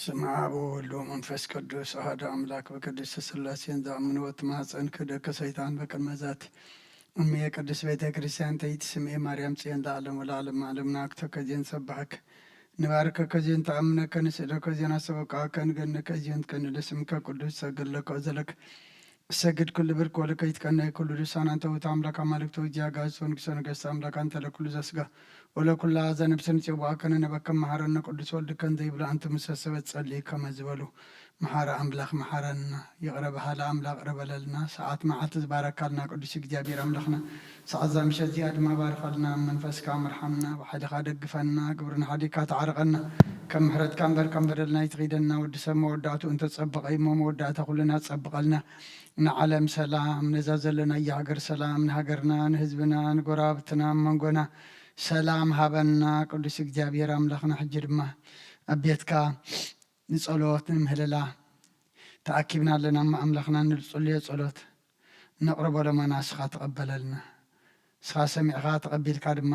ስም ኣብ ወወልድ ወመንፈስ ቅዱስ ኣሐዱ ኣምላክ። ብቅድስት ስላሴን ዝኣምኑ ወትማጸን ክደከ ሰይጣን በቅድመ ዛቲ እምየ ቅድስት ቤተ ክርስቲያን ተይቲ ስምኤ ማርያም ጽዮን ለዓለም ወለዓለም ዓለምና። ኣክተከ ዜን ሰባሕክ ንባርከከ ዜን ተኣምነከ ንስእለከ ዜን ኣሰበቃከ ንገነከ ዜን ከንደ ስምከ ቅዱስ ሰግድ ለከ ዘለክ እሰግድ ኩሉ ብርክ ወለከ ይትቀነይ ኩሉ ልሳን። ኣንተ ውእቱ ኣምላክ ኣማልክት ወእግዚእ ኣጋእዝት ወንጉሰ ነገስት ኣምላክ ኣንተ ለኩሉ ዘስጋ ወለኩላ ዘነብስን ጽዋዕከ ንነበከ መሐረነ ቅዱስ ወልድከን ዘይብሉ ኣንተ ምሰሰበት ጸልይ ከመ ዝበሉ መሐረ ኣምላክ መሐረና። ይቕረ በሃሊ ኣምላክ ይቕረ በለልና። ሰዓት መዓልቲ ዝባረካልና ቅዱስ እግዚኣብሔር ኣምላክና ሰዓት እዛ ምሸት እዚኣ ድማ ባርኸልና። መንፈስካ ምርሓና፣ ብሓይልካ ደግፈና፣ ግብርና ሓዲግካ ተዓርቐና። ከም ምሕረትካ እምበር ከም በደልና ይትኺደና። ወዲ ሰብ መወዳእቱ እንተጸበቐ እሞ መወዳእታ ኩልና ጸብቐልና። ንዓለም ሰላም፣ ነዛ ዘለናያ ሃገር ሰላም፣ ንሃገርና፣ ንህዝብና፣ ንጎረባብትና፣ ኣብ መንጎና ሰላም ሃበና። ቅዱስ እግዚኣብሔር ኣምላኽና ሕጂ ድማ ኣብ ቤትካ ንጸሎት ንምህለላ ተኣኪብና ኣለና። እሞ ኣምላኽና ንጽልዮ ጸሎት ነቕርቦ ለማና ንስኻ ተቐበለልና። ንስኻ ሰሚዕኻ ተቐቢልካ ድማ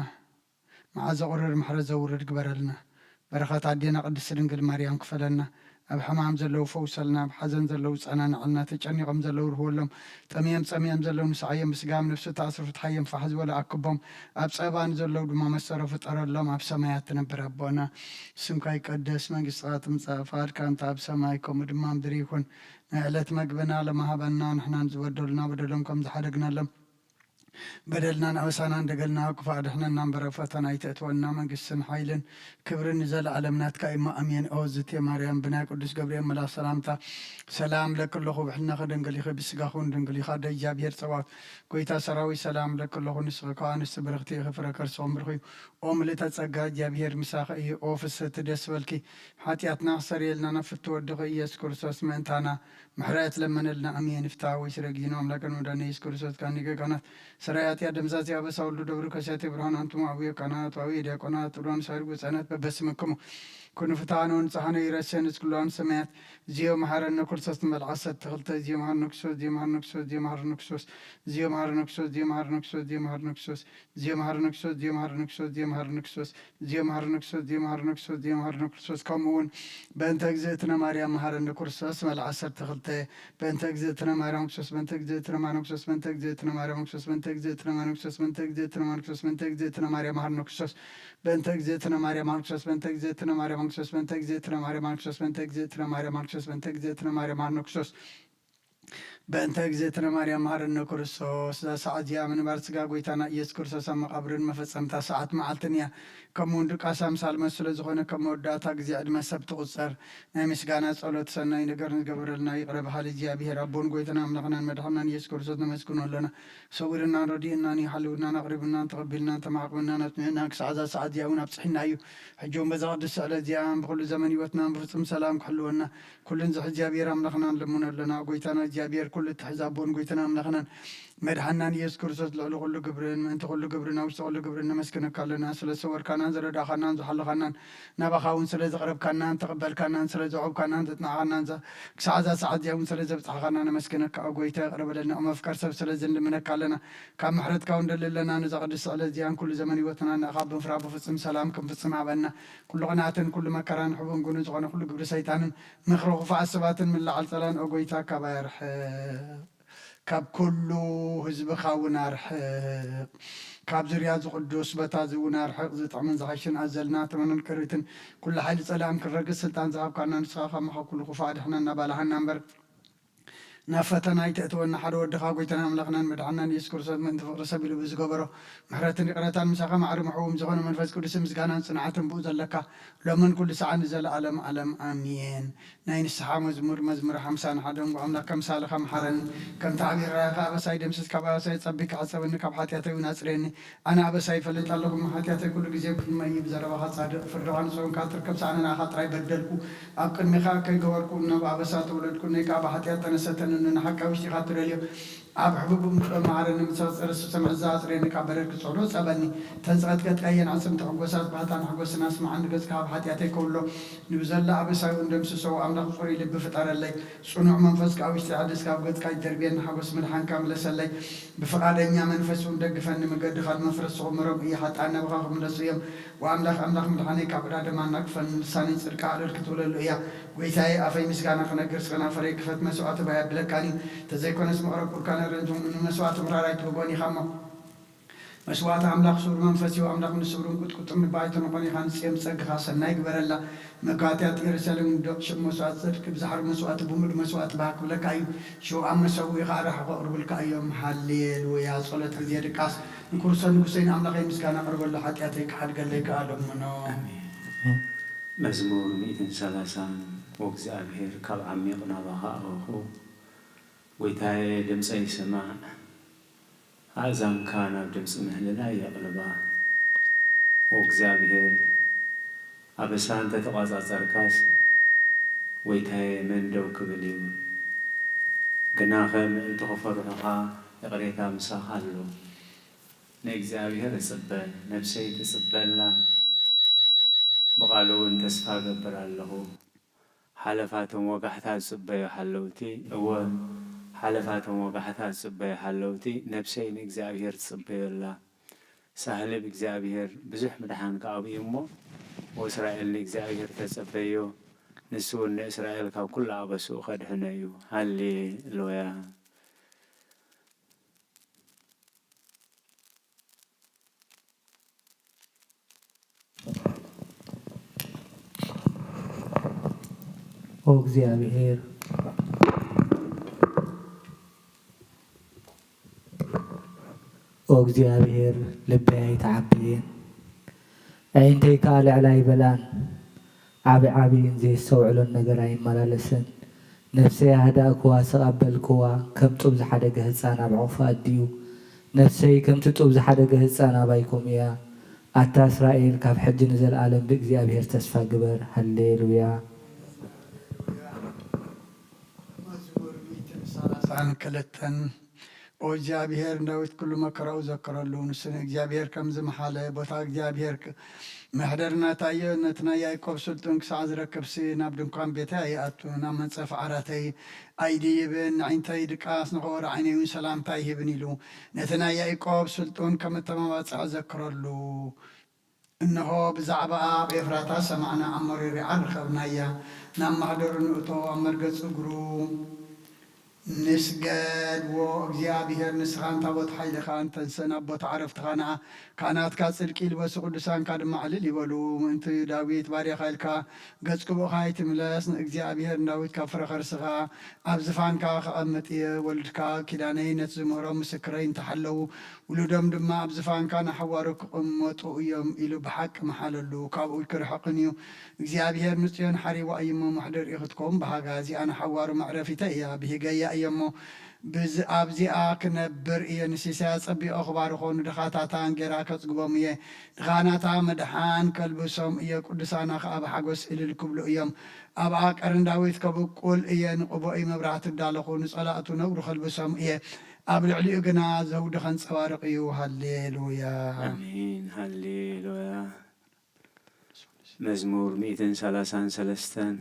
መዓዛ ቁርር ምሕረት ዘውርድ ግበረልና። በረኸት ኣዴና ቅድስት ድንግል ማርያም ክፈለልና። ኣብ ሕማም ዘለዉ ፈውሰልና፣ ኣብ ሓዘን ዘለዉ ጸናንዐልና፣ ተጨኒቖም ዘለዉ ርህወሎም፣ ጠምዮም ጸምዮም ዘለዉ ንስዓዮም፣ ብስጋም ነፍሲ ተኣስሩ ፍትሓዮም፣ ፋሕ ዝበለ ኣክቦም፣ ኣብ ጸባ ንዘለዉ ድማ መሰሮ ፍጠረሎም። ኣብ ሰማያት ትነብር ኣቦና ስምካ ይቀደስ፣ መንግስትኻ ትምጻእ፣ ፍቓድካ እንተ ኣብ ሰማይ ከምኡ ድማ ምድሪ ይኹን። ናይ ዕለት መግብና ለማሃበና፣ ንሕናን ዝበደሉና በደሎም ከም ዝሓደግናሎም በደልናን ኣበሳናን ደገልና ክፉእ ኣድሕነና እምበር፣ ኣብ ፈተና ኣይተእትወና። መንግስትን ሓይልን ክብርን ንዘለኣለም ናትካ እሞ፣ ኣሜን። ኦ ዝቴ ማርያም፣ ብናይ ቅዱስ ገብርኤል መልኣኽ ሰላምታ ሰላም እለኪ ኣለኹ። ብሕልናኺ ድንግል ኢኺ፣ ብስጋኺ እውን ድንግል ኢኺ። ኣደ እግዚኣብሔር ጸባኦት፣ ጐይታ ሰራዊት፣ ሰላም እለኪ ኣለኹ። ንስኺ ከኣ ኣንስቲ ብርኽቲ ኢኺ፣ ፍረ ከርስኺ እውን ብሩኽ እዩ። ኦ ምልእተ ጸጋ፣ እግዚኣብሔር ምሳኺ እዩ። ኦ ፍስሕቲ፣ ደስ በልኪ። ሓጢኣትና ክሰርየልና ናብ ፍትው ወድኺ ኢየሱስ ክርስቶስ ምእንታና ምሕረት ለመነልና። ኣሜን። ፍትሐ ወይ ስረ ጊዜና ኣምላክን መድኃኒነ ኢየሱስ ክርስቶስ ካኒ ገጋናት ስራይ ኃጢአት ደምሳሴ አበሳ ወልዱ ደብሩ ከሲያቴ ብርሃን አንትሙ አቡየ ካህናት ወአቡየ ዲያቆናት ጥሉያን ሳይርጉ ሕፃናት በበስምክሙ ኩኑ ፍትሐነ ወንጽሐነ ይረሴን እስክሉዋን ሰማያት። ዚዮ መሐረነ ክርስቶስ ንበል ዓሰርተ ክልተ። ዚዮ መሐረነ ክርስቶስ፣ ዚዮ መሐረነ ክርስቶስ፣ ዚዮ መሐረነ ክርስቶስ፣ ዚዮ መሐረነ ክርስቶስ፣ ዚዮ መሐረነ ክርስቶስ፣ ዚዮ መሐረነ ክርስቶስ፣ ዚዮ መሐረነ ክርስቶስ፣ ዚዮ መሐረነ ክርስቶስ፣ ዚዮ መሐረነ ክርስቶስ፣ ዚዮ መሐረነ ክርስቶስ፣ ዚዮ መሐረነ ክርስቶስ። ከምኡ እውን በእንተ እግዝእትነ ማርያም መሐረነ ክርስቶስ ንበል ዓሰርተ ክልተ። በእንተ እግዝእትነ ማርያም ክርስቶስ፣ በእንተ እግዝእትነ ማርያም ክርስቶስ፣ በእንተ እግዝእትነ ማርያም ክርስቶስ፣ በእንተ እግዝእትነ ማርያም ክርስቶስ፣ በእንተ እግዝእትነ ማርያም ክርስቶስ፣ በእንተ እግዝእትነ ማርያም መሐረነ ክርስቶስ፣ በእንተ እግዝእትነ ማርያም ክርስቶስ፣ በእንተ እግዝእትነ ማርያም ክርስቶስ፣ በእንተ እግዝእትነ ማርያም ክርስቶስ፣ በእንተ እግዝእትነ ማርያም ክርስቶስ፣ በእንተ እግዝእትነ ማርያም ክርስቶስ። በእንተ እግዝእትነ ማርያም መሐረነ ክርስቶስ። እዛ ሰዓት እዚኣ ምንባር ስጋ ጐይታና ኢየሱስ ክርስቶስ ኣብ መቓብርን መፈጸምታ ሰዓት መዓልትን እያ። ከምኡ እውን ድቃስ ኣምሳል መስ ስለ ዝኾነ፣ ከም መወዳእታ ግዜ ዕድመ ሰብ ትቑጸር። ናይ ምስጋና ጸሎት ሰናይ ነገር ንዝገበረልና ይቕረ በሃሊ እግዚኣብሔር ኣቦን ጐይታና ኣምላኽናን መድሓናን ኢየሱስ ክርስቶስ ነመስግኖ ኣለና። ሰዊርናን ረዲእናን እዩ፣ ሓልውናን ኣቕሪቡናን ተቐቢልናን ተማዕቑብናን ኣጽኒዕናን ክሳዕ እዛ ሰዓት እዚኣ እውን ኣብጽሒና እዩ። ሕጂ እውን በዛ ቅድስቲ ዕለት እዚኣ ብኹሉ ዘመን ህይወትናን ብፍጹም ሰላም ክሕልወና ኩሉ ንዝሕ እግዚኣብሔር ኣምላኽና ንልምኖ ኣለና። ጐይታና እግዚኣብሔር ኩሉ እትሕዝ ኣቦን ጐይታና ኣምላኽናን መድሓናን ኢየሱስ ክርስቶስ ልዕሊ ኩሉ ግብርን ምእንቲ ኩሉ ግብርን ኣብ ውሽጢ ኩሉ ግብርን ነመስግነካ ኣለና። ስለ ዝሰወርካናን ዝረዳእኻናን ዝሓለኻናን ናባኻ እውን ስለ ዘቕረብካናን ተቐበልካናን ስለ ዘዕብካናን ዘጽናዕኻናን ዘ-፣ ክሳዕ እዛ ሰዓት እዚኣ እውን ስለ ዘብጽሓኻና ነመስግነካ። ኦ ጐይታ ይቕረ በለልና። ኦ መፍቀር ሰብ ስለ ዝንልምነካ ኣለና። ካብ ምሕረትካ እውን ንደሊ ኣለና። ነዛ ቅድስቲ ዕለት እዚኣን ኩሉ ዘመን ህይወትና ንኣኻ ብምፍራህ ብፍጹም ሰላም ክንፍጽም ሃበና። ኩሉ ቅንኣትን ኩሉ መከራን ሕቡን ግኑን ዝኾነ ኩሉ ግብሪ ሰይጣንን ምኽሪ ክፉኣት ሰባትን ምልዓል ጸላን ኦ ጐይታ ካባይ ኣርሕቕ። ካብ ኩሉ ህዝብኻ እውን ኣርሕቕ። ካብ ዙርያ እዚ ቅዱስ ቦታ እዚ እውን ኣርሕቕ። ዝጥዕምን ዝሓሽን ኣዘልና ተመንን ቅሪትን ኩሉ ሓይሊ ጸላእን ክረግጽ ስልጣን ዝሃብካና ንስኻ ካብ መኸ ኩሉ ክፉእ ኣድሕነና ባልሃና እምበር ናብ ፈተና ኣይተእትወና። ሓደ ወድኻ ጐይታና ኣምላኽናን መድሓናን ኢየሱስ ክርስቶስ ምእንቲ ፍቕሪ ሰብ ኢሉ ብዝገበሮ ምሕረትን ይቕረታን ምሳኻ ማዕረ ምሕውም ዝኾነ መንፈስ ቅዱስ ምስጋናን ጽንዓትን ብኡ ዘለካ ሎምን ኩሉ ሰዓት ንዘለኣለም ዓለም ኣሜን። ናይ ንስሓ መዝሙር፣ መዝሙር ሓምሳን ሓደን። ኣምላኽ ከምሳልኻ መሓረኒ፣ ከምቲ ዓብዪ ራእኻ ኣበሳይ ደምስስ፣ ካብ ኣበሳይ ጸቢካ ሕጸበኒ፣ ካብ ሓጢኣተይ እውን ኣጽርየኒ። ኣነ ኣበሳይ ይፈልጥ ኣለኹ፣ እሞ ሓጢኣተይ ኩሉ ግዜ ኣብ ቅድመይ እዩ። ብዘረባኻ ጻድቕ፣ ፍርድኻ ንጹህ እንካ ትርከብ፣ ሳእነ ንኣኻ ጥራይ በደልኩ። ኣብ ቅድሜኻ ከይገበርኩ፣ እነሆ ብኣበሳ ተወለድኩ፣ እነይ ከኣ ብሓጢኣት ተነሰተኒ፣ ንሓቂ ኣብ ውሽጢኻ ትደልዮ ኣብ ሕቡብ እምብሎ መሃረኒ፣ ምስ ኣጽረ ስሰምዕ፣ እዛ ኣጽሬኒ ካብ በረድ ክጸሎ ጸበኒ። ተን ዝቐጥቀጥካየን ኣዕጽምቲ ሕጎሳት፣ ባህታን ሕጎስን ኣስምዓኒ፣ ገጽካ ኣብ ሓጢኣተይ ከውሎ። ንብዘላ ኣበሳይ እውን ደምስሶ፣ ኣምላኽ ጽሩይ ልቢ ፍጠረለይ። ጽኑዕ መንፈስካ ኣብ ውሽጢ ኣድስ፣ ካብ ገጽካ ኣይትደርብየኒ፣ ሓጎስ ምድሓንካ ምለሰለይ። ብፍቓደኛ መንፈስ እውን ደግፈኒ፣ መገድኻ ንመፍረስ ዝቕመሮም እየ፣ ሓጥኣን ናባኻ ክምለሱ እዮም። ወኣምላኽ ኣምላኽ ምድሓነይ፣ ካብ ዕዳ ደማ ኣናግፈኒ፣ ልሳነይ ጽድቃ ኣዕሉል ክትብለሉ እያ። ጐይታየ፣ ኣፈይ ምስጋና ክነግር፣ ከናፈረይ ክፈት፣ መስዋእቲ ባይ ኣብለካን እዩ። ተዘይኮነስ መቕረብኩልካ ነረንቱ፣ ንመስዋእቲ ምራር ኣይትህቦን ኢኻ እሞ። መስዋእቲ ኣምላኽ ስሩር መንፈስ እዩ። ኣምላኽ ንስሩርን ቁጥቁጥን ልቢ ኣይትንኾን ኢኻ። ንጽዮን ብጸግኻ ሰናይ ግበረላ። መካትያት የሩሳሌም ንደቕ ሽቕ መስዋእቲ ጽድቂ፣ ብዛዕሪ መስዋእቲ ብምሉእ መስዋእቲ ባህ ክብለካ እዩ። ሽው ኣብ መሰውኢኻ ኣራሕቑ ኣቕርቡልካ እዮም። ሃሌሉያ። ጸሎት ግዜ ድቃስ። ንክርስቶስ ንጉሰይ ንኣምላኸይ ምስጋና ኣቕርበሉ፣ ሓጢኣተይ ክሓድገለይ ከኣ ለምኖ። ኣሜን። መዝሙር ሚእትን ሰላሳን። ወእግዚኣብሔር ካብ ዓሚቕ ናባኻ ኣበኹ፣ ጐይታየ ድምፀይ ስማዕ፣ ኣእዛንካ ናብ ድምፂ ምህልላይ የቕልባ። ወእግዚኣብሔር ኣበሳ እንተተቋጻጸርካስ፣ ጐይታየ መን ደው ክብል እዩ? ግናኸ ምእንቲ ክፈርሑኻ ይቕሬታ ምሳኻ ኣሎ። ንእግዚኣብሔር እጽበ፣ ነፍሰይ ትጽበ ኣላ፣ ብቓሉ እውን ተስፋ እገብር ኣለኹ። ሓለፋቶም ወጋሕታ ዝጽበዩ ሓለውቲ፣ እወ፣ ሓለፋቶም ወጋሕታ ዝጽበዩ ሓለውቲ፣ ነፍሰይ ንእግዚኣብሔር ትጽበዮ ኣላ። ሳህሊ ብእግዚኣብሔር ብዙሕ ምድሓን ከኣቡ እዩ እሞ፣ ወእስራኤል ንእግዚኣብሔር ተጸበዮ፣ ንሱ እውን ንእስራኤል ካብ ኩሉ ኣበስኡ ከድሕኖ እዩ። ሃሌሉያ። ኦ እግዚኣብሔር፣ ኦ እግዚኣብሔር፣ ልበይ ኣይተዓብየን፣ ኣዒንተይ ከኣ ልዕላ ኣይበላን፣ ዓቢ ዓቢን ዘየስተውዕሎን ነገር ኣይመላለስን። ነፍሰይ ኣህዳእክዋ፣ ስቕ ኣበልክዋ፣ ከም ጡብ ዝሓደገ ህጻን ኣብ ሕቑፋ ኣድዩ። ነፍሰይ ከምቲ ጡብ ዝሓደገ ህጻን ኣባይኩም እያ። ኣታ እስራኤል፣ ካብ ሕጂ ንዘለኣለም ብእግዚኣብሔር ተስፋ ግበር። ሃሌሉያ። መዝሙር ሚእትን ሰላሳን ክልተን። ኦ እግዚኣብሔር፣ ንዳዊት ኩሉ መከራኡ ዘከረሉ። ንሱ ንእግዚኣብሔር ከም ዝመሓለ፣ ቦታ እግዚኣብሔር ክ-፣ መሕደሪ ናታ እዮ፣ ነቲ ናይ ያዕቆብ ስልጡን ክሳዕ ዝረክብሲ፣ ናብ ድንኳን ቤተይ ኣይኣቱን፣ ኣብ መንጸፍ ዓራተይ ኣይድይብን፣ ንዒንተይ ድቃስ፣ ንኸወረ ዓይነይ እውን ሰላምታ ኣይህብን ኢሉ፣ ነቲ ናይ ያዕቆብ ስልጡን ከም እተመባጽዐ ዘከረሉ። እንሆ፣ ብዛዕባኣ ኣብ ኤፍራታ ሰማዕና፣ ኣብ መሪር ይዓር ረኸብናያ። ናብ ማሕደሩ ንእቶ፣ ኣብ መርገጽ እግሩ ንስገድ። ዎ እግዚኣብሔር፣ ንስኻ እንታቦት ሓይልኻ እንተንሰ፣ ናብ ቦታ ዕረፍትኻ ንኣ። ካህናትካ ጽድቂ ይልበሱ፣ ቅዱሳንካ ድማ ዕልል ይበሉ። ምእንቲ ዳዊት ባርያኻ ኢልካ፣ ገጽ ቅቡእኻ ኣይትምለስ። ንእግዚኣብሔር ንዳዊት ካብ ፍረ ከርስኻ ኣብ ዝፋንካ ከቐምጥ እየ። ወልድካ ኪዳነይ ነቲ ዝምህሮም ምስክረይ እንተሓለዉ፣ ውሉዶም ድማ ኣብ ዝፋንካ ንሓዋሩ ክቕመጡ እዮም ኢሉ ብሓቂ መሓለሉ። ካብኡ ኣይክርሕቕን እዩ። እግዚኣብሔር ንጽዮን ሓሪዋ እዩ እሞ፣ መሕደሪኡ ክትከውን ብሃጋ። እዚኣ ንሓዋሩ መዕረፊተ እያ፣ ብሂገያ እየ እሞ፣ ብዝ-፣ ኣብዚኣ ክነብር እየ። ንሲሳያ ጸቢቐ ክባርኾ፣ ንድኻታታ እንጌራ ከጽግቦም እየ። ንኻህናታ መድሓን ከልብሶም እየ፣ ቅዱሳና ኸኣ ብሓጎስ እልል ክብሉ እዮም። ኣብኣ ቀርን ዳዊት ከብቁል እየ፣ ንቕቦኢ መብራህቲ እዳለኹ፣ ንጸላእቱ ነውሪ ከልብሶም እየ። ኣብ ልዕሊኡ ግና ዘውዲ ኸንጸባርቕ እዩ። ሃሌሉያ። ኣሜን። ሃሌሉያ። መዝሙር ሚእትን ሰላሳን ሰለስተን።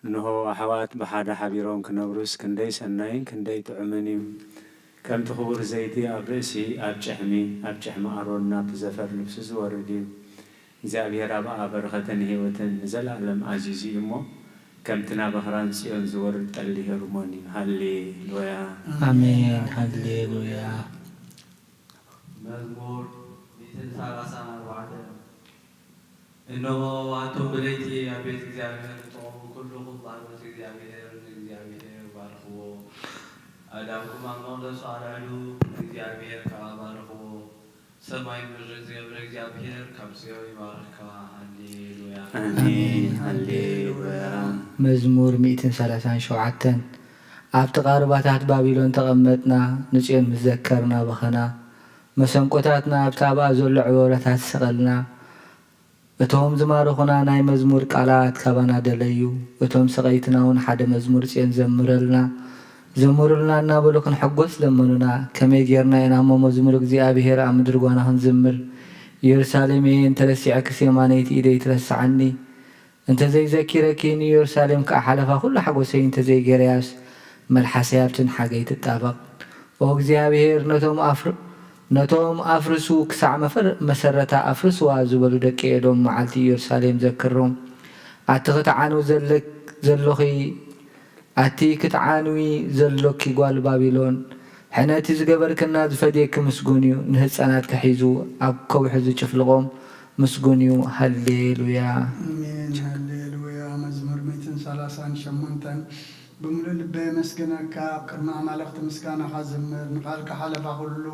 እንሆ፣ ኣሕዋት ብሓደ ሓቢሮም ክነብሩስ ክንደይ ሰናይን ክንደይ ጥዑምን እዩ። ከምቲ ክቡር ዘይቲ ኣብ ርእሲ፣ ኣብ ጭሕሚ፣ ኣብ ጭሕሚ ኣሮን ናብቲ ዘፈር ልብሱ ዝወርድ እዩ። እግዚኣብሔር ኣብኣ በረኸትን ህይወትን ንዘለኣለም ኣዚዙ እዩ እሞ፣ ከምቲ ናብ ኣኽራን ጽዮን ዝወርድ ጠሊ ሄርሞን እዩ። ሃሌሉያ። ኣሜን። ሃሌሉያ። መዝሙር ሚእትን ሰላሳን ኣርባዕተን። እነሆ፣ ኣቱም ብለይቲ ኣብ ቤት እግዚኣብሔር እትቖሙ ኩልኹም ባሮት እግዚኣብሔር ንእግዚኣብሔር ባርኽዎ። ኣእዳውኩም ኣብ መቕደሱ ኣልዕሉ፣ ንእግዚኣብሔር ከኣ ባርኽዎ። ሰማይ ምድሪ ዝገብረ እግዚኣብሔር ካብ ጽዮን ይባርኽካ። ሃሌሉያ። ኣሜን። ሃሌሉያ። መዝሙር ሚእትን ሰላሳን ሸውዓተን። ኣብቲ ቃርባታት ባቢሎን ተቐመጥና፣ ንጽዮን ምስ ዘከርና በኸና። መሰንቆታትና ኣብቲ ኣብኣ ዘሎ ዕቦረታት ሰቐልና። እቶም ዝማረኹና ናይ መዝሙር ቃላት ካባና ደለዩ። እቶም ሰቐይትና እውን ሓደ መዝሙር ጽዮን ዘምረልና። ዘምሩልና እናበሉ ክንሕጎስ ለመኑና። ከመይ ጌርና ኢና እሞ መዝሙር እግዚኣብሔር ኣብ ምድሪ ጓና ክንዝምር? ኢየሩሳሌመየ እንተረሲዐክስ የማነይቲ ኢደይ ትረስዓኒ። እንተዘይዘኪረኪ ንኢየሩሳሌም ከኣ ሓለፋ ኩሉ ሓጎሰይ እንተዘይጌረያስ መልሓሰይ ኣብቲ ንሓገይ ትጣበቕ። ኦ እግዚኣብሔር ነቶም ኣፍር ነቶም ኣፍርሱ ክሳዕ መፈር መሰረታ ኣፍርስዋ ዝበሉ ደቂ ኤዶም መዓልቲ ኢየሩሳሌም ዘክሮም። ኣቲ ክትዓንዊ ዘለክ ዘሎኺ ኣቲ ክትዓንዊ ዘሎኪ ጓል ባቢሎን፣ ሕነ እቲ ዝገበርክና ዝፈድየኪ ምስጉን እዩ፣ ንህጻናትኪ ሒዙ ኣብ ከውሒ ዝጭፍልቖም ምስጉን እዩ። ሃሌሉያ። ኣሜን ሃሌሉያ። መዝሙር ሚእትን ሰላሳን ሸሞንተን። ብምሉእ ልበይ የመስግነካ፣ ኣብ ቅድሚ ኣማልኽቲ ምስጋናኻ ዝምር፣ ንቓልካ ሓለፋ ኩሉ።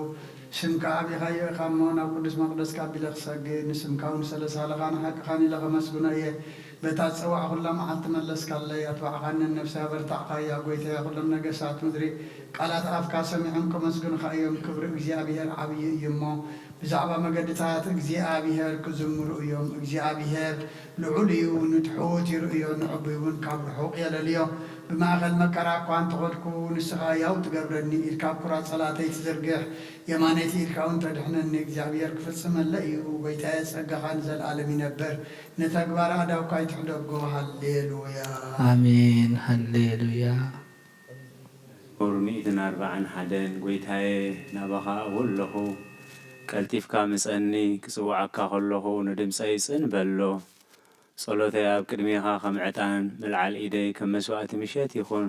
ስምካ ኣቢኻዮ ኢኻ እሞ ናብ ቅዱስ መቕደስካ ኣቢለ ክሰግድ፣ ንስምካ እውን ስለ ሳህልኻን ሓቅኻን ኢለ ከመስግኖ እየ። በታ ዝጸዋዕኹላ መዓልቲ መለስካለይ፣ ኣትባዕኻንን ነፍሰይ ኣበርታዕካያ። ጐይታየ፣ ኩሎም ነገስታት ምድሪ ቃላት ኣፍካ ሰሚዖም ከመስግኑኻ እዮም። ክብሪ እግዚኣብሄር ዓብዪ እዩ እሞ፣ ብዛዕባ መገድታት እግዚኣብሄር ክዝምሩ እዮም። እግዚኣብሄር ልዑል እዩ፣ ንትሑት ይርእዮ፣ ንዕቡይ እውን ካብ ርሑቕ የለልዮ። ብማእከል መከራ እኳ እንተኸድኩ፣ ንስኻ ህያው ትገብረኒ፣ ኢድካ ኣብ ቁራጽ ጸላእተይ ትዝርግሕ፣ የማነይቲ ኢድካ እውን ተድሕነኒ። እግዚኣብሄር ክፍጽመለይ እዩ፣ ጐይታየ፣ ጸጋኻ ንዘለኣለም ይነብር፣ ንተግባር ኣእዳውካ ኣይትሕደጎ። ሃሌሉያ። ኣሜን ሃሌሉያ። ቁር ሚእትን ኣርባዓን ሓደን። ጐይታየ፣ ናባኻ ኣብኡ ኣለኹ፣ ቀልጢፍካ ምጸኒ፣ ክጽውዓካ ከለኹ ንድምጸይ ጽን በሎ። ጸሎተይ ኣብ ቅድሜኻ ከም ዕጣን፣ ምልዓል ኢደይ ከም መስዋእቲ ምሸት ይኹን።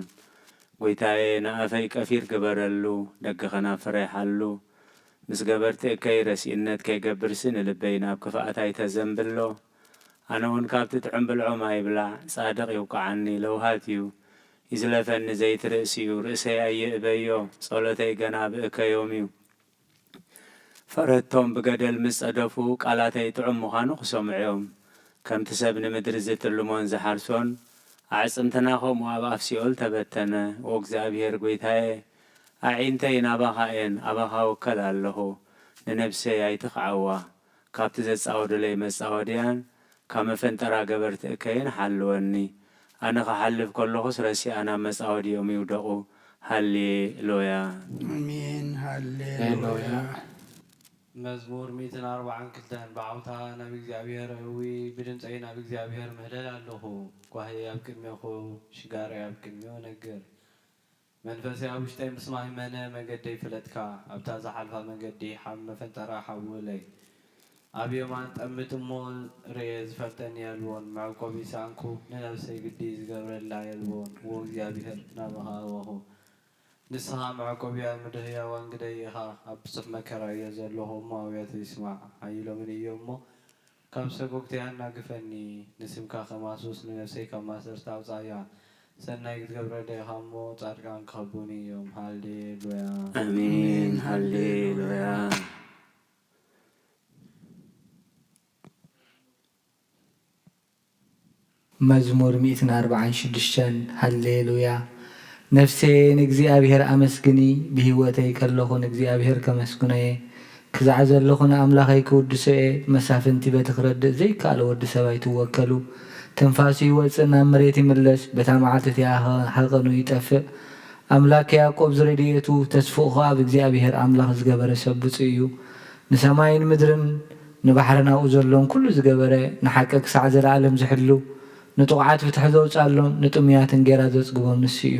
ጐይታየ፣ ንኣፈይ ቀፊር ግበረሉ፣ ደገ ኸናፍረይ ሓሉ። ምስ ገበርቲ እከይ ረሲእነት ከይገብርሲ ንልበይ ናብ ክፍኣት ኣይተዘንብሎ። ኣነ እውን ካብቲ ጥዑም ብልዖም ኣይብላዕ፣ ጻድቕ ይውቅዓኒ፣ ለውሃት እዩ። ይዝለፈኒ ዘይቲ ርእሲኡ፣ ርእሰይ ኣየእበዮ፣ ጸሎተይ ገና ብእከዮም እዩ። ፈረድቶም ብገደል ምስ ጸደፉ፣ ቃላተይ ጥዑም ምዃኑ ክሰምዑ እዮም። ከምቲ ሰብ ንምድሪ ዝትልሞን ዝሓርሶን፣ ኣዕጽምትና ኸምኡ ኣብ ኣፍ ሲኦል ተበተነ። ኦ እግዚኣብሄር ጐይታየ፣ ኣዒንተይ ናባኻ እየን፣ ኣባኻ እውከል ኣለኹ፣ ንነብሰይ ኣይትኽዓዋ። ካብቲ ዘጻወዱለይ መጻወድያን ካብ መፈንጠራ ገበርቲ እከይን ሓልወኒ። ኣነ ክሓልፍ ከለኹስ ረሲኣ ናብ መጻወድያኦም ይውደቑ። ሃሌ ሉያ። ኣሜን። ሃሌ ሃሌሉያ። መዝሙር ሚእትን ኣርባዓን ክልተን። ብዓውታ ናብ እግዚኣብሔር እዊ፣ ብድምፀይ ናብ እግዚኣብሔር ምህለል ኣለኹ። ጓህየይ ኣብ ቅድሜኹ፣ ሽጋረይ ኣብ ቅድሜኡ ነግር። መንፈሰይ ኣብ ውሽጠይ ምስ ማህመነ፣ መገደይ ፍለጥካ። ኣብታ ዝሓልፋ መንገዲ፣ ሓብ መፈንጠራ ሓውለይ። ኣብ የማን ጠምት እሞ ርኤ፣ ዝፈልጠኒ የልቦን። መዕቆቢ ሰኣንኩ፣ ንነፍሰይ ግዲ ዝገብረላ የልቦን። እዎ እግዚኣብሔር፣ ናባኻ ኣበኹ። ንስኻ መዕቆብያ ምድሪ ህያዋን ግደይ ኢኻ። ኣብ ብዙሕ መከራ እየ ዘለኹ እሞ፣ ኣውያተይ ስማዕ። ሓይሎምን እዮ እሞ፣ ካብ ሰጎግተይ ኣናግፈኒ። ንስምካ ከማስውስ፣ ንነፍሰይ ካብ ማእሰርቲ ኣውጻያ። ሰናይ ክትገብረለይ ኢኻ እሞ፣ ጻድቃን ክኸቡኒ እዮም። ሃሌ ሉያ። ኣሜን። ሃሌ ሉያ። መዝሙር ሚእትን ኣርባዓን ሽዱሽተን። ሃሌሉያ። ነፍሴ ንእግዚኣብሔር ኣመስግኒ፣ ብህይወተይ ከለኹ ንእግዚኣብሔር ከመስግኖ እየ። ክዛዕ ዘለኹ ንኣምላኸይ ክውድሶ እየ። መሳፍንቲ በቲ ክረድእ ዘይከኣሎ ወዲ ሰብ ኣይትወከሉ። ትንፋሱ ይወጽእ፣ ናብ መሬት ይምለስ። በታ መዓልቲ እቲኣ ኸ-፣ ሃቐኑ ይጠፍእ። ኣምላክ ያዕቆብ ዝረድኤቱ፣ ተስፍኡ ኸኣ ኣብ እግዚኣብሔር ኣምላኽ ዝገበረ ሰብ ብጹእ እዩ። ንሰማይን ምድርን ንባሕርን ኣብኡ ዘሎን ኩሉ ዝገበረ፣ ንሓቂ ክሳዕ ዘለኣለም ዝሕሉ፣ ንጥቑዓት ፍትሒ ዘውጽኣሎም፣ ንጥሙያት እንጌራ ዘጽግቦም ንሱ እዩ።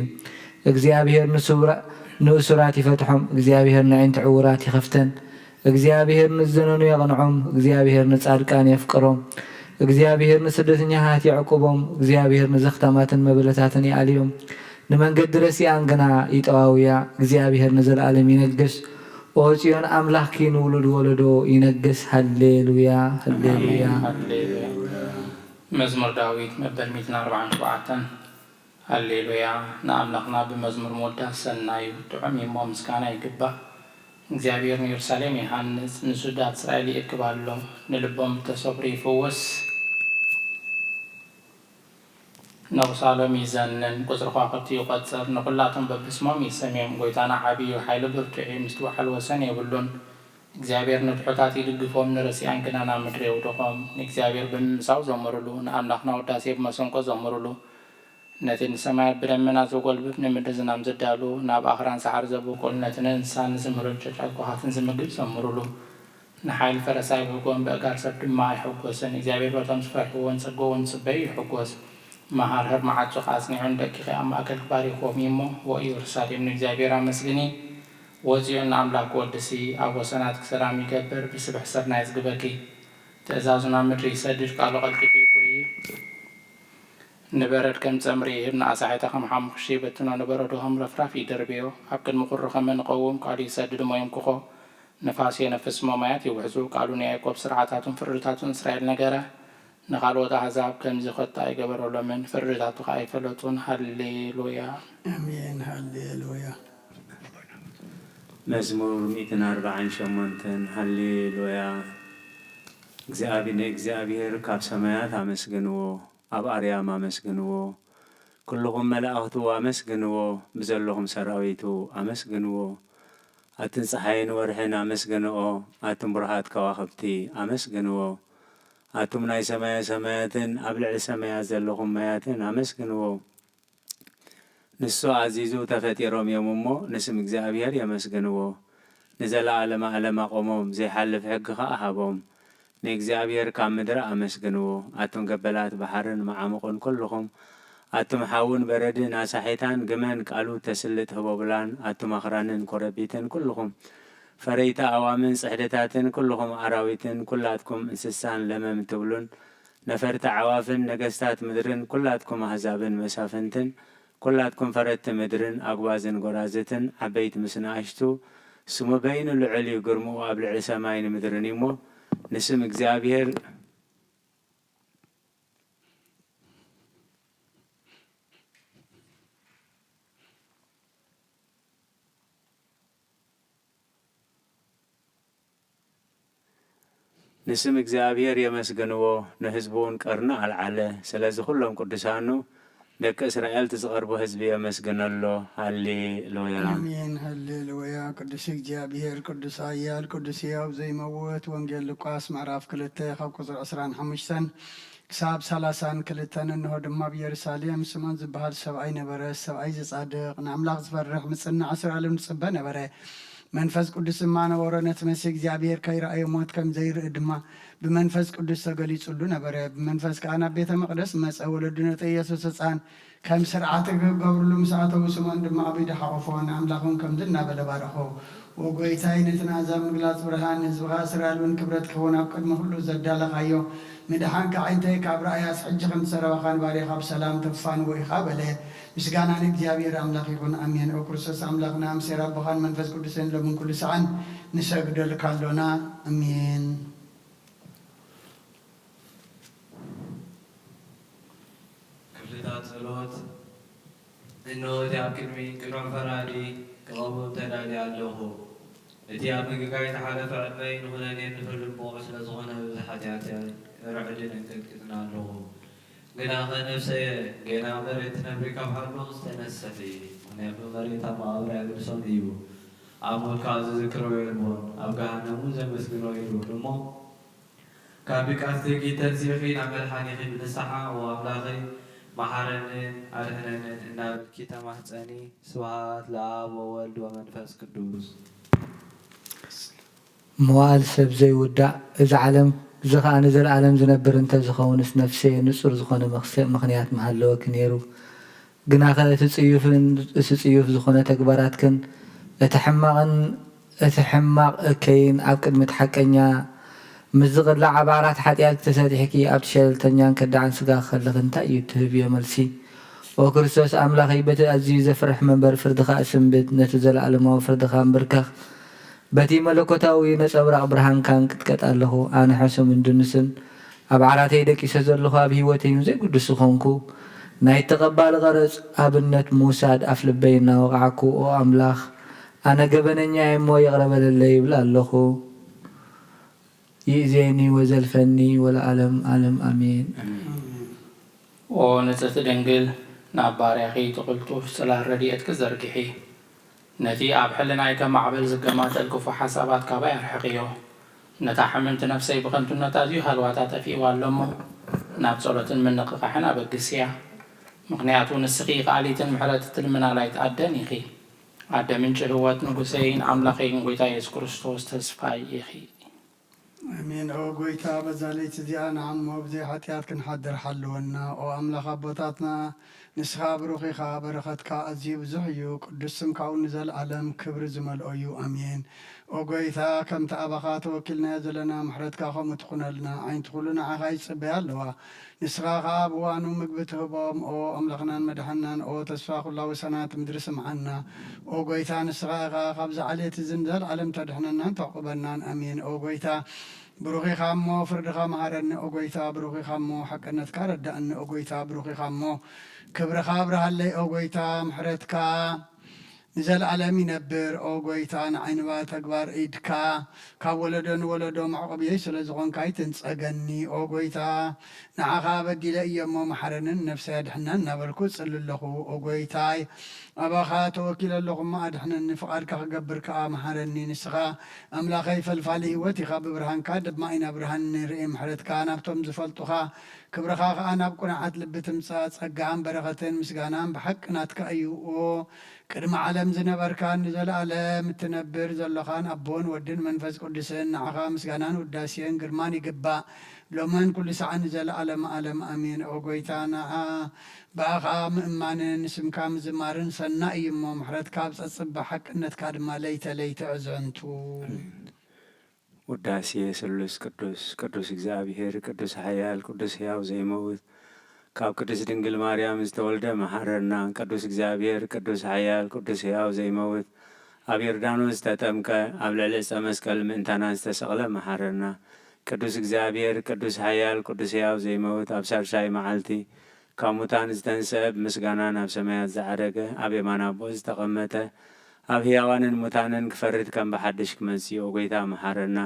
እግዚኣብሔር ንስውራ-፣ ንእሱራት ይፈትሖም፣ እግዚኣብሔር ነዒንቲ ዕዉራት ይኸፍተን፣ እግዚኣብሔር ንዝደነኑ የቕንዖም፣ እግዚኣብሔር ንጻድቃን የፍቅሮም። እግዚኣብሔር ንስደተኛታት የዕቁቦም፣ እግዚኣብሔር ንዘኽታማትን መበለታትን ይኣልዮም፣ ንመንገዲ ረሲኣን ግና ይጠዋውያ። እግዚኣብሔር ንዘለኣለም ይነግስ። ኦ ጽዮን፣ ኣምላኽኪ ንውሉድ ወለዶ ይነግስ። ሃሌሉያ፣ ሃሌሉያ። መዝሙር ዳዊት መበል ሚእትን ኣርባዓን ሸውዓተን። ሃሌሉያ። ንኣምላኽና ብመዝሙር ምውዳስ ሰናይ እዩ፣ ጥዑም እዩ እሞ ምስጋና ይግባእ። እግዚኣብሔር ንየሩሳሌም ይሃንጽ፣ ንስዱዳት እስራኤል ይእክብ ኣሎ፣ ንልቦም እተሰብሩ ይፍውስ፣ ነቑሳሎም ይዘንን፣ ቁጽሪ ከዋኽብቲ ይቖጽር፣ ንኹላቶም በብስሞም ይሰምዮም። ጐይታና ዓቢ እዩ፣ ሓይሉ ብርቱዕ እዩ፣ ምስትውዓል ወሰን የብሉን። እግዚኣብሔር ንድሑታት ይድግፎም፣ ንረሲኣን ግና ናብ ምድሪ የውድቖም። ንእግዚኣብሔር ብምምሳው ዘምሩሉ፣ ንኣምላኽና ውዳሴ ብመሰንቆ ዘምሩሉ። ነቲ ንሰማያት ብደመና ዘጎልብብ፣ ንምድሪ ዝናም ዘዳሉ፣ ናብ ኣኽራን ሳዕሪ ዘብቁል፣ ነቲ ንእንስሳን ንዝምህሩን ጨጫት ጓኻትን ዝምግብ ዘምሩሉ። ንሓይሊ ፈረሳይ ብህጎን ብእጋር ሰብ ድማ ኣይሕጎስን። እግዚኣብሔር በቶም ዝፈርሕዎን ዝጸግብዎን ዝጽበዩ ይሕጎስ። መሃርህር መዓጹ ኣጽኒዑ ንደቂኺ ኣብ ማእከልኪ ባሪኽዎም እዩ እሞ፣ ወኢየሩሳሌም ንእግዚኣብሔር ኣመስግኒ፣ ወጽዮን ንኣምላኽ ወድሲ። ኣብ ወሰናትኪ ሰላም ይገብር፣ ብስብሒ ስርናይ ይጽግበኪ። ትእዛዙ ናብ ምድሪ ይሰድድ፣ ቃሉ ቀልጢፉ ይጎዪ። ንበረድ ከም ጸምሪ ይህብ፣ ንኣሳሒታ ከም ሓሙኽሺ ይበትኖ፣ ንበረዶ ከም ረፍራፍ ይደርብዮ። ኣብ ቅድሚ ቁሪ ከመ ንቐውም፣ ቃሉ ይሰድድ እሞ የምክኾ። ንፋስ የነፍስ እሞ ማያት ይውሕዙ። ቃሉ ንያዕቆብ ስርዓታቱን ፍርድታቱን እስራኤል ነገረ። ንኻልኦት ኣህዛብ ከምዚ ኸቶ ኣይገበረሎምን፣ ፍርድታቱ ኸኣ ኣይፈለጡን። ሃሌሉያ። ኣሜን፣ ሃሌሉያ። መዝሙር ሚእትን ኣርባዓን ሸሞንተን። ሃሌሉያ። እግዚኣብ-፣ ንእግዚኣብሔር ካብ ሰማያት ኣመስግንዎ፣ ኣብ ኣርያም ኣመስግንዎ። ኩልኹም መላእኽቱ ኣመስግንዎ፣ ብዘለኹም ሰራዊቱ ኣመስግንዎ። ኣትን ጸሓይን ወርሕን ኣመስግንኦ፣ ኣትን ብሩሃት ከዋኽብቲ ኣመስግንዎ። ኣቱም ናይ ሰማየ ሰማያትን ኣብ ልዕሊ ሰማያት ዘለኹም ማያትን ኣመስግንዎ። ንሱ ኣዚዙ ተፈጢሮም እዮም እሞ፣ ንስም እግዚኣብሔር የመስግንዎ። ንዘለዓለመ ዓለም ኣቖሞም፣ ዘይሓልፍ ሕጊ ኸኣ ሃቦም። ንእግዚኣብሔር ካብ ምድሪ ኣመስግንዎ። ኣቱም ገበላት ባሕርን መዓሙቕን ኩልኹም፣ ኣቱም ሓውን በረድን ኣሳሒታን ግመን ቃሉ ተስልጥ ህቦብላን፣ ኣቱም ኣኽራንን ኮረቢትን ኩልኹም፣ ፈረይቲ ኣዋምን ጽሕድታትን ኩልኹም ኣራዊትን፣ ኩላትኩም እንስሳን ለመም ትብሉን፣ ነፈርቲ ኣዕዋፍን ነገስታት ምድርን፣ ኩላትኩም ኣህዛብን መሳፍንትን፣ ኩላትኩም ፈረድቲ ምድርን ኣጉባዝን ጎራዝትን፣ ዓበይቲ ምስ ንኣሽቱ፣ ስሙ በይኑ ልዑል እዩ፣ ግርምኡ ኣብ ልዕሊ ሰማይን ምድርን እዩ እሞ፣ ንስም እግዚኣብሔር ንስም እግዚኣብሔር የመስግንዎ፣ ንህዝቡ እውን ቀርኑ ኣልዓለ። ስለዚ ኩሎም ቅዱሳኑ ደቂ እስራኤል እቲ ዝቐርቦ ህዝቢ የመስግነሎ። ሃሌሉያ። ኣሜን፣ ሃሌሉያ። ቅዱስ እግዚኣብሔር፣ ቅዱስ ኃያል፣ ቅዱስ ሕያው ዘይመውት። ወንጌል ሉቃስ ምዕራፍ ክልተ ካብ ቁጽሪ ዕስራን ሓሙሽተን ክሳብ ሰላሳን ክልተን። እንሆ ድማ ኣብ ኢየሩሳሌም ስምዖን ዝበሃል ሰብኣይ ነበረ። ሰብኣይ ዘጻድቕ፣ ንኣምላኽ ዝፈርሕ፣ ምጽናዕ እስራኤልን ዝጽበ ነበረ። መንፈስ ቅዱስ ድማ ነበሮ። ነቲ መሲህ እግዚኣብሔር ከይረኣዮ ሞት ከም ዘይርኢ ድማ ብመንፈስ ቅዱስ ተገሊጹሉ ነበረ። ብመንፈስ ከኣ ናብ ቤተ መቕደስ መጸ። ወለዱ ነቲ ኢየሱስ ህጻን ከም ስርዓት ክገብርሉ ምስ ኣተዉ፣ ስምዖን ድማ ኣብ ኢዱ ሓቖፎ፣ ንኣምላኽ እውን ከምዚ እናበለ ባረኾ። "ኦ ጐይታይ፣ ነቲ ንኣህዛብ ምግላጽ ብርሃን፣ ንህዝብኻ እስራኤል እውን ክብረት ክኸውን ኣብ ቅድሚ ኩሉ ዘዳለኻዮ፣ ምድሓንካ ኣዒንተይ ካብ ረኣያስ፣ ሕጂ ከም ዝሰረዋኻን ባሪኻ ብሰላም ተፋንዎ ኢኻ" በለ። ምስጋና ንእግዚኣብሔር ኣምላኽ ይኹን፣ ኣሜን። ኦ ክርስቶስ ኣምላኽና፣ ኣምሴር ኣቦኻን መንፈስ ቅዱስን ሎምን ኩሉ ሰዓን ንሰግደልካ ኣሎና፣ ኣሜን። ክፍልታት ጸሎት። እንሆ፣ እቲ ኣብ ቅድሚ ቅኑዕ ፈራዲ ክቐውም ተዳልየ ኣለኹ። እቲ ኣብ ምግጋይ ዝሓለፈ ዕድመይ ንኹነኔን ንፍርድን ብቑዕ ስለ ዝኾነ፣ ብብዝሒ ሓጢኣተይ ርዕድን እንቅጥቅጥን ኣለኹ። ግናኸ ነፍሰየ፣ ጌና መሬት ትነብሪ ካብ ሃሎ ዝተነስሒ፣ ምኽንያቱ መሬት ኣብ መቓብር ኣየግድሶን እዩ። ኣብ ሞት ከኣ ዝዝክሮ የልቦን፣ ኣብ ገሃነም እውን ዘመስግኖ የልቦን እሞ፣ ካብ ድቃስኪ ተንሲእኺ ናብ መድሓኒኺ ብንስሓ፣ "ኦ ኣምላኸይ፣ መሓረንን ኣድሕነንን" እናበልኪ ተማህጸኒ። ስብሐት ለኣብ ወወልድ ወመንፈስ ቅዱስ። መዋእል ሰብ ዘይውዳእ፣ እዚ ዓለም፣ እዚ ኸኣ ንዘለኣለም ዝነብር እንተ ዝኸውንስ፣ ነፍሰየ፣ ንጹር ዝኾነ መኽሰ-፣ ምኽንያት ምሃለወኪ ነይሩ። ግናኸ እቲ ጽዩፍን እቲ ጽዩፍ ዝኾነ ተግባራትክን፣ እቲ ሕማቕን እቲ ሕማቕ እከይን ኣብ ቅድሚ እቲ ሓቀኛ ምስ ዝቕላዕ፣ ኣብ ዓራት ሓጢኣት ተሰጢሕኪ ኣብቲ ሸለልተኛን ከዳዕን ስጋኺ ከለኺ እንታይ እዩ እትህብዮ መልሲ? ኦ ክርስቶስ ኣምላኸይ፣ በቲ ኣዝዩ ዘፍርሕ መንበር ፍርድኻ እስንብድ፣ ነቲ ዘለኣለማዊ ፍርድኻ እምብርከኽ። በቲ መለኮታዊ ነጸብራቕ ብርሃንካ እንቅጥቀጥ ኣለኹ። ኣነ ሕሱምን ድኑስን ኣብ ዓራተይ ደቂሰ ዘለኹ፣ ኣብ ህይወተይ እውን ዘይግዱስ ዝኾንኩ፣ ናይ ተቐባሊ ቀረጽ ኣብነት ምውሳድ ኣፍልበይ እናወቕዓኩ፣ ኦ ኣምላኽ፣ ኣነ ገበነኛ እየ እሞ ይቕረ በለለይ ይብል ኣለኹ። ይእዜኒ ወዘልፈኒ ወለዓለም ዓለም ኣሜን። ኦ ንጽህቲ ድንግል፣ ናብ ባርያኺ እቲ ቅልጡፍ ጽላል ረድኤትኪ ዘርግሒ። ነቲ ኣብ ሕልናይ ከም ማዕበል ዝገማጠል ክፉእ ሓሳባት ካባይ ኣርሕቕዮ። ነታ ሕምምቲ ነፍሰይ ብኸንቱነት ኣዝዩ ሃልዋታ ጠፊእዋ ኣሎ እሞ፣ ናብ ጸሎትን ምንቕቓሕን ኣበግስያ። ምኽንያቱ ንስኺ ከኣሊትን ምሕረት ትልምናላይት ኣደን ኢኺ። ኣደ ምንጪ ህይወት ንጉሰይን ኣምላኸይን ጎይታ የሱስ ክርስቶስ ተስፋይ ኢኺ። ኣሜን። ኦ ጎይታ፣ በዛ ለይቲ እዚኣ ንዓሞ ብዘይ ሓጢኣት ክንሓድር ሓልወና። ኦ ኣምላኽ ኣቦታትና፣ ንስኻ ብሩኽ ኢኻ፣ በረኸትካ ኣዝዩ ብዙሕ እዩ። ቅዱስ ስምካ እውን ንዘለኣለም ክብሪ ዝመልኦ እዩ። ኣሜን። ኦ ጎይታ፣ ከምቲ ኣባኻ ተወኪልናዮ ዘለና ምሕረትካ ከምኡ ትኹነልና። ኣዒንቲ ኩሉ ንዓኻ ይጽበያ ኣለዋ። ንስኻ ኸኣ ኣብ እዋኑ ምግቢ ትህቦም። ኦ ኣምላኽናን መድሓንናን፣ ኦ ተስፋ ኩላ ወሰናት ምድሪ ስምዓና። ኦ ጎይታ፣ ንስኻ ኢኻ ካብዚ ዓሌት እዚ ንዘለኣለም ተድሕነናን ተዕቁበናን። ኣሜን። ኦ ጎይታ፣ ብሩኽ ኢኻ እሞ ፍርድኻ መሃረኒ። ኦ ጎይታ፣ ብሩኽ ኢኻ እሞ ሓቅነትካ ረዳእኒ። ኦ ጎይታ፣ ብሩኽ ኢኻ እሞ ክብርኻ ኣብርሃለይ። ኦ ጎይታ፣ ምሕረትካ ንዘለኣለም ይነብር። ኦ ጎይታ፣ ንዓይ ንባ ተግባር ኢድካ ካብ ወለዶ ንወለዶ መዕቆብየይ ስለ ዝኾንካ ኣይትንጸገኒ። ኦ ጎይታ፣ ንዓኻ በዲለ እየ እሞ መሓረንን ነፍሰይ ኣድሕነን እናበልኩ እጽሊ ኣለኹ። ኦ ጎይታይ፣ ኣባኻ ተወኪለ ኣለኹ እሞ ኣድሕነኒ፣ ፍቓድካ ክገብር ከኣ መሓረኒ። ንስኻ ኣምላኸይ ፈልፋሊ ህይወት ኢኻ፣ ብብርሃንካ ድማ ኢና ብርሃን ንርኢ። ምሕረትካ ናብቶም ዝፈልጡኻ፣ ክብርኻ ከኣ ናብ ቅኑዓት ልቢ ትምጻእ። ጸጋን በረኸትን ምስጋናን ብሓቂ ናትካ እዩ። ኦ ቅድሚ ዓለም ዝነበርካን ንዘለኣለም እትነብር ዘሎኻን ኣቦን ወድን መንፈስ ቅዱስን፣ ንዓኻ ምስጋናን ውዳሴን ግርማን ይግባእ፣ ሎምን ኩሉ ሰዓን ንዘለኣለም ዓለም ኣሜን። ኦ ጎይታ፣ ንዓ ብኣኻ ምእማንን ስምካ ምዝማርን ሰናይ እዩ እሞ፣ ምሕረትካ ኣብ ጸጽብ ሓቅነትካ ድማ ለይተ ለይተ ኣዘንቱ። ውዳሴ ስሉስ ቅዱስ፣ ቅዱስ እግዚኣብሔር፣ ቅዱስ ሓያል፣ ቅዱስ ሕያው ዘይመውት፣ ካብ ቅድስት ድንግል ማርያም ዝተወልደ መሓረና። ቅዱስ እግዚኣብሔር፣ ቅዱስ ሓያል፣ ቅዱስ ሕያው ዘይመውት፣ ኣብ ዮርዳኖስ ዝተጠምቀ፣ ኣብ ልዕሊ ዕፀ መስቀል ምእንታና ዝተሰቕለ መሓረና። ቅዱስ እግዚኣብሔር፣ ቅዱስ ሓያል፣ ቅዱስ ሕያው ዘይመውት፣ ኣብ ሳልሳይ መዓልቲ ካብ ሙታን ዝተንስአ፣ ብምስጋና ናብ ሰማያት ዝዓረገ፣ ኣብ የማን ኣቦ ዝተቐመጠ፣ ኣብ ህያዋንን ሙታንን ክፈርድ ከም ብሓድሽ ክመጽእ፣ ኦ ጐይታ፣ መሓረና።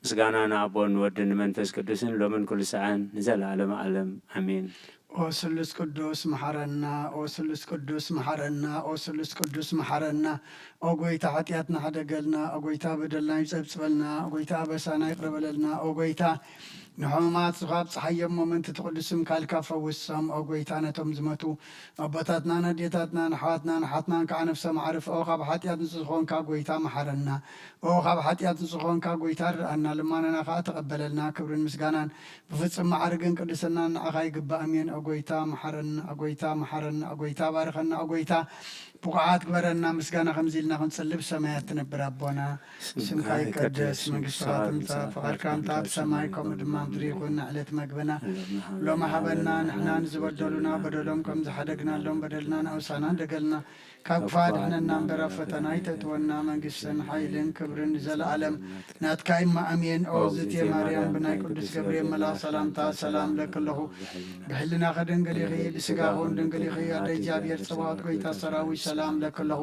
ምስጋና ንኣቦን ንወድን ንመንፈስ ቅዱስን፣ ሎምን ኩሉ ሰዓን፣ ንዘለዓለመ ዓለም። ኣሜን። ኦ ስሉስ ቅዱስ፣ መሓረና። ኦ ስሉስ ቅዱስ፣ መሓረና። ኦ ስሉስ ቅዱስ፣ መሓረና። ኦ ጐይታ፣ ሓጢኣትና ሕደገልና። ኦ ጐይታ፣ በደልና ይጸብጽበልና። ኦ ጐይታ፣ ኣበሳና ይቕረ በለልና። ኦ ጐይታ፣ ንሕሙማት ዝኻብ ጸሓዮም ሞመንት እቲ ቅዱስ ስምካ ኢልካ ፈውሶም። ኦ ጐይታ፣ ነቶም ዝመቱ ኣቦታትናን ኣዴታትናን ኣሕዋትናን ኣሓትናን ከዓ ነፍሶም ኣዕርፍ። ኦ ካብ ሓጢኣት ንጹህ ዝኾንካ ጐይታ፣ መሓረና። ኦ ካብ ሓጢኣት ንጹህ ዝኾንካ ጐይታ፣ ርኣና፣ ልማናና ከዓ ተቐበለልና። ክብርን ምስጋናን ብፍጹም መዓርግን ቅድስናን ንዓኻ ይግባእ። ኣሜን። ኦ ጐይታ፣ መሓረና። ኦ ጐይታ፣ መሓረና። ኦ ጐይታ፣ ባርኸና። ኦ ጐይታ፣ ብቑዓት ግበረና። ምስጋና ከምዚ ኢልና ክንጽሊ ብሰማያት ትነብር ኣቦና፣ ስምካ ይቀደስ፣ መንግስትኻ ትምጻእ፣ ፍቓድካ እንተ ኣብ ሰማይ ከምኡ ድማ ኣብ ምድሪ ይኹን። ንዕለት መግብና ሎሚ ሃበና፣ ንሕና ንዝበደሉና በደሎም ከም ዝሓደግናሎም በደልና ንኣውሳና ደገልና፣ ካብ ክፋ ድሕነና እምበር ኣብ ፈተና ኣይተእትወና። መንግስትን ሓይልን ክብርን ንዘለኣለም ናትካ እማ ኣሜን። ኦ ዝቴ ማርያም፣ ብናይ ቅዱስ ገብርኤል መልኣኽ ሰላምታ ሰላም ለኪ ኣለኹ። ብሕልናኺ ድንግል ኢኺ፣ ብስጋኺ እውን ድንግል ኢኺ። ኣደ እግዚኣብሔር ጸባኦት ጐይታ ሰራዊት ሰላም ለኪ ኣለኹ።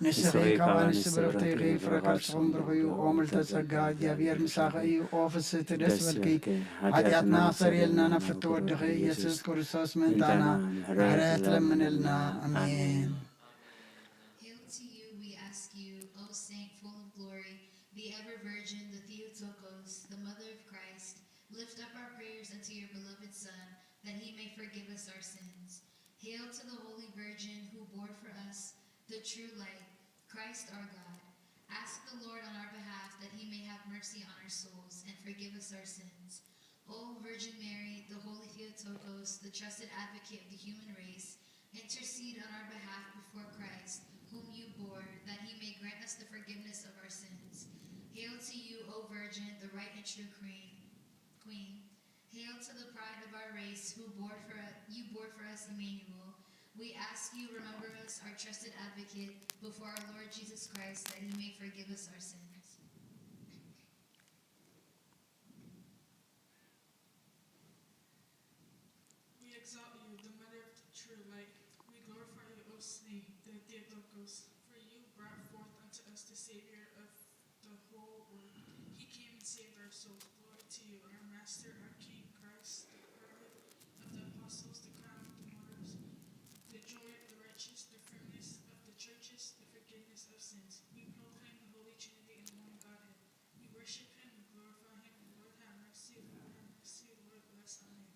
ንስኺ ካብ ኣንስቲ ብርኽቲ ኢኺ፣ ፍረ ከርስኹም ብሩኽ እዩ። ኦ ምልተ ጸጋ፣ እግዚኣብሔር ምሳኺ እዩ። ኦ ፍስህቲ ደስ በልኪ፣ ሓጢኣትና ኣስተሰርየልና፣ ናብ ፍትው ወድኺ ኢየሱስ ክርስቶስ ምእንታና ምሕረት ለምንልና። ኣሜን። Hail to you, we ask you, O Saint full of glory, the ever Virgin, the Theotokos, the Mother of Christ, lift up our prayers unto your beloved Son, that he may forgive us our sins. Hail to the Holy Virgin who bore for us the true light, Christ our God. Ask the Lord on our behalf that he may have mercy on our souls and forgive us our sins. O Virgin Mary, the Holy Theotokos, the trusted advocate of the human race, intercede on our behalf before Christ, whom you bore, that he may grant us the forgiveness of our sins. Hail to you, O Virgin, the right and true Queen. Queen. Hail to the pride of our race, who bore for you bore for us Emmanuel. We ask you remember us, our trusted advocate, before our Lord Jesus Christ, that he may forgive us our sins. We exalt you, the mother of the true light. We glorify you, O Saint, the Theotokos, for you brought forth unto us the Savior of the whole world. He came and saved our souls. Glory to you, our Master, our King, Christ, the prophet of the apostles, the crown of the martyrs, the joy of the righteous, the firmness of the churches, the forgiveness of sins. We proclaim the Holy Trinity in the one Godhead. We worship him, we glorify him, Lord have mercy, Lord have mercy, Lord bless, amen.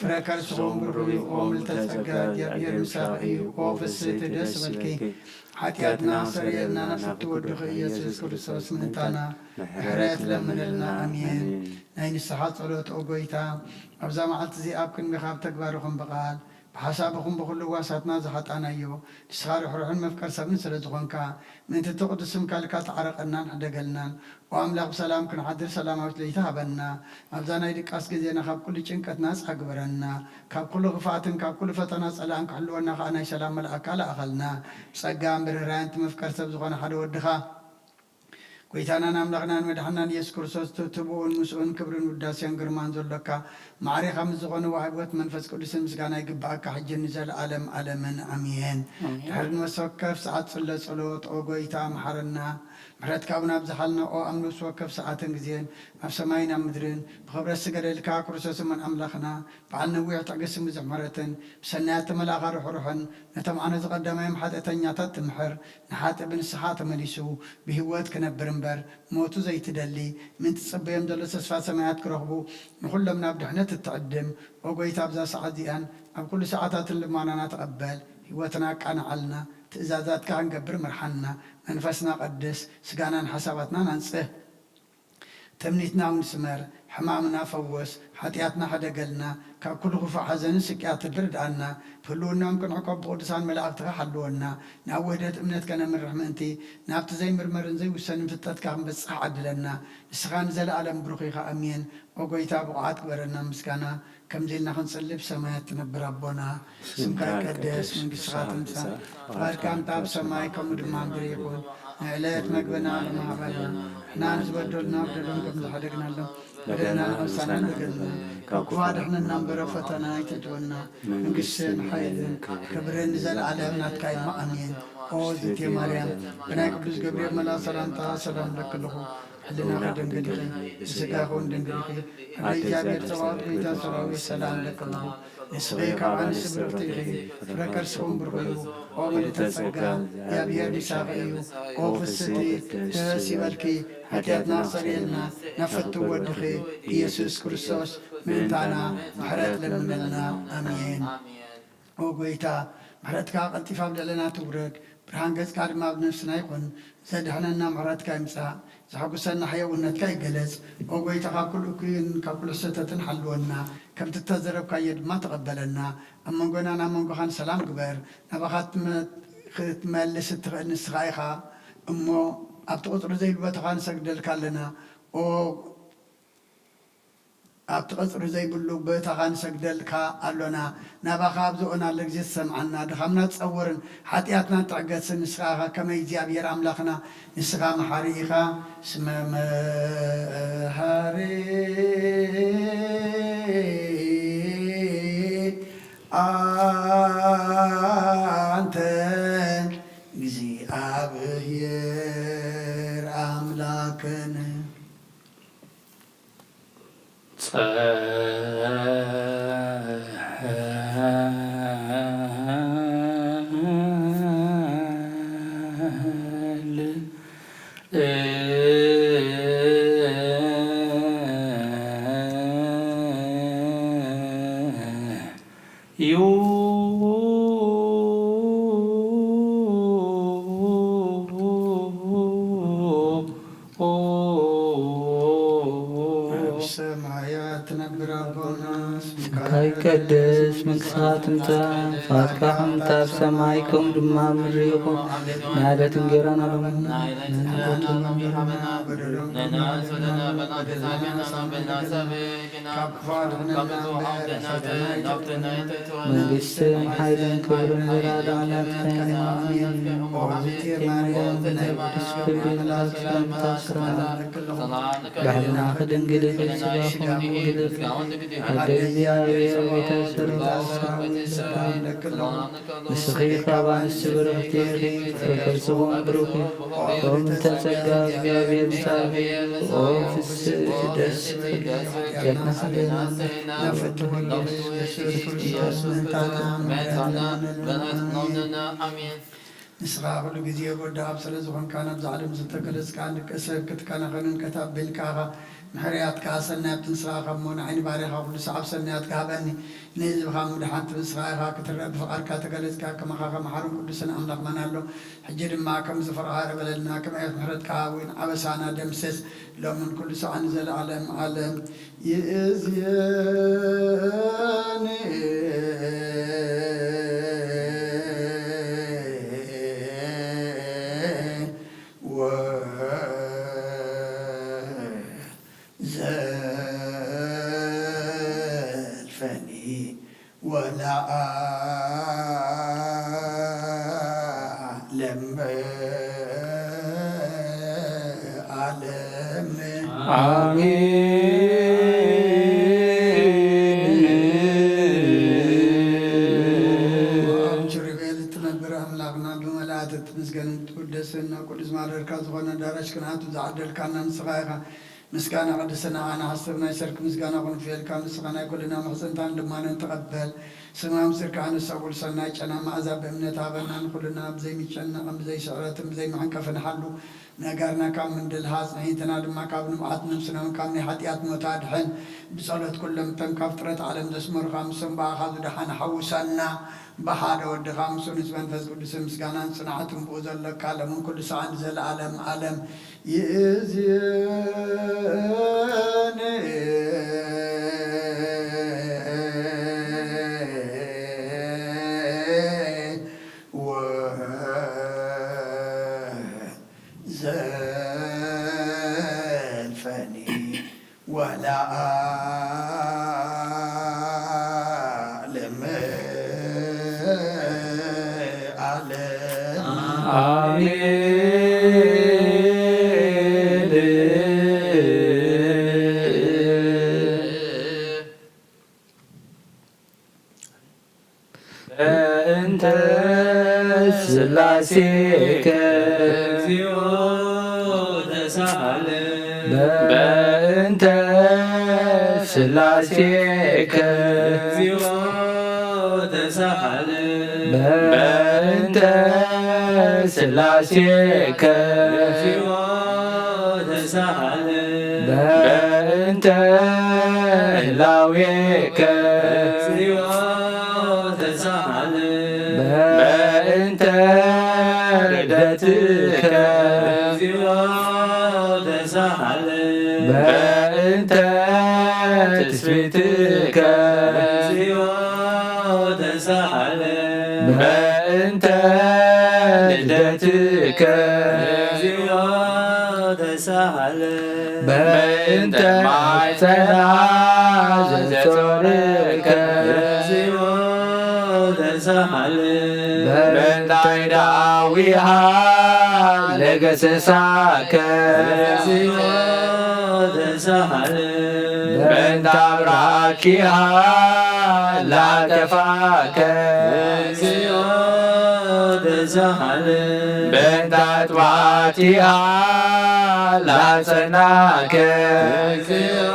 ፍረ ከርስኹም ብሩኽ እዩ። ኦ ምልዕተ ጸጋ፣ እግዚኣብሔር ምሳኺ እዩ። ኦ ፍስሕቲ ደስ ይበልኪ። ሓጢኣትና ኣስተሰርየልና፣ ናብ ፍትው ወድኺ ኢየሱስ ክርስቶስ ምእንታና ምሕረት ለምንልና። ኣሜን። ናይ ንስሓ ጸሎት። ኦ ጐይታ፣ ኣብዛ መዓልቲ እዚኣ ኣብ ቅድሚኻ ብተግባር ይኹን ብቓል፣ ብሓሳብ ይኹን ብኹሉ ህዋሳትና ዝሓጣናዮ፣ ንስኻ ርሕሩሕን መፍቀር ሰብን ስለ ዝኾንካ፣ ምእንቲ እቲ ቅዱስ ስምካ ኢልካ ተዓረቐናን ሕደገልናን። ኦ ኣምላኽ፣ ብሰላም ክንሓድር ሰላማዊት ለይቲ ሃበና። ኣብዛ ናይ ድቃስ ግዜና ካብ ኩሉ ጭንቀት ናጻ ግበረና። ካብ ኩሉ ክፍኣትን ካብ ኩሉ ፈተና ጸላእን ክሕልወና ከኣ ናይ ሰላም መልኣካ ለኣኸልና። ብጸጋን ብርህራሄን እቲ መፍቀር ሰብ ዝኾነ ሓደ ወድኻ፣ ጐይታናን ኣምላኽናን መድሓናን ኢየሱስ ክርስቶስ፣ ትብኡን ምስኡን ክብርን ውዳሴን ግርማን ዘሎካ፣ ማዕሬኻ ምስ ዝኾነ ወሃቢ ሕይወት መንፈስ ቅዱስን ምስጋና ይግብኣካ፣ ሕጂ ንዘለኣለም ኣለምን። ኣሜን። ኣሜን። ድሕሪ ነፍሲ ወከፍ ሰዓት ጽለ ጸሎት፣ ኦ ጐይታ፣ መሓረና። ምሕረትካ እውን ኣብዝሓልና፣ ኦ ኣብ ነፍሲ ወከፍ ሰዓትን ግዜን፣ ኣብ ሰማይን ኣብ ምድርን፣ ብኽብረት ዝገደልካ ክርስቶስ እሙን ኣምላኽና፣ በዓል ነዊሕ ትዕግስትን ብዙሕ ምሕረትን፣ ብሰናያት ተመላእኻ ርሑሩሕን፣ ነቶም ዓነውቲ ቀዳማዮም ሓጢኣተኛታት ትምሕር፣ ንሓጥእ ብንስሓ ተመሊሱ ብህይወት ክነብር እምበር፣ ሞቱ ዘይትደሊ፣ ምእንቲ ትጽበዮም ዘሎ ተስፋ ሰማያት ክረኽቡ፣ ንኹሎም ናብ ድሕነት እትዕድም፣ ኦ ጐይታ፣ ኣብዛ ሰዓት እዚኣን ኣብ ኩሉ ሰዓታትን ልማናና ተቐበል፣ ህይወትና ኣቃንዓልና፣ ትእዛዛትካ ክንገብር ምርሓና፣ መንፈስና ቀድስ፣ ስጋናን ሓሳባትናን ኣንጽህ። ትምኒትና እውን ስመር፣ ሕማምና ፈውስ፣ ሓጢኣትና ሕደገልና፣ ካብ ኩሉ ክፉእ ሓዘንን ስቅያትን ርድኣና፣ ብህልውናኦም ክንዕቆብ ብቅዱሳን መላእኽትኻ ሓልወና፣ ናብ ውህደት እምነት ከነምርሕ ምእንቲ፣ ናብቲ ዘይምርመርን ዘይውሰንን ፍልጠትካ ክንበጽሕ ዓድለና። ንስኻ ንዘለኣለም ብሩኽ ኢኻ። ኣሜን። ኦ ጐይታ፣ ብቑዓት ግበረና ምስጋና፣ ከምዚ ኢልና ክንጽሊ፣ ብሰማያት ትነብር ኣቦና፣ ስምካ ይቀደስ፣ መንግስትኻ ትምጻእ፣ ፍቓድካ እንተ ኣብ ሰማይ ከምኡ ድማ ኣብ ምድሪ ይኹን። ንዕለት መግብና ሎሚ ሃበና፣ ንሕና ንዝበደሉና በደሎም ከም ዝሓደግናሎም፣ በደልና ንኸምሳና ንገልና፣ ካብ ክፉእ ኣድሕነና እምበር ኣብ ፈተና ኣይተእትወና። መንግስትን ሓይልን ክብርን ንዘለኣለም ናትካ እዩ። ኣሜን። ኦ ዝቴ ማርያም፣ ብናይ ቅዱስ ገብርኤል መልኣኽ ሰላምታ ሰላም እብለኪ ኣለኹ። ሕልናኺ ድንግል ኢኺ፣ ብስጋኺ እውን ድንግል ኢኺ። ኣደ እግዚኣብሔር ጸባኦት ጐይታ ሰራዊት ሰላም እብለኪ ኣለኹ። ንስኺ ካብ ኣንስቲ ብርኽቲ ኢኺ፣ ፍረ ከርስኺ እውን ብሩኽ እዩ። ኦ ምልዕተ ጸጋ፣ እግዚኣብሔር ምሳኺ እዩ። ኦ ፍስሕቲ፣ ደስ ይበልኪ፣ ሓጢኣትና ኣስተሰርየልና፣ ናብ ፍትው ወድኺ ኢየሱስ ክርስቶስ ምእንታና ምሕረት ለምነልና። ኣሜን። ኦ ጐይታ፣ ምሕረትካ ቀልጢፋ ኣብ ልዕለና ትውረድ፣ ብርሃን ገጽካ ድማ ኣብ ነፍስና ይኹን። ዘድሕነና ምሕረትካ ይምጻእ፣ ዘሐጉሰና ሕያውነትካ ይገለጽ። ኦ ጐይታ፣ ካብ ኩሉ እኩይን ካብ ኩሉ ሕሰተትን ሓልወና፣ ከምቲ እተዘረብካዮ ድማ ተቐበለና። ኣብ መንጎናን ኣብ መንጎኻን ሰላም ግበር። ናባኻ ክትመ-፣ ክትመልስ እትኽእል ንስኻ ኢኻ እሞ፣ ኣብቲ ቁጽሪ ዘይብሉ ቦታኻ ንሰግደልካ ኣለና። ኦ ኣብቲ ቀጽሪ ዘይብሉ ቦታኻ ንሰግደልካ ኣሎና። ናባኻ ኣብ ዝኦና ኣሎ ግዜ ትሰምዓና። ድኻምና ትጸውርን ሓጢኣትና ትዕገስን ንስኻ ኢኻ። ከመይ እግዚኣብሔር ኣምላኽና ንስኻ መሓሪ ኢኻ። ስመ መሓሪ ኣንተ እግዚኣብሔር ኣምላክን። ሰማያት ትነብር ኣቦና፣ ስምካ ይቀደስ፣ መንግስትኻ ትምጻእ፣ ፍቓድካ ከምቲ ኣብ ሰማይ ከምኡ ድማ ኣብ ምድሪ ይኹን። ንዕለት እንጌራና ሎሚ ሃበና፣ በደሎም መንግስትን ሓይልን ክብርን ዘላለምን ናትካ እዩ። ኣሜን። ኦ ዝቴ ማርያም፣ ብናይ ቅዱስ ገብርኤል መልኣክ ሰላምታ ሰላም እብለኪ ኣለኹ። ብሕልናኺ ድንግል ኢኺ፣ ስጋኺ እውን ድንግል ኢኺ። ኣደ እግዚኣብሔር፣ ቤተ ሰራዊት ሰላም እብለኪ ኣለኹ። ንስኺ ካብ ኣንስቲ ብርኽቲ ኢኺ፣ ፍረ ከርስኺ እውን ብሩኽ እዩ። ኦ ምልዕተ ጸጋ፣ እግዚኣብሔር ምሳኺ፣ ኦ ፍስሕቲ ደስ ይበልኪ፣ ጌታና ሓደና ናብ ፍትው ኢየሱስ ክርስቶስ ምእንታና ምሕረት ለምንልና። ኣሜን። ንስኻ ኩሉ ግዜ ወዲ ኣብ ስለ ዝኾንካ፣ ናብዛ ዓለም ዝተገለጽካ ንደቂ ሰብ ክትከናኸንን ከተብልካ ኢኻ። ምሕረያትካ ሰናይ ኣብቲ ንስኻ ካብ ሞን ዓይኒ ባሪኻ ኩሉ ሰዓብ ሰናያትካ ሃበኒ። ንህዝብኻ ምድሓን ትብል ንስኻ ኢኻ ክትረአ ብፍቓድካ ተገለጽካ። ከማኻ ከመሓርን ቅዱስን ኣምላኽ መን ኣሎ? ሕጂ ድማ ከም ዝፈርኻ ይቕበለልና። ከም ምሕረትካ እውን ዓበሳና ደምስስ። ሎምን ኩሉ ሰዓን ዘለዓለም ዓለም ይእዝየኒ ወዘልፈኒ ወለዓለም ዓለም። ኣሜን። ኣብ ኪሩቤል እትነብር ኣምላኽና ብመላእክት እትምስገንን እትውደስን ናብ ቅዱስ ማደርካ ዝኾነ ኣዳራሽ ክንኣቱ ዝዓደልካና ንስኻ ኢኻ። ምስጋና ቅድስና ኣነ ሓሰብ ናይ ሰርክ ምስጋና ክንፍየልካ ንስኻ ናይ ኩልና መሕፀንታን ልማንን ተቐበል። ስማም ስርካ ኣነ ሰጉል ሰናይ ጨና መኣዛ ብእምነት ሃበና ንኩልና ብዘይሚጨነቕን ብዘይስዕረትን ብዘይመሐንቀፍን ሓሉ ነጋርና ካብ ምንድልሃ ኣጽንሒትና ድማ ካብ ንብዓት ነፍስና እውን ካብ ናይ ሓጢኣት ሞት ኣድሕን። ብጸሎት ኩሎም እቶም ካብ ፍጥረት ዓለም ዘስመሩኻ ምሶም ብኣኻ ዝደሓነ ሓውሰና። ብሓደ ወድኻ ምስኡ ምስ መንፈስ ቅዱስ ምስጋናን ጽንዓትን ብኡ ዘለካ ለምን ኩሉ ሰዓን ዘለዓለም ዓለም ይእዝን። ወዘልፈኒ ወለዓለም ዓለም። ኣሜን። በእንተ ስላሴከ እግዚኦ ተሳሃለ። በእንተ ስላሴከ እግዚኦ ተሳሃለ። በእንተ ስላሴከ እግዚኦ ተሳሃለ። በእንተ ህላዌከ እግዚኦ ተሳሃለ። በእንተ ርደትከ እግዚኦ ተሳሃለ። በእንተ ትስብእትከ እግዚኦ ተሳሃለ። በእንተ ልደትከ እግዚኦ ተሳሃለ። በእንተ ማይጸና ዘጾርከ እግዚኦ ተሳሃለ። በእንታይ ዳዊሃ ለገሰሳከ እግዚኦ ተሳሃለ። በእንተ አብራኪሃ ላጠፋከ እግዚኦ ተሳሃለ። በእንተ አጥባቲሃ ላጸናከ እግዚኦ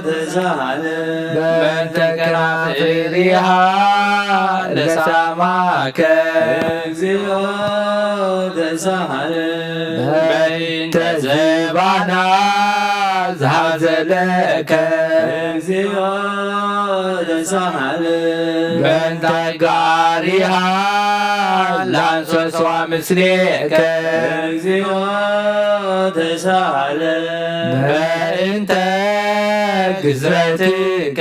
ተሳሃለ። በእንተ ከናፍሪሃ ለሳማከ እግዚኦ ተሳሃለ። በእንተ ዘባና ዝሃዘለከ እግዚኦ ተሳሃለ። በእንተ ጋሪሃ ላንሶስዋ ምስሌከ እግዚኦ ተሳሃለ። በእንተ ግዝረትከ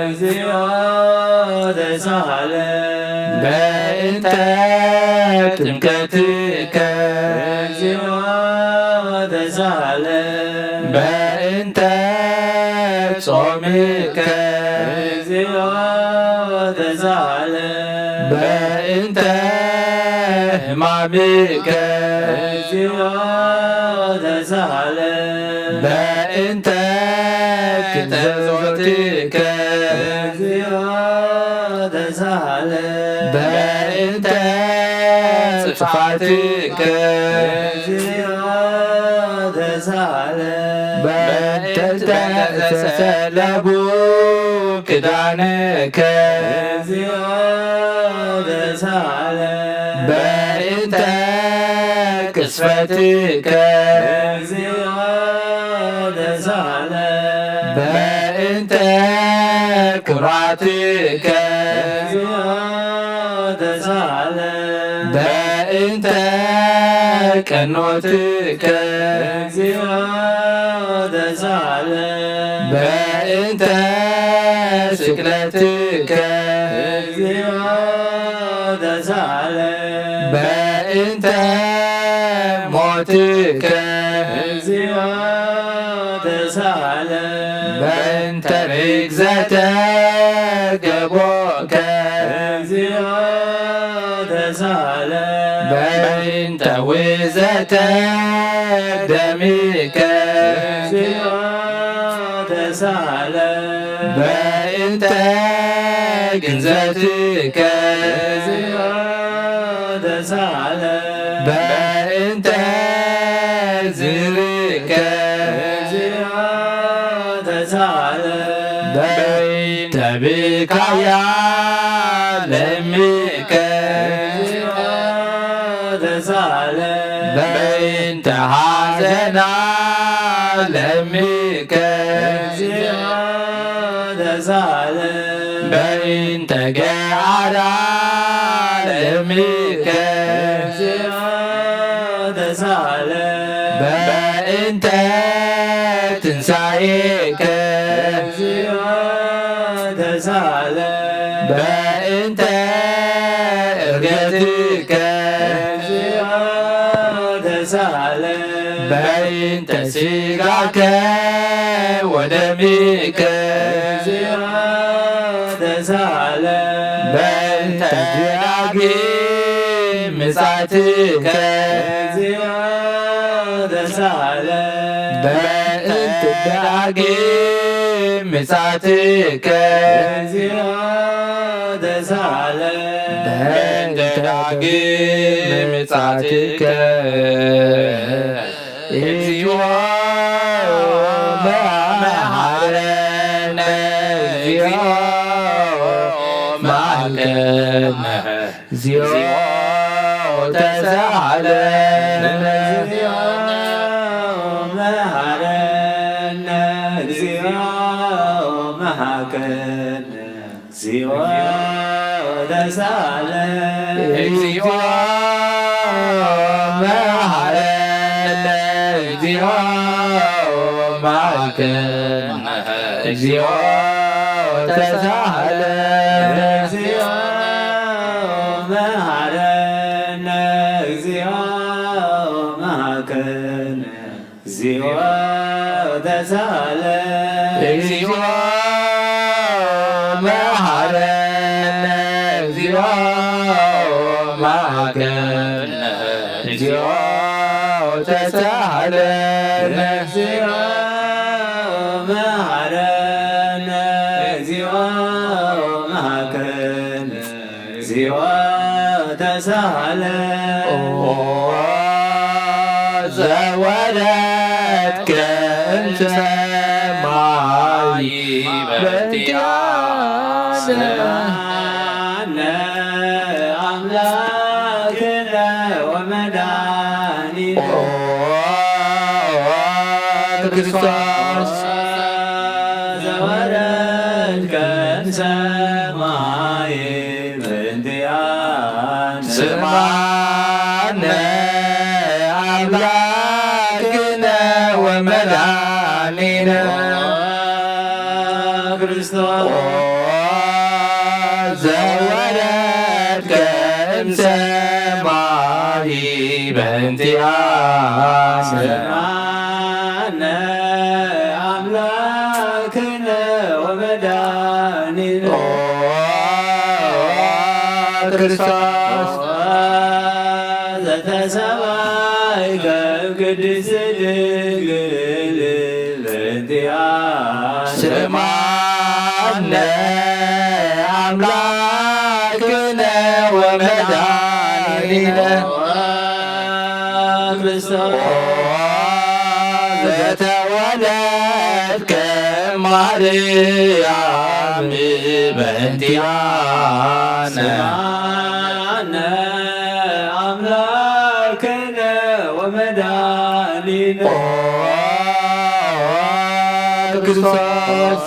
እግዚኦ ተሳሃለ። በእንተ ጥምቀትከ እግዚኦ ተሳሃለ። በእንተ ጾምከ እግዚኦ ተሳሃለ። በእንተ ሕማምከ እግዚኦ ተሳሃለ። በእንተ ግዘዞትከ እግዚኦ ተሳሃለ። በእንተ ጽፋትከ እግዚኦ ተሳሃለ። በእንተ ተሰለቡ ክዳንከ እግዚኦ ተሳሃለ። በእንተ ቅስፈትከ እግዚኦ ተሳለ። በእንተ ኩራትከ እግዚኦ ተሳለ። በእንተ ቀኖትከ እግዚኦ ተሳለ። በእንተ ስቅለትከ እግዚኦ ተሳለ። በእንተ ሞትከ እግዚኦ ተሳለ። በእንተ ርግዘተ ገቦከ እግዚኦ ተሳለ። በእንተ ውዘተ ደሚከ እግዚኦ ተሳለ። በእንተ ግንዘትከ እግዚኦ ተሳለ። በእንተ ዝርኢከ እግዚኦ ተሳለ። በእንተ ብካያ ለሚከ እግዚኦ ተሳለ። በእንተ ሐዘና ለሚከ እግዚኦ ተሳለ። በእንተ ገዓራ ለሚከ እግዚኦ ተሳለ። በእንተ ትንሳኤከ እግዚኦ ተሳለ። በእንተ እርገትከ እግዚኦ ተሳለ። በእንተ ስጋከ ወደሚከ እግዚኦ ተሳለ። በእንተ ዳግም ምጻትከ እግዚኦ ተሳለ። በእንተ ዳግም ምጻትከ እግዚኦ ተሳለ። በእንተ ዳግም ምጻትከ እግዚኦ መሐረነ፣ እግዚኦ መሐረነ፣ እግዚኦ ተሳሃለነ። እግዚኦ መሐረነ፣ እግዚኦ መሐረነ፣ እግዚኦ ተሳለ። እግዚኦ መሐረነ፣ እግዚኦ መሐረነ፣ እግዚኦ ተሳለ። እግዚኦ መሐረነ፣ እግዚኦ መሐረነ፣ እግዚኦ ተሳለ። እግዚኦ መሐረነ፣ እግዚኦ መሐረነ፣ እግዚኦ ተሳለ። እግዚኦ መሐረነ፣ እግዚኦ መሐረነ፣ እግዚኦ ተሳለ። ኦ ዘወረድከ እምሰማይ በእንቲአነ። ስምዓነ አምላክነ ወመድኃኒነ። ኦ ክርስቶስ ዘወረድከ እምሰማይ በእንቲአነ። ስምዓነ አምላክነ ወመድኃኒነ። ክርስቶስ ኦ ዘወረድከ እምሰማይ በእንቲአነ። ስምዓነ አምላክነ ወመድኃኒነ። ኦ ክርስቶስ ዘተሰባይ ከም ቅድስት ድንግል በእንቲአነ። ስምዓነ አምላክነ ወመድኃኒነ። ክርስቶስ ዘተወለድከ ማርያም በእንቲአነ። ስምዓነ ኦ ክርስቶስ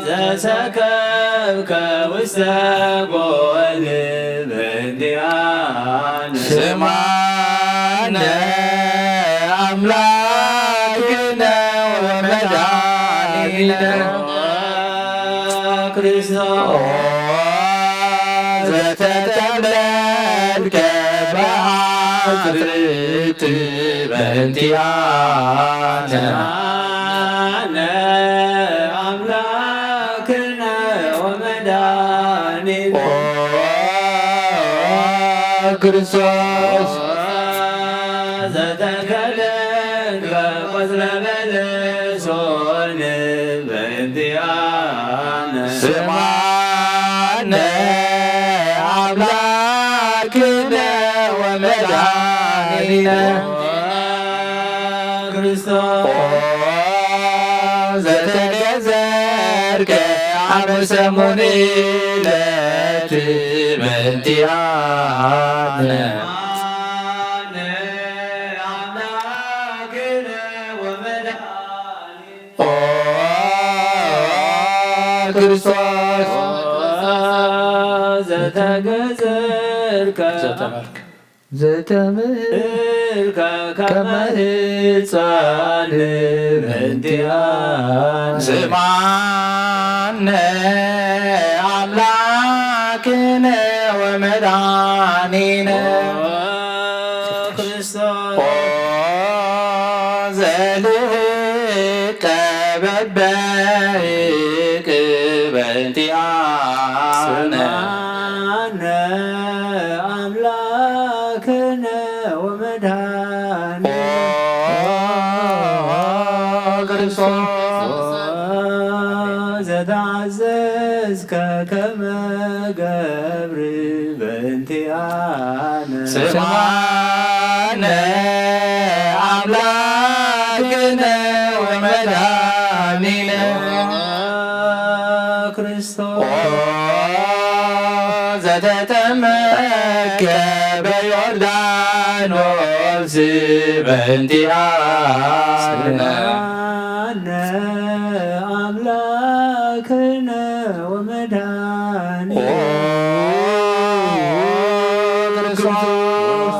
ዘሰከብከ ውስተ ጎል በእንቲአነ ስማነ አምላክነ ወመድኃኒነ ክርስቶስ ኦ ዘተጠብለልከ በአጽርዕት በእንቲአነ አነ አምላክነ ወመድኃኒነ ኦ ክርስቶስ ዘተከለ ከቆጽለ በለሶን በእንቲአነ ስማነ አምላክነ ወመድኃኒነ ክርስቶስ ኦ ዘተገዘርከ አመ ሰሙን ዕለት በእንቲአነ ኦ ክርስቶስ ዘተገዘርከ ዘተመልከ ዘተመልከ ከመ ሕፃን በእንቲአነ ስማነ አምላክነ ወመድኃኒነ ኦ ክርስቶስ ኦ ዘልህቀ በበይቅ በእንቲአነ ስማነ አምላክነ ወመድኃኒነ ኦ ክርስቶስ ዘተአዘዝከ ከመ ገብር በእንቲአነ ስማነ አምላክነ ወመድኃኒነ ክርስቶስ ኦ ዘተጠመቀ በዮርዳኖስ በእንቲአነ አነ አምላክነ ወመድኃኒነ ኦ ክርስቶስ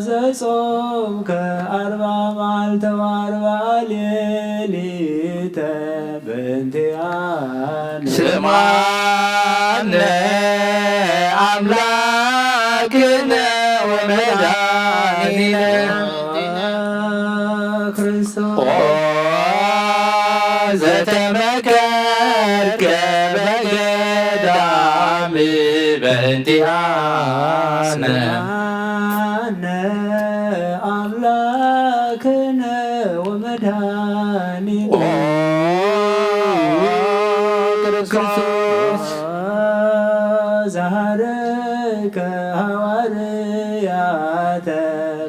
ዘጾምከ አርባ መዓልተ ወአርባ ሌሊተ በእንቲአነ ስማነ አምላክነ ወመድኃኒነ ክርስቶስ ኦ ዘተመከርከ በገዳም በእንቲአነ ስማነ አምላክነ ወመድኃኒነ ኦ ክርስቶስ ዘሐረከ ሐዋርያተ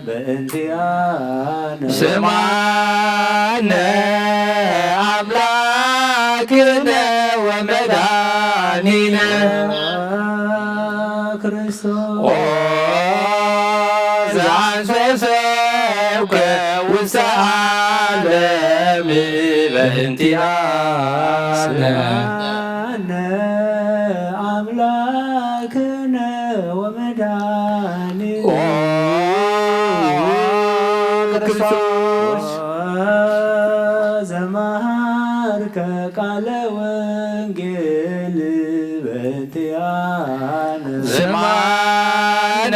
በእንቲአነ ስማነ አምላክነ ወመድኃኒነ ክርስቶስ ኦ ዘአንሶ ሰብከ ውስተ ዓለም በእንቲአነ አነ አምላክነ ወመድኃኒነ ኦ ክርስቶስ ዘመሃርከ ቃለ ወንጌል በእንቲአነ ስማነ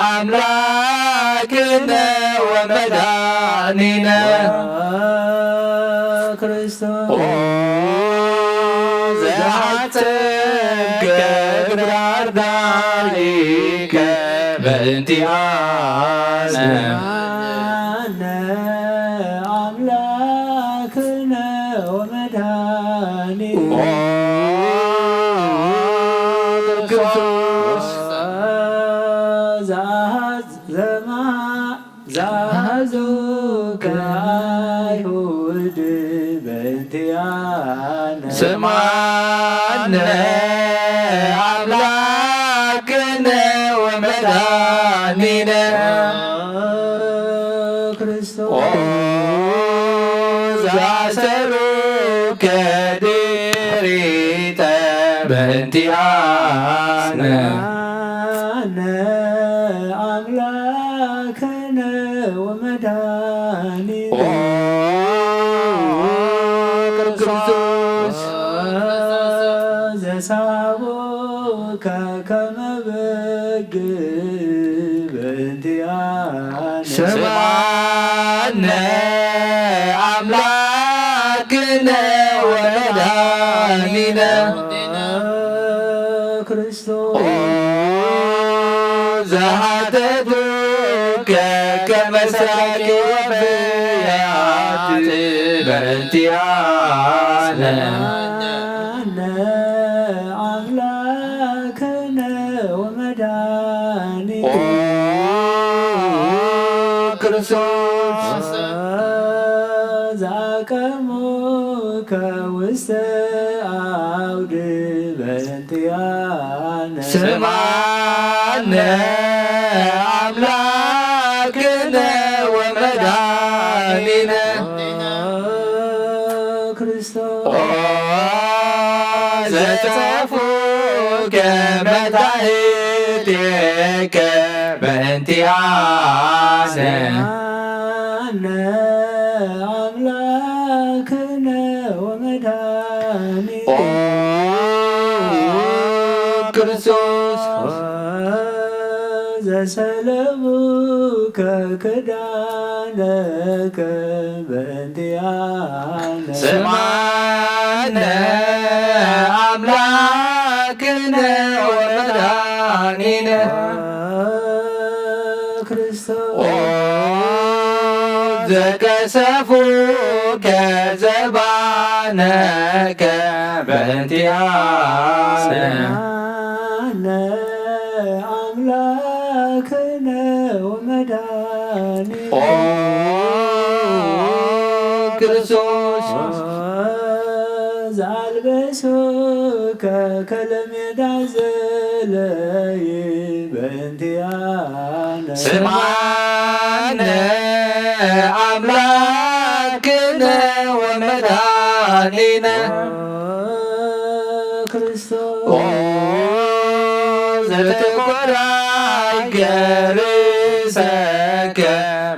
አምላክነ ወመድኃኒነ ክርስቶስ ኦ ዘሐጽብከ እግረ አርዳኢከ በእንቲአነ ስማነ አምላክነ ወመድኃኒነ ኦ ክርስቶስ ዘአሐዝ ዘማ ዘአሐዙከ አይሁድ በእንቲአነ ስማነ አምላክነ ወመድኃኒነ አምላክነ ወመድኃኒነ ኦ ክርስቶስ ዘሳቦከ ከመ በግ በእንቲአነ። ስምዓነ አምላክነ ወመድኃኒነ ክርስቶስ ኦ ዘኃተቱከ ከመ ሥራቂ ወፍያት በእንቲአነ። አነ አምላክነ ወመድኃኒነ ኦ ክርስቶስ ዘአቀሙከ ውስተ አውድ በእንቲአነ። ስምዓነ አምላክነ ወመድኃኒነ ክርስቶስ ኦ ዘጸፉከ መታሕቴከ በእንቲአነ። አነ አምላክነ ወመድኃኒነ ኦ ክርስቶስ ዘሰለሙከ ክዳነከ በእንቲአነ። ስምዓነ አምላክነ ወመድኃኒነ ክርስቶስ ኦ ዘቀሰፉከ ዘባነከ በእንቲአነ። ስምዓነ አምላክነ ወመድኃኒነ ኦ ክርስቶስ ዘአልበሱከ ከለሜዳ ዘለይ በእንቲአነ። ስምዓነ አምላክነ ወመድኃኒነ ክርስቶስ ኦ ዘተቆራይከ ርእሰከ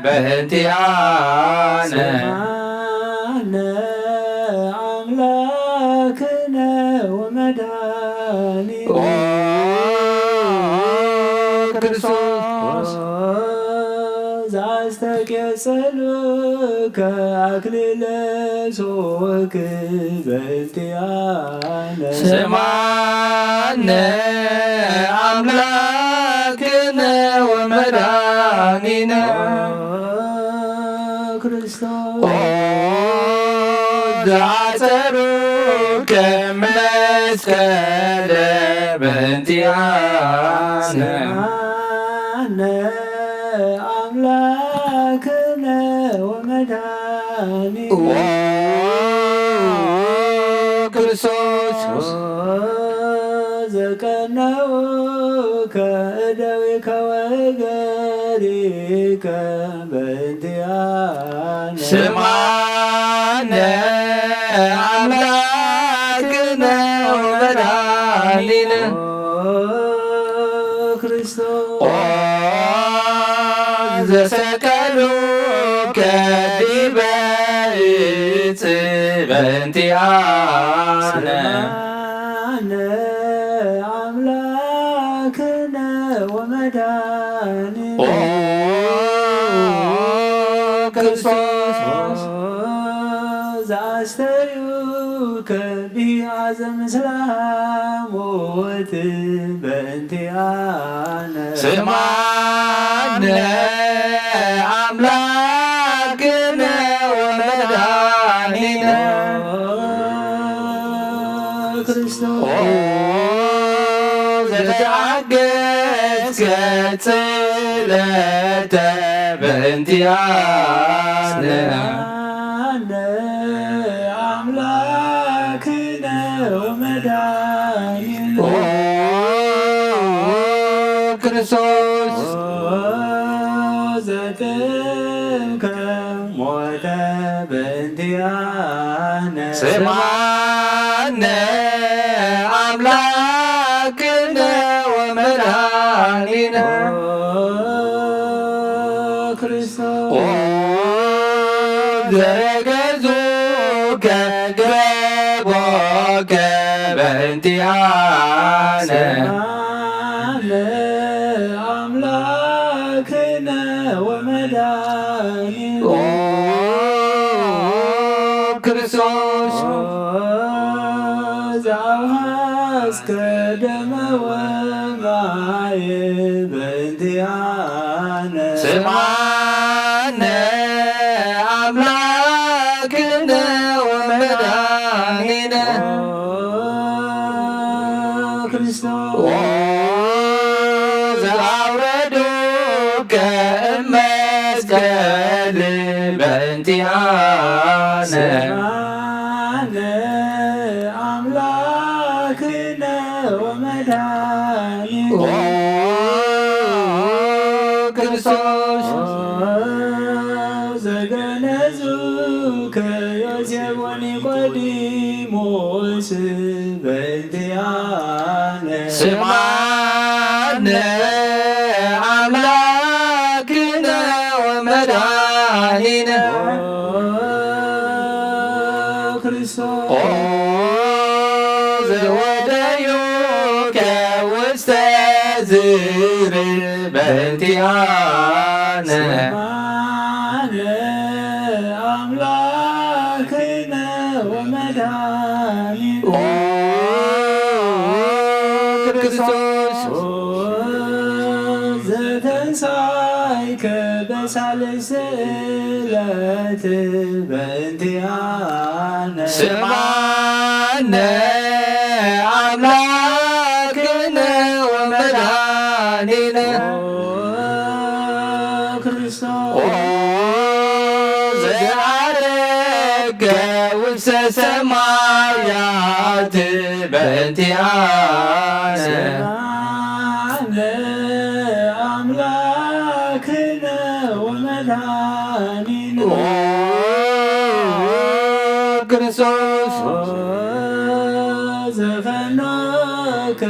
በእንቲአነ። ስምዓነ አምላክነ ወመድኃኒነ ኦ ክርስቶስ ዘአስተቄጽሉከ አክሊለ ሦክ በእንቲአነ። ስምዓነ አምላክነ ወመድኃኒነ ክርስቶስ ኦ ዘአጸሩከ መስቀለ በእንቲአነ። ስምዓነ አምላክነ ወመድኃኒነ ኦ ክርስቶስ ዘቀነውከ እደዊከ ወእገሪከ በእንቲአነ። ስምዓነ አምላክነ ወመድኃኒነ ኦ ክርስቶስ ኦ ዘሰቀሉከ ዲበ ዕፅ በእንቲአነ። ስምዓነ አምላክነ ወመድኃኒነ ኦ ክርስቶስ ዘአስተርዩከ ቢአዘ ምስለ ሐሞት በእንቲአነ። ስምዓነ አምላክነ ወመድኃኒነ ኦ ክርስቶስ ኦ ዘተአገስከ ጽለተ በእንቲአነ። ስምዓነ አምላክነ ወመድኃኒነ ኦ ክርስቶስ ኦ ዘጥምከ ሞተ በእንቲአነ። ስምዓነ አምላክነ ወመድኃኒነ ዘረገዙከ ግረቦከ በእንቲኣነ። ስምዓነ ኣምላክነ ወመድኃኒነ። ኦ ክርስቶስ። ኦ ዘአውሃስከ ደመ ወማየ በእንቲኣነ። ስምዓነ ኣምላክነ ወመድኃኒነ። ኦ ክርስቶስ። ኦ ዘአውረዱከ እመስቀል በእንቲኣነ። ስምዓነ ኣምላክነ ወመድኃኒነ። ኦ ክርስቶስ። ኦ ዘገነዙከ ዮሴፍ ወኒቆዲሞስ በእንቲኣነ። ስምዓነ ኣምላክነ ወመድኃኒነ። ኦ ክርስቶስ። ኦ ዘወደዩከ ውስተ ዝር በእንቲኣነ። ስምዓነ ኣምላክነ ወመድኃኒነ። ኦ ክርስቶስ። ኦ ዘተንሳይከ በሳልስት ዕለት በእንቲኣነ። ስምዓነ ኣምላክነ ወመድኃኒነ። ኦ ክርስቶስ። ኦ ዘዐረገ ውስተ ሰማያት በእንቲኣነ። ስምዓነ ኣምላክነ ወመድኃኒነ። ኦ ክርስቶስ። ኦ ዘፈኖከ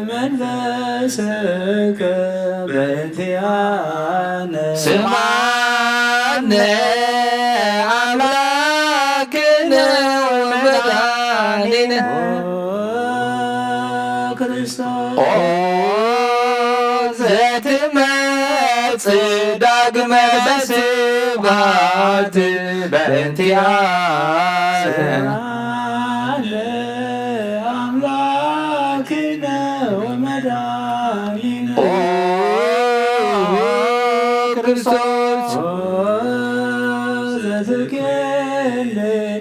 መንፈስከ በእንቲኣነ። ስምዓነ ኣምላክነ ወመድኃኒነ። ኦ ክርስቶስ። ኦ ዘትመጽእ ዳግመ በስብሐት በእንቲኣነ። ስምዓነ ኣምላክነ ወመድኃኒነ። ኦ ክርስቶስ። ኦ ዘትኬንን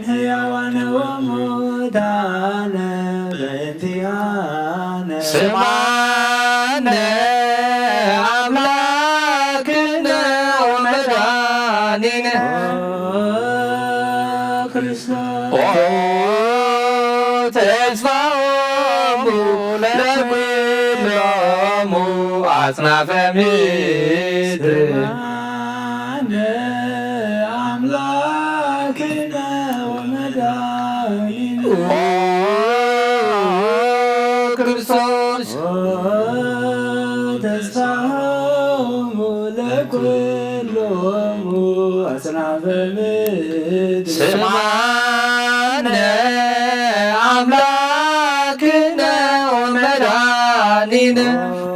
ሕያዋን ወሙታነ በእንቲኣነ። ስምዓነ ኣምላክነ ወመድኃኒነ። ኦ ክርስቶስ። ኦ ተስፋሆሙ ለኩሎሙ አጽናፈ ምድር። ስምዓነ አምላክነ ወመድኃኒነ። ኦ ክርስቶስ። ኦ ተስፋሆሙ ለኩሎሙ አጽናፈ ምድር። ስምዓነ አምላክነ ወመድኃኒነ። ኦ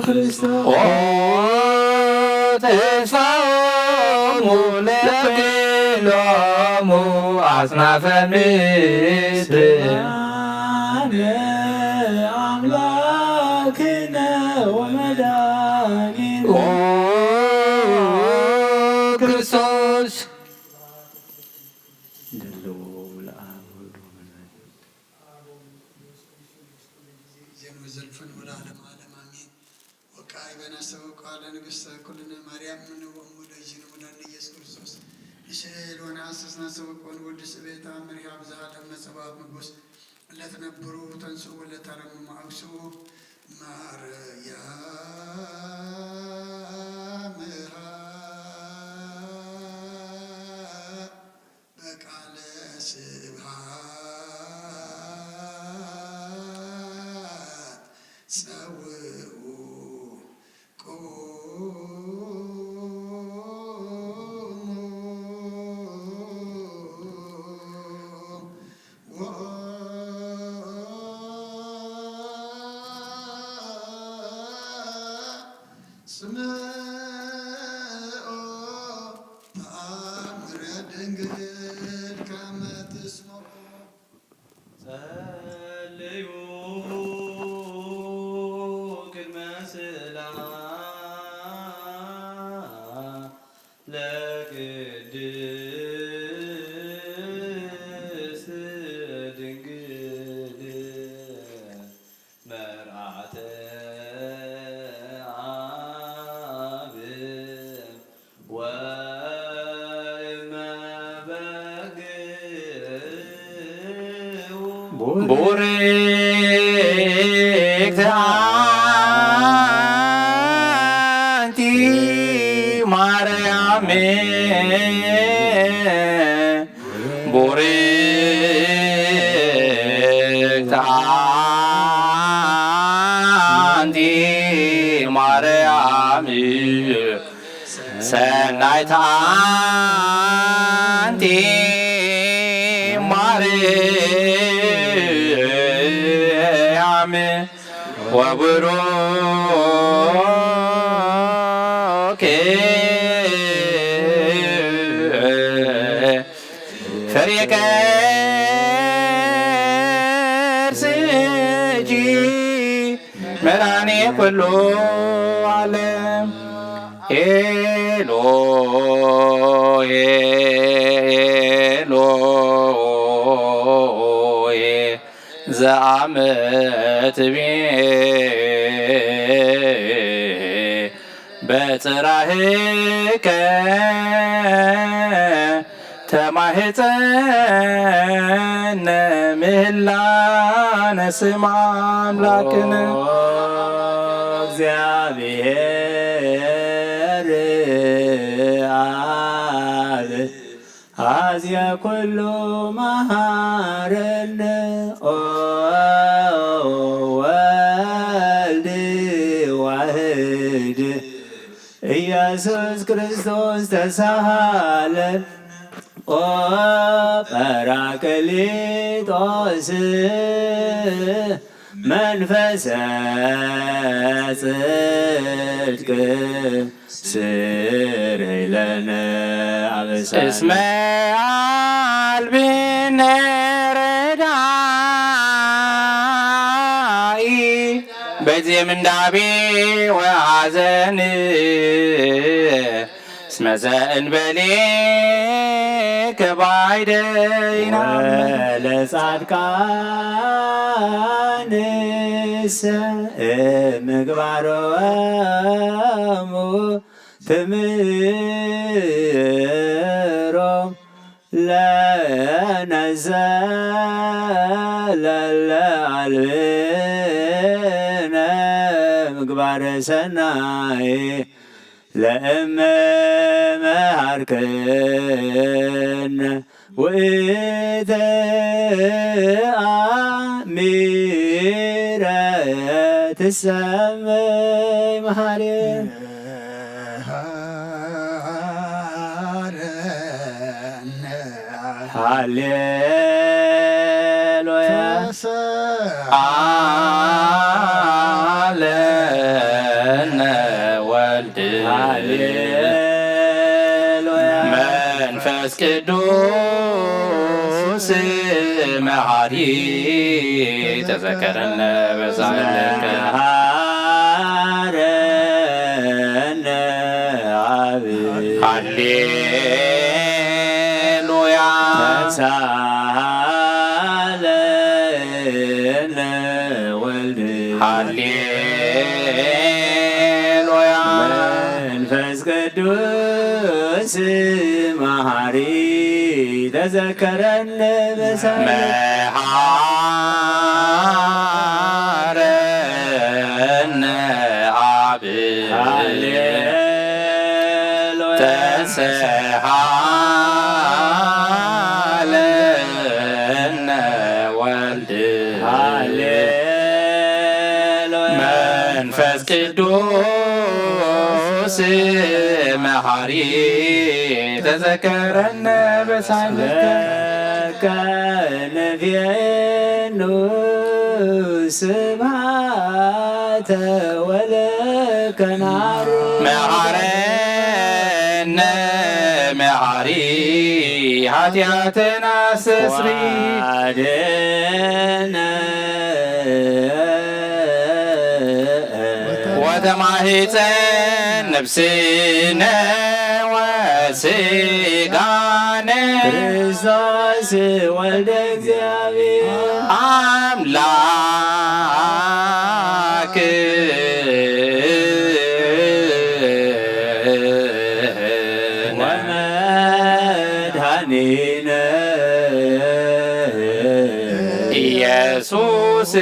ክርስቶስ። ኦ ተስፋሆሙ ለኩሎሙ አጽናፈ ምድር። ስምዓነ አምላክነ ወመድኃኒነ። ኦ ክርስቶስ። ደለዎ ለአብ ወወልድ ወመንፈስ ቅዱስ። ዜኑ ዘልፈን ወለዓለመ ዓለም አሜን። ወካዕበነ ሰው ቃለ ንግሥተ ኩልነ ማርያም እምነ ወእሙ ለእግዚእነ መድኃኒነ ኢየሱስ ክርስቶስ። ንስእል ወነሐስስ ነሰው ወንወድስ ቤታ መሪሃ ብዝሃ ለመ ጸባኦት ንጉሥ። ለትነብሩ ተንስኡ ለታረሙ ማዕክሱ ማርያም በቃለ ስብሐት ጸውዑ ቁሙ። ስምዖ ተኣምረ ድንግል ከመ ትስምዖ። ጸልዩ ቅድመ ስእላ ለቅድስት ድንግል መርዓተ አብ ወእመ በግዕ ቡርክት አንቲ ማርያም ቡርክት አንቲ ማርያም ሰናይት አንቲ ማርያም ወቡሩክ ፍሬ ከርስኪ መድኃኔ ኩሉ ዓለም። ኤሎሄ ኤሎሄ ዘአመትቤ በጽራህከ ተማህፀነ ምህላነ ስም አምላክነ። ኦ እግዚአብሔር አብ አዝየ ኩሉ መሃረነ። ኦ ወልድ ዋህድ ኢየሱስ ክርስቶስ ተሳሃለን። ኦ ጳራቅሊጦስ መንፈሰ ጽድቅ ስረይ ለነ አበሳነ። እስመ አልብነ ረዳኢ በዜ ምንዳቤ ወሐዘን እስመ ዘእንበሌከ ባይደይና ወለጻድቃንሰ እምግባሮሙ ትምህሮም ለነዘ ለለ አልብነ ምግባረ ሰናይ ለእመ መሃርከነ ውእተ አሚረ ትሰመይ መሃሪ። ሃሌሉያ። አለነ ወልድ ሃሌሉያ። መንፈስ ቅዱስ መሐሪ ተዘከረነ በዛለከ መሐረነ አብ ሃሌሉያ። ተሳሃለነ ወልድ ሃሌሉያ። መንፈስ ቅዱስ መሐሪ ተዘከረነ በሳለ መሐረነ አብ ሃሌሉያ። ተሰሃለነ ወልድ ሃሌሉያ። መንፈስ ቅዱስ መሐሪ ተዘከረነ በሳለከ ለከ ንፌኑ ስብሐት ተወለከናር መሃረነ መሃሪ ሓጢኣትና ኣስተስሪ ዋደነ ወተማሂፀን ነብስነ ወስጋነ ክርስቶስ ወልደ እግዚኣብሔር ኣምላክ ወመድኃኒነ ኢየሱስ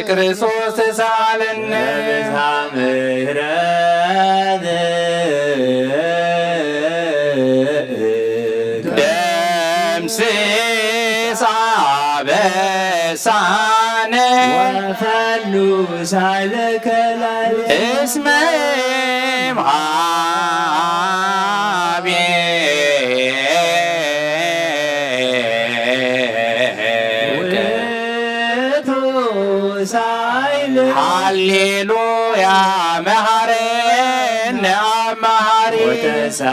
ክርስቶስ ተሳለነ ብዝሃ ምሕረት ደምስስ አበሳነ ወፈኑ ሳይለ ከላል እስመ እምሃቤ ውእቱ ሳይል ሃሌሉያ መሃረነ አብ መሃሪ ወተሳለ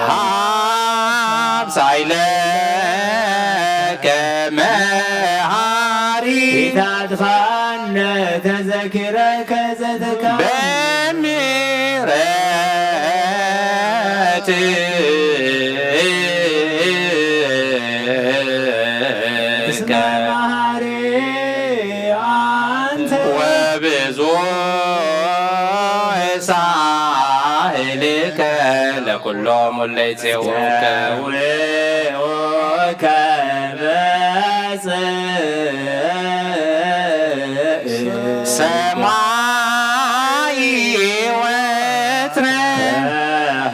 ሃብ ሳይለ ከመሃሪ ኢታጥፋነ ተዘኪረከ ዘትካ በምሕረት እስመ መሃሪ አንተ ወብዙ ሳህልከ ለኩሎም ለይጼውከ ጸውዑከ መጽእ ሰማይ ወትረ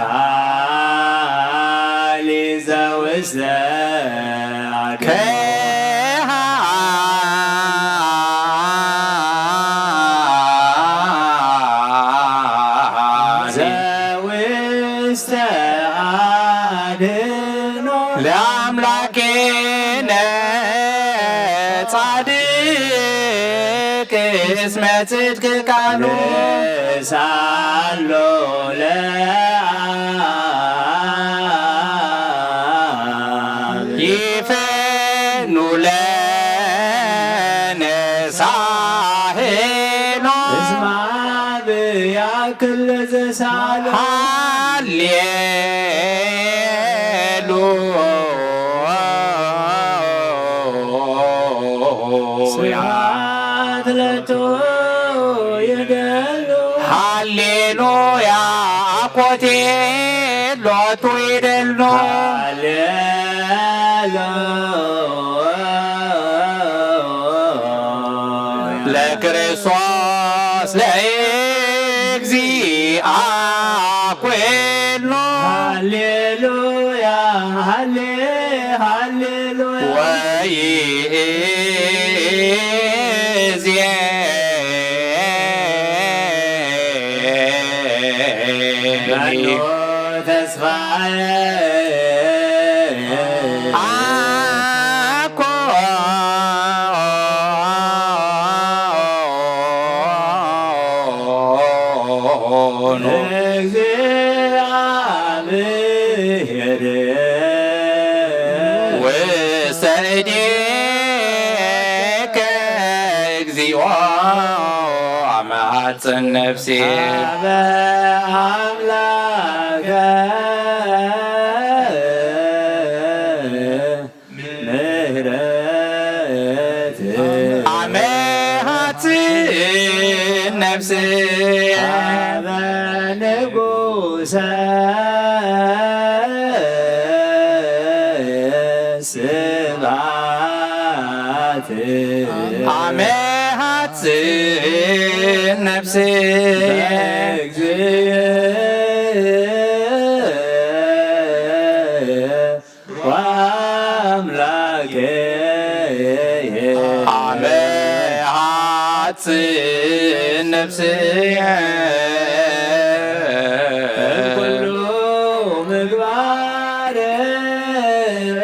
ሃሊ ዘውስተ ከሃሊ ዘውስተ አድኖ ለአምላኬነ ጻድቅ እስመ ጽድቅ ቃሉ ሳሎ ለአብ ይፈኑ ለነ ሳህሎ እስመ አብ ያክል ዘሳሎ ሃሌ ስብሐት ለቱ ይደሉ ሃሌሉያ አኮቴ ሎቱ ይደሉ ሃሌሉ ለክርስቶስ ለእግዚአ ኩሉ ሃሌሉያ ሃሌ ሃሌሉያ ወይእዜኒ ተስፋ አኮኑ እግዚአብሔር ውስተ እዴከ እግዚኦ አመ ሐጽን ነፍሴ አበ አምላከ ምህረት አመ ሐጽን ነፍሴ አበ ንጉሰ ስብሐት አመ ሐጽን ነፍሴ በእግዚእ ወአምላኬ አመ ሐጽን ነፍሴ እምኩሉ ምግባር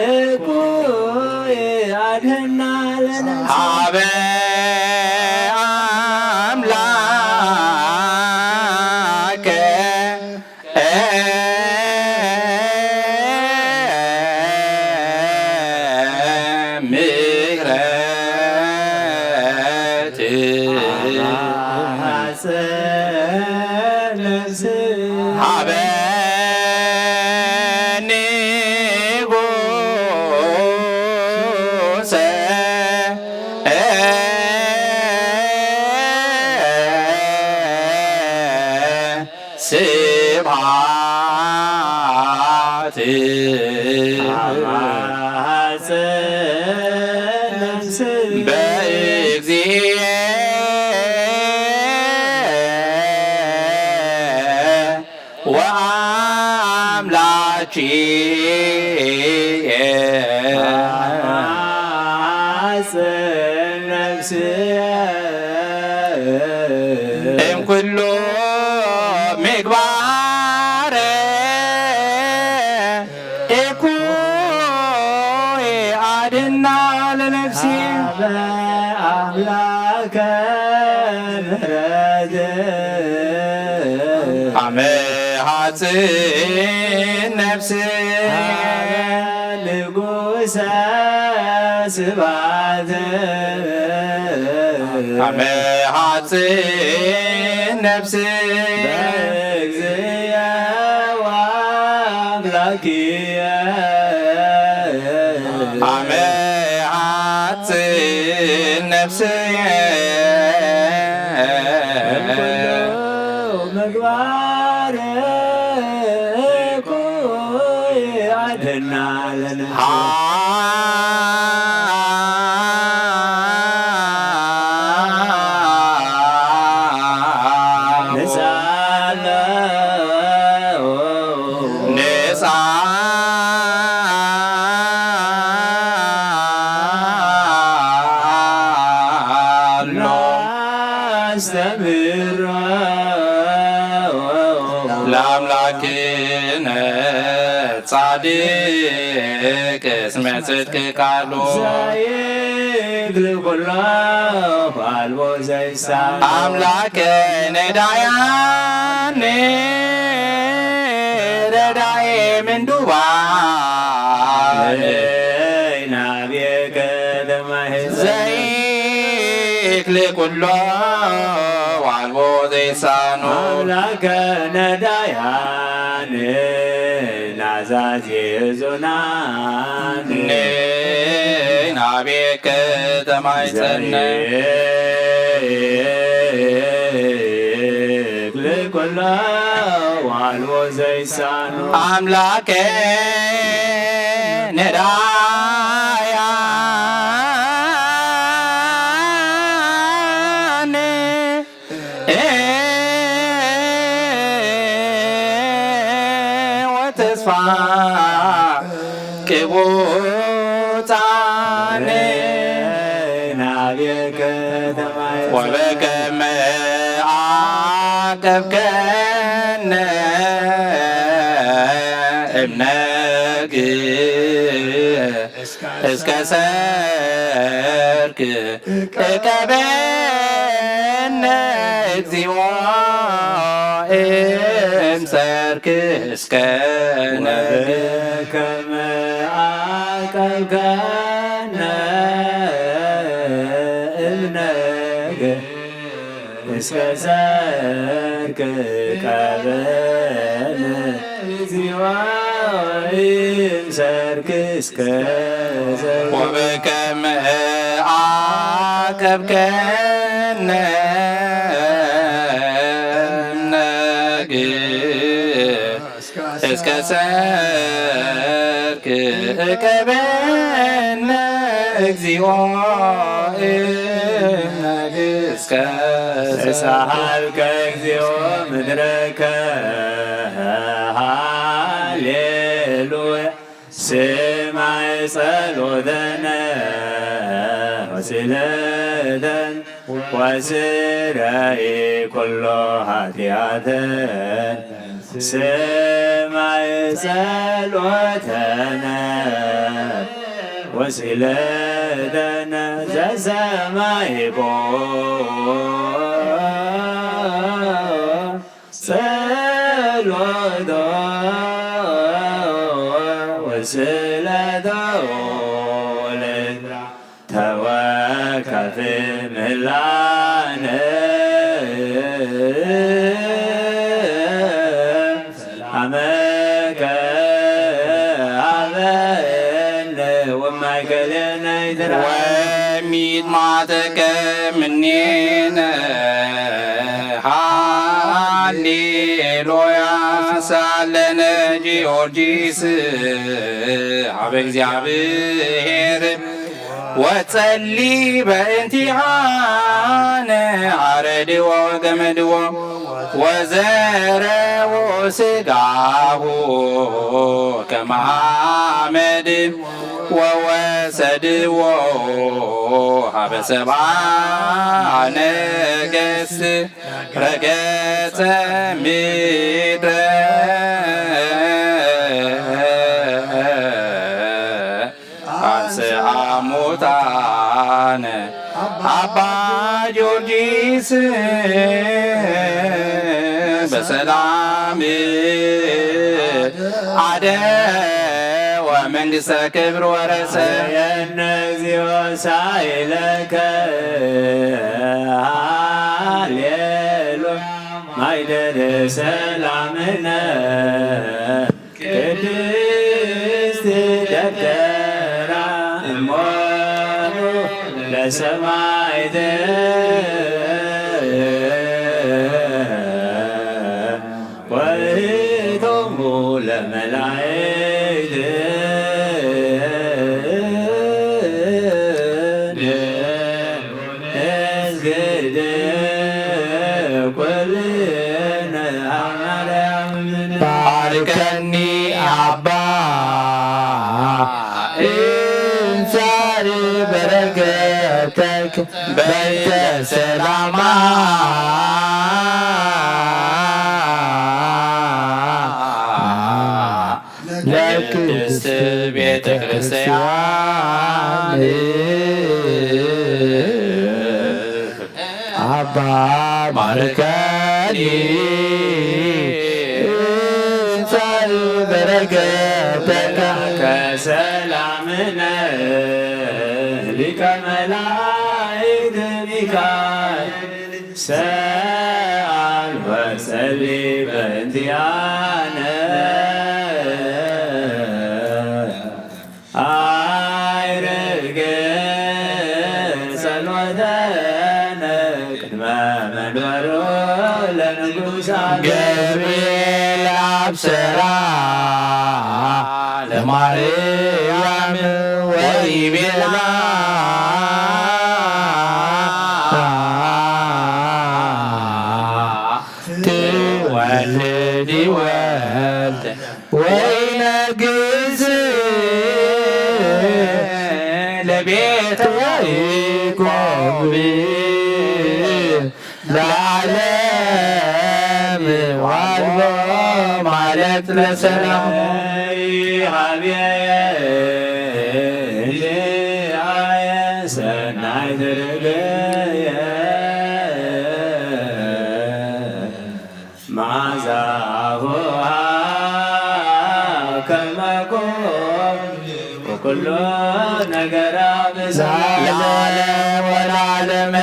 እኩይ አድህና ሀበ አምላከ ምሕረት ሀበ ንጉሰ ስብሐት በእግዚእ ወአምላኪ እምኩሉ ምግባር እኩይ አድና ለነፍሲ አምላከ ምሕረት አመ ሐጽን ነፍስ ንጉሰ ስብሐት አመ ሐጽን ነፍስ በእግዚእ ወአምላኪ አመ ሐጽን ነፍስ ምግባር እኩይ አድና ለነፍስ ንሳ ንሳሎ አስተምህሮ ለአምላክነ ጻድቅ እስመ ጽድቅ ቃሉ ዘይክል ኩሎ አልቦ ዘይሳኖ አምላከ ነዳያን ረዳኤ ምንዱባን ናብየ ከተማ ዘይክል ኩሎ ዋልቦ ዘይሳኖ አምላከ ነዳያን ናዛዜ ዞናን ናብየ ከተማ ይጸንዕ ለኩሎ ዋልቦ ዘይሳኖ አምላከ ነዳያን ወተስፋ ቅቡጻን ናብየ ከተማ ወበከመ አቀብከነ እምነግ እስከ ሰርክ እቀበነ እግዚኦ እምሰርክ እስከ ነግ ከመ አቀብከነ እምነግ እስከ ሰርክ ቀበነ እግዚኦ እምሰርክ እስከ ወበከመ አቀብከነ እምነግ እስከ ሰርክ እቀበነ እግዚኦ እምነግ እስከ ተሳሃልከ እግዚኦ ምድረከ ሃሌሉያ ስማይ ጸሎተነ ወስእለተን ወስረይ ኩሎ ኃጢአተን ስማይ ጸሎተነ ወስእለ ደነ ዘሰማይቦ ጸሎቶ ወስለቶ ለእዝራ ተወከፍ ምላነ ሰላመከ ሀበነ ወማእከሌነ ይትረሃ ወሚጥማተከ ምኔነ ሃሌሉያ ሳለነ ጊዮርጊስ ሀበ እግዚኣብሔር ወጸሊ በእንቲአነ አረድዎ ወገመድዎ ወዘረዎ ስጋሁ ከመ አመድ ወወሰድዎ ሀበ ሰብአ ነገስት ረገጸ ምድረ አንስአ ሙታነ አባ ጊዮርጊስ በሰላም አደወ መንግስተ ክብር ወረሰ። እግዚኦ ሳይለከ ሃሌሉያ ማይደር ሰላምነ ቅድስት ደብተራ እሞሙ ለሰማዕት ወእቶሙ ለመላእክት እስግድ ኩልነ አማርያም ባርከኒ አባ እንሳር በረከተክ በይተ ሰላማ ለቅድስት ቤተ ክርስቲያን አባ ባርከኒ እንሳር በረከተከ ከሰላምነ ሊቀ መላእክት ሚካኤል ሰአል ወሰሊ በእንቲአነ አይርግ ጸሎተነ ቅድመ መንበሩ ለንጉሳ ገብርኤል አብሰራ ለማርያም ወይቤላ ትወልድ ወልድ ወይነግስ ለቤተ ያዕቆብ ለዓለም ዋልቦ ማለት ለሰላም ሀብየ እንዲአየ ሰናይ ትርግየ መዓዛሁ ከመ ኩሉ ወኩሉ ነገራ ብሰላም ለዓለም ወለዓለመ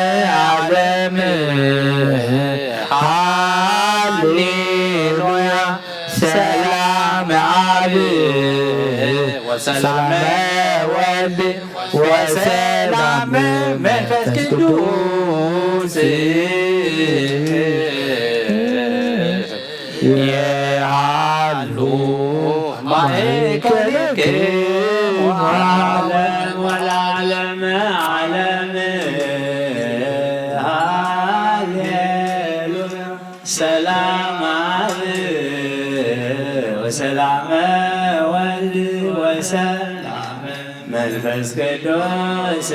ዓለም። ሃሌሉያ። ሰላም አብ ወሰላም ወልድ ወሰላም መንፈስ ቅዱስ የሃሉ ማእከልክሙ ዓለም ወለዓለመ ዓለም። ሃሌሉያ። ሰላም አብ ወሰላም ወልድ ወሰላም መንፈስ ቅዱስ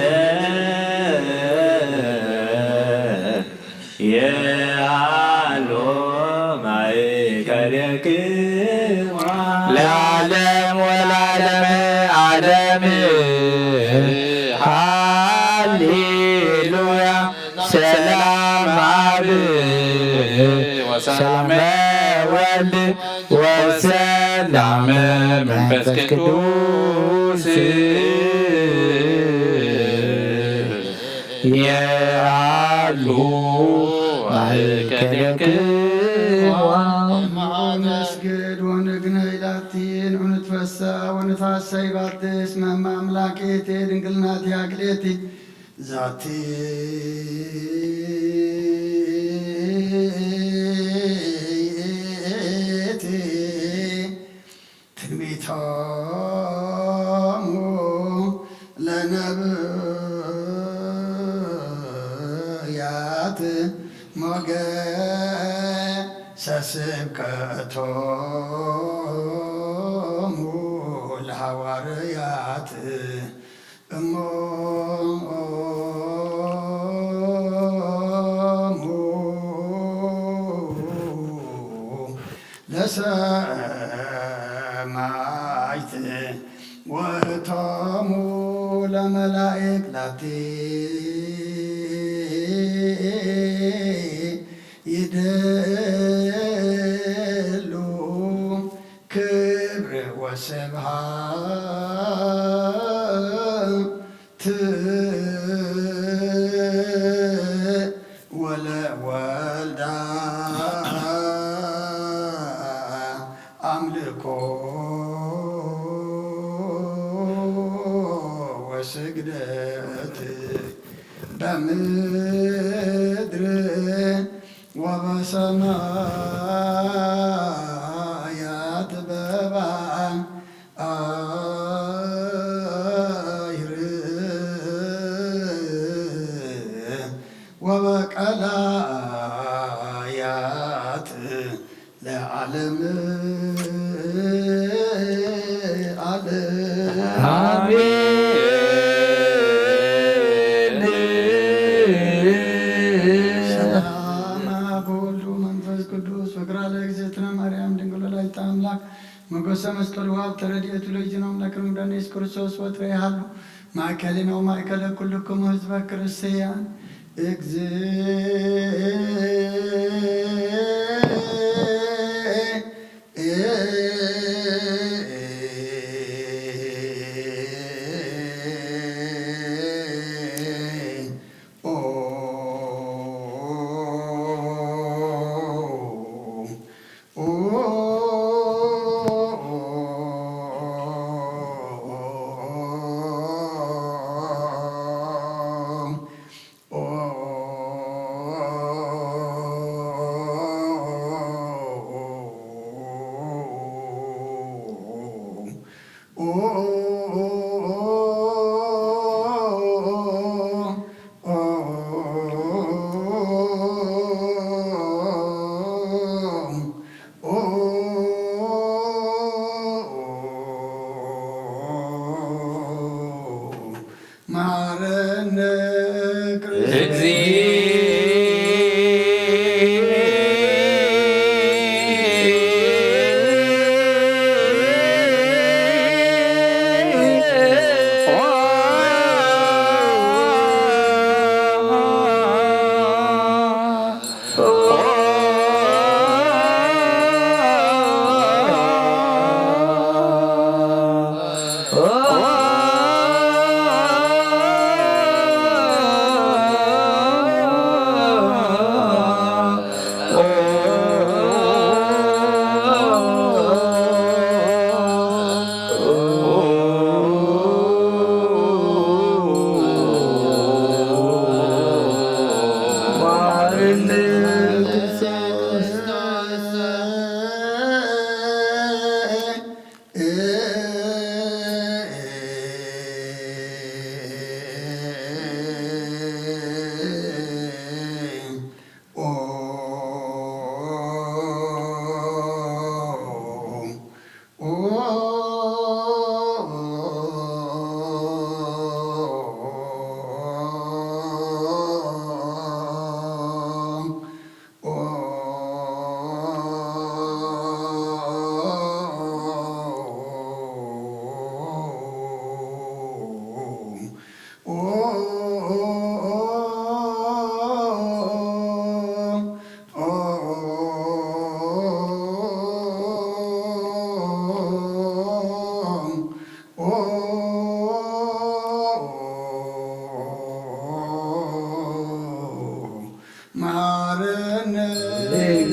የሃሉ ማእከልክሙ ለዓለም ወለዓለመ ዓለም። ሰላም ኣብ ወሰላም ወልድ ወሰላም መንፈስ ቅዱስ የሃሉ ማእከልክሙ። መስገድ ወንግነ ኢላቲ ንዑ ንትፈሳ ወንትሐሰይ ባቲ እስመ እመ አምላክ እቲ ድንግልናቲ አክሌቲ ዛቲ እቲ ትንቢቶሙ ለነብያት ሞገሰ ስብከቶሙ ለሐዋርያት እሞሙ ለሰማዕት ወእቶሙ ለመላእክት ላቲ ይደሉ ክብር ወስብሐት ወለወልዳ አምልኮ ወስግደት በምድር ወበሰማያት በባሕር ወበቀላያት ለዓለም ዓለም። አሜን። ሰላም አብ ወወልድ ወመንፈስ ቅዱስ ፍቅራ ለእግዝእትነ ማርያም ድንግል ወላዲተ አምላክ ሞገሰ መስቀሉ ሀብተ ረድኤቱ ለእግዚእነ አምላክነ መድኃኒነ ኢየሱስ ክርስቶስ ወትረ ይሃሉ ማእከሌነ ወማእከለ ኩልክሙ ህዝበ ክርስቲያን። እግዚእ መሐረነ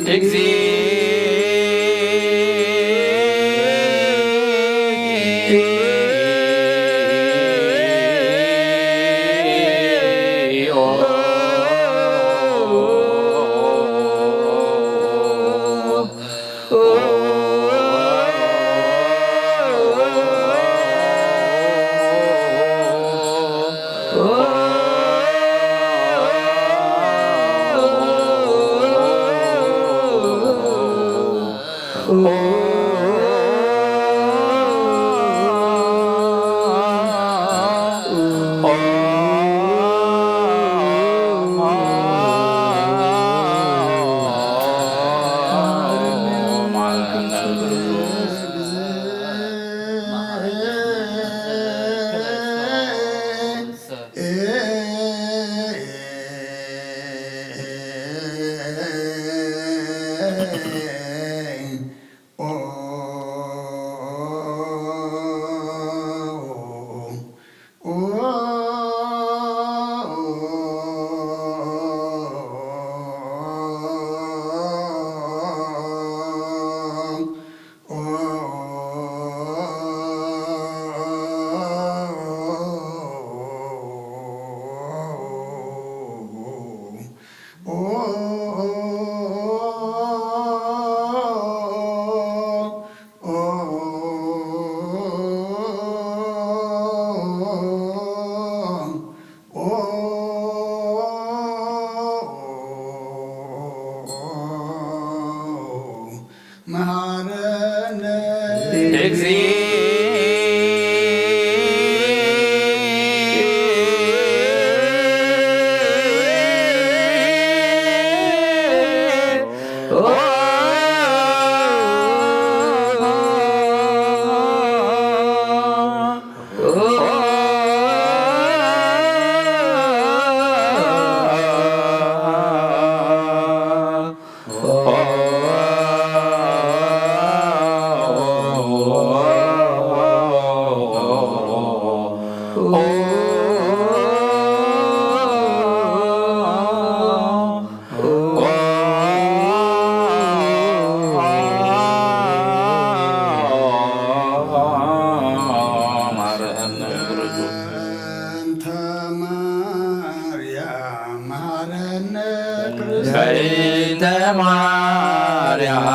እግዚእ መሃረነ። በእንተ ማርያም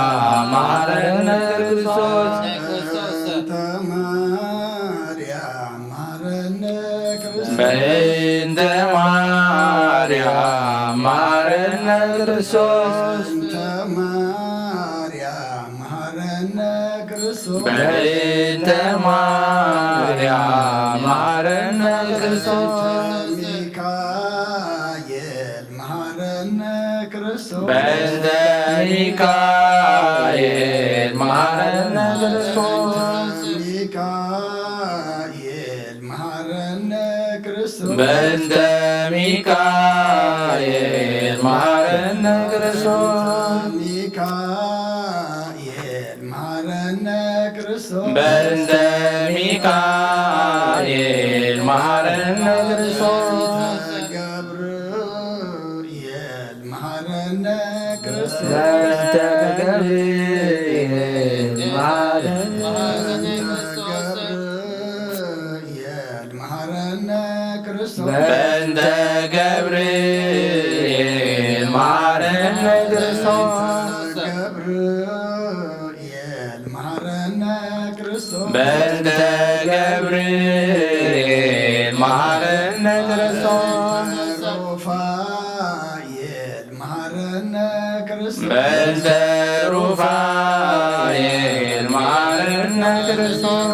መሃረነ ክርስቶስ። በእንተ ማርያም መሃረነ ክርስቶስ። በእንተ ማርያም መሃረነ ክርስቶስ። በእንተ ማርያም መሃረነ ክርስቶስ። በእንተ ማርያም መሃረነ ክርስቶስ። በእንተ ማርያም መሃረነ ክርስቶስ። ሚካኤል መሃረነ ክርስቶስ። በእንተ ሚካኤል መሃረነ ክርስቶስ። ሚካኤል መሃረነ ክርስቶስ። በእንተ ሚካኤል መሃረነ ክርስቶስ። ሚካኤል መሃረነ ክርስቶስ። በእንተ ሚካኤል መሃረነ ክርስቶስ። ገብርኤል መሃረነ ክርስቶስ። በእንተ ገብርኤል መሃረነ። ገብርኤል መሃረነ ክርስቶስ። በእንተ ገብርኤል መሃረነ ክርስቶስ። ገብርኤል መሃረነ ክርስቶስ። በእንተ ገብርኤል መሃረነ ክርስቶስ። ሩፋኤል መሃረነ ክርስቶስ። በእንተ ሩፋኤል መሃረነ ክርስቶስ።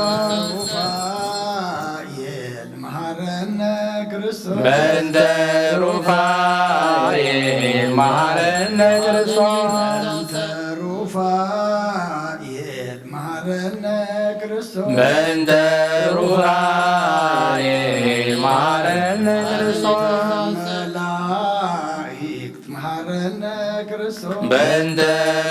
ሩፋኤል መሃረነ ክርስቶስ። በእንተ ሩፋኤል መሃረነ ክርስቶስ። በእንተ ሩፋኤል መሃረነ ክርስቶስ። በእንተ ሩፋኤል መሃረነ ክርስቶስ። መላእክት መሃረነ ክርስቶስ። በእንተ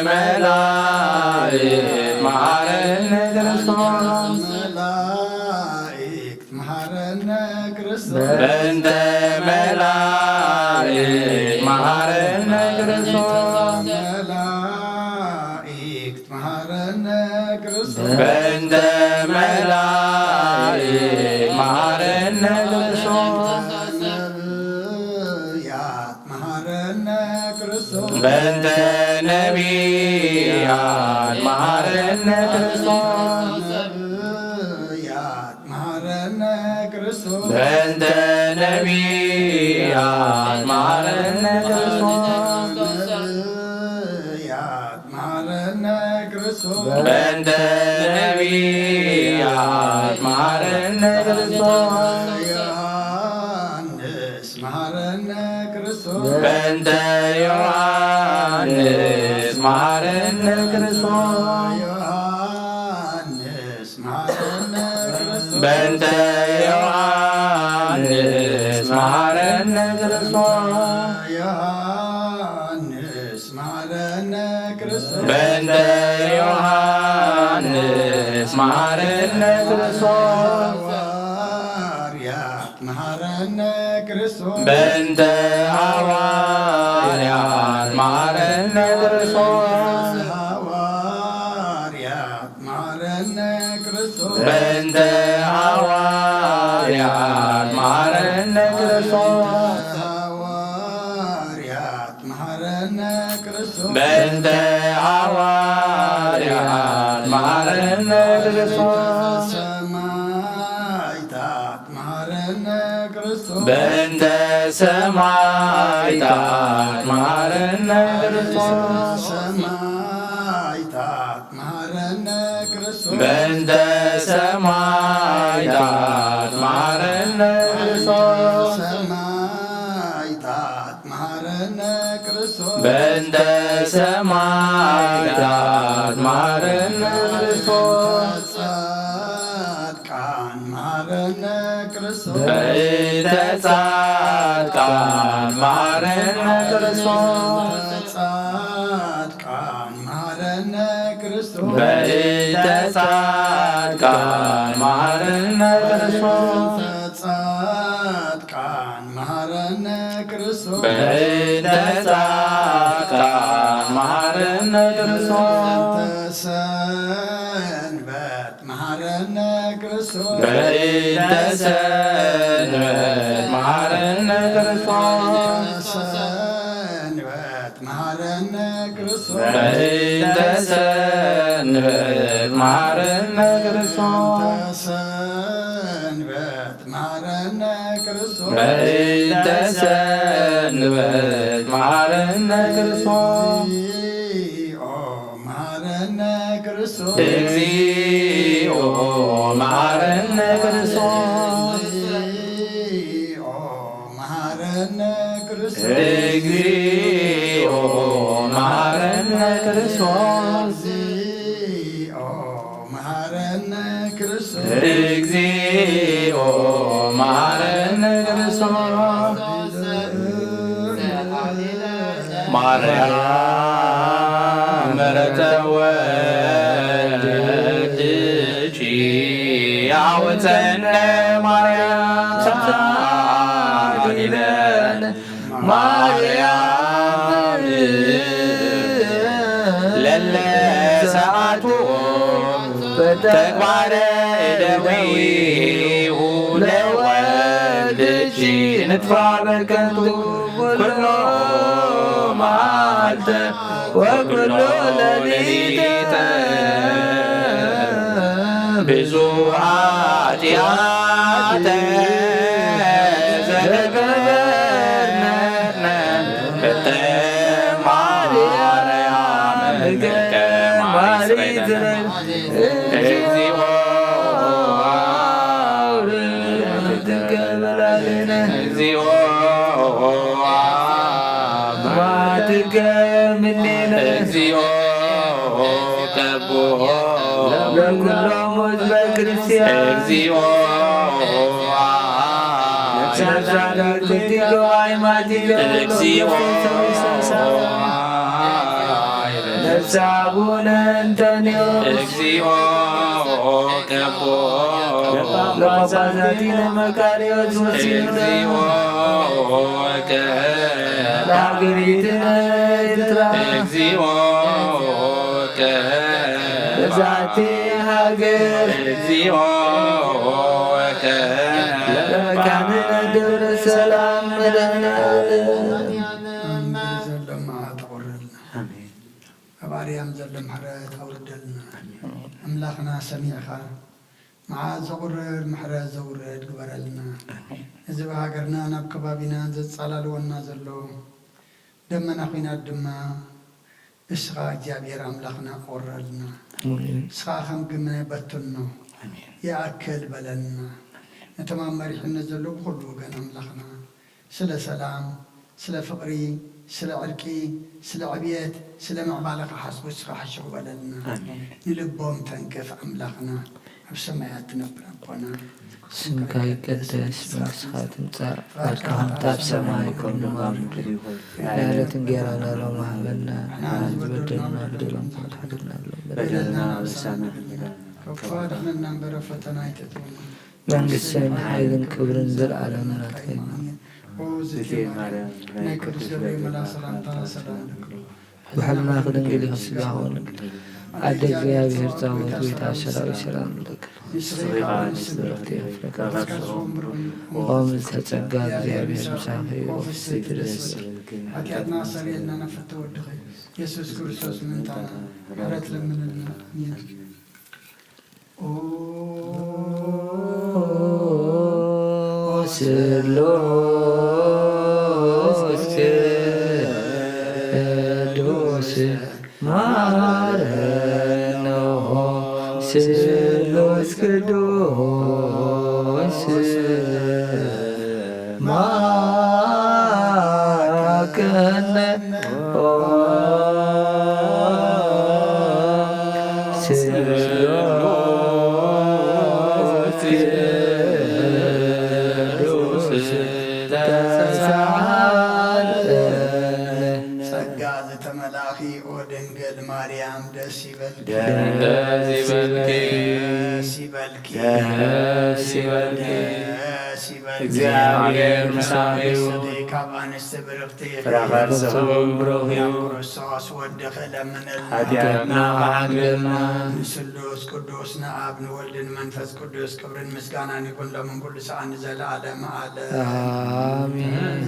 መላእክት መሃረነ ክርስቶስ። መላእክት መሃረነ ክርስቶስ። በእንተ መላእክት መሃረነ ክርስቶስ። በእንተ መላእክት መሐረነ ክርስቶስ። ነቢያት መሐረነ ክርስቶስ። በእንተ ነቢያት መሐረነ ክርስቶስ። ነቢያት መሐረነ ክርስቶስ። በእንተ ነቢያት መሐረነ ክርስቶስ። ነቢያት መሐረነ ክርስቶስ። በእንተ ነቢያት መሐረነ ክርስቶስ። ዮሐንስ መሐረነ ክርስቶስ። በእንተ ዮሐንስ መሐረነ ክርስቶስ። ዮሐንስ መሐረነ ክርስቶስ። በእንተ ዮሐንስ መሐረነ ክርስቶስ። ዮሐንስ መሐረነ ክርስቶስ። በእንተ ዮሐንስ መሐረነ ክርስቶስ። ሐዋርያት መሐረነ ክርስቶስ። በእንተ ሐዋርያት መሐረነ ክርስቶስ። ሐዋርያት መሐረነ ክርስቶስ። በእንተ ሐዋርያት መሐረነ ክርስቶስ። ሐዋርያት መሐረነ ክርስቶስ። በእንተ ሐዋርያት መሐረነ ክርስቶስ። ሰማዕታት መሐረነ ክርስቶስ። በእንተ ሰማዕታት መሐረነ ክርስቶስ። ሰማዕታት መሐረነ ክርስቶስ። በእንተ ሰማዕታት መሐረነ ክርስቶስ። ሰማዕታት መሐረነ ክርስቶስ። በእንተ ሰማዕታት መሐረነ ክርስቶስ። ጻድቃን መሐረነ ክርስቶስ። በእንተ ጻድቃን መሐረነ ክርስቶስ። ጻድቃን መሐረነ ክርስቶስ። በእንተ ጻድቃን መሐረነ ክርስቶስ። ጻድቃን መሐረነ ክርስቶስ። በእንተ ጻድቃን መሐረነ ክርስቶስ። ሰንበት መሐረነ ክርስቶስ። በእንተ ሰንበት መሐረነ ክርስቶስ። ሰንበት መሐረነ ክርስቶስ። በእንተ ሰንበት መሐረነ ክርስቶስ። ሰንበት መሐረነ ክርስቶስ። በእንተ ሰንበት መሐረነ ክርስቶስ። እግዚኦ መሐረነ ክርስቶስ። እግዚኦ መሐረነ ክርስቶስ። እግዚኦ መሐረነ ክርስቶስ። እግዚኦ መሐረነ ክርስቶስ። እግዚኦ መሐረነ ክርስቶስ። እግዚኦ መሐረነ ክርስቶስ። ማርያም ምሕረተ ወልድኪ አውፀነ ማርያም ሳሊለነ ማርያም ለለ ሰዓቱ ተግባረ እደዊሁ ለወልድኪ ንጥፋ በከንቱ ኩሎ መዓልተ ወኩሎ ሌሊተ ብዙ ኃጢአተ ዘተገበርነ እተ ማርያም እገ ማሪት እግዚኦ እግዚኦ ማትከ ምኔነ እግዚኦ ከቦ ለኩሎም ህዝበ ክርስቲያን እግዚኦ ነፍሳት ዛግብቲ ገባይ ማቲከ እግዚኦ ነፍሳ አቡነ እንጠንዮስ እግዚኦ ከቦ ለጳጳሳቲነ መቃርዮስ ወሲኖዶስ እግዚኦ ለሀገሪትነ ኤርትራ እግዚኦ ለዛቲ እግዚኦ ለመካነ ግብር ሰላም መድኃኔዓለም። እንግዲህ ዘለማ ተቑርልና ኣሜን። ኣብ ኣርያም ዘሎ ምሕረት ኣውርደልና። ኣሜን። ኣምላኽና ሰሚዕኻ መዓት ዘቑርር ምሕረት ዘውርድ ግበረልና። ኣሜን። እዚ ብሃገርና ናብ ከባቢና ዘጻላልወና ዘሎ ደመና ኹናት ድማ እስኻ እግዚኣብሔር ኣምላኽና ኣውርደልና። ኣሜን። እስኻ ከም ግመ በትኖ ኣሜን። ይኣክል በለልና። ነቶም ኣብ መሪሕነት ዘለዉ ብኹሉ ወገን ኣምላኽና ስለ ሰላም፣ ስለ ፍቕሪ፣ ስለ ዕርቂ፣ ስለ ዕብየት፣ ስለ ምዕባለ ክሓስቡ እስኻ ሕሹኽ በለልና። ኣሜን። ንልቦም ተንክፍ ኣምላኽና ኣብ ሰማያት ትነብር ኣቦና ስምካ ይቀደስ፣ መንግስትኻ ትምጻእ፣ ፈቃድካ ኣብ ሰማይ ከም ኣብ ምድሪ ይኹን። ናይ ዕለት እንጌራና ሎሚ ሃበና፣ ንሕና ዝበደልና በደልና ንበድለሎም ከም ትሓድግና በደልና ንበድለና ንሳምሕ ንበል። ካብ ክፉ ኣድሕነና እምበር ኣብ ፈተና ኣይተእትወና። መንግስትን ሓይልን ክብርን ዘለኣለም ናትካ እዩ። ኦ ዝቴ ማርያም ናይ ቅዱስ ገብርኤል መልኣክ ሰላምታ ሰላም ንብለኪ። ብሕልናኺ ድንግል ኢኺ፣ ስጋኺ እውን ድንግል። ኣደ እግዚኣብሔር ጻወት፣ ጎይታ ሰራዊት ሰላም ንብለኪ። ንስኺ ከኣ ንስቲ ብርኽቲ ኢኺ፣ ፍረ ከርሥኺ ኦ ምልዕተ ጸጋ፣ እግዚኣብሔር ምሳኺ እዩ፣ ኦ ፍስሕቲ ደስ ይበልኪ። ሓጢኣትና ኣስተሰርየልና ናብ ፍትሒ ወድኺ ኢየሱስ ክርስቶስ ምእንታና ምሕረት ለምንልና። ኣሜን። ኦ ስሉስ ቅዱስ ማረነ፣ ስሉስ ቅዱስ ማረነ። ስሉስ ቅዱስ ተሳሃለነ። ጸጋ ዝተመላእኺ ኦ ድንግል ማርያም ደስ ይበልኪ። ደስ ይበልኪ። ደስ ይበልኪ። ደስ ይበልኪ። ደስ ይበልኪ። እግዚኣብሔር ምሳኺ እዩ። ካብ ኣንስቲ ብርኽቲ ፍረ ከርሥኺ እውን ብሩኽ እዩ። ክርስቶስ ወድኺ ለምንልና። ሓጢኣትና ክሓድገልና። ንስሉስ ቅዱስ ንኣብ ንወልድን መንፈስ ቅዱስ ክብርን ምስጋናን ይኹን ሎምን ኩሉ ሰዓት ንዘለዓለም ዓለም። ኣሜን።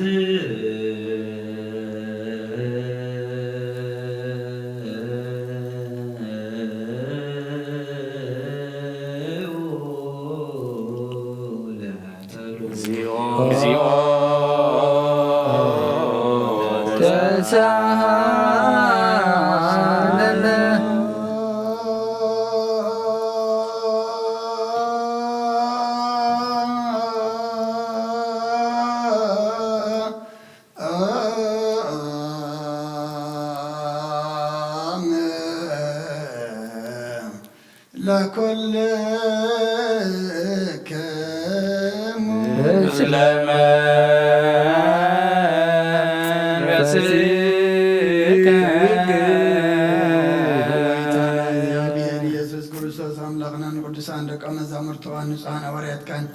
እግዚኦ፣ እግዚኦ፣ ተሳሃለነ። ለኩልክሙ ምስለ መንፈስከ። ኢየሱስ ክርስቶስ ኣምላኽና ንቅዱሳን ደቀ መዛሙርትኻን ንጹሓን ሃዋርያትካን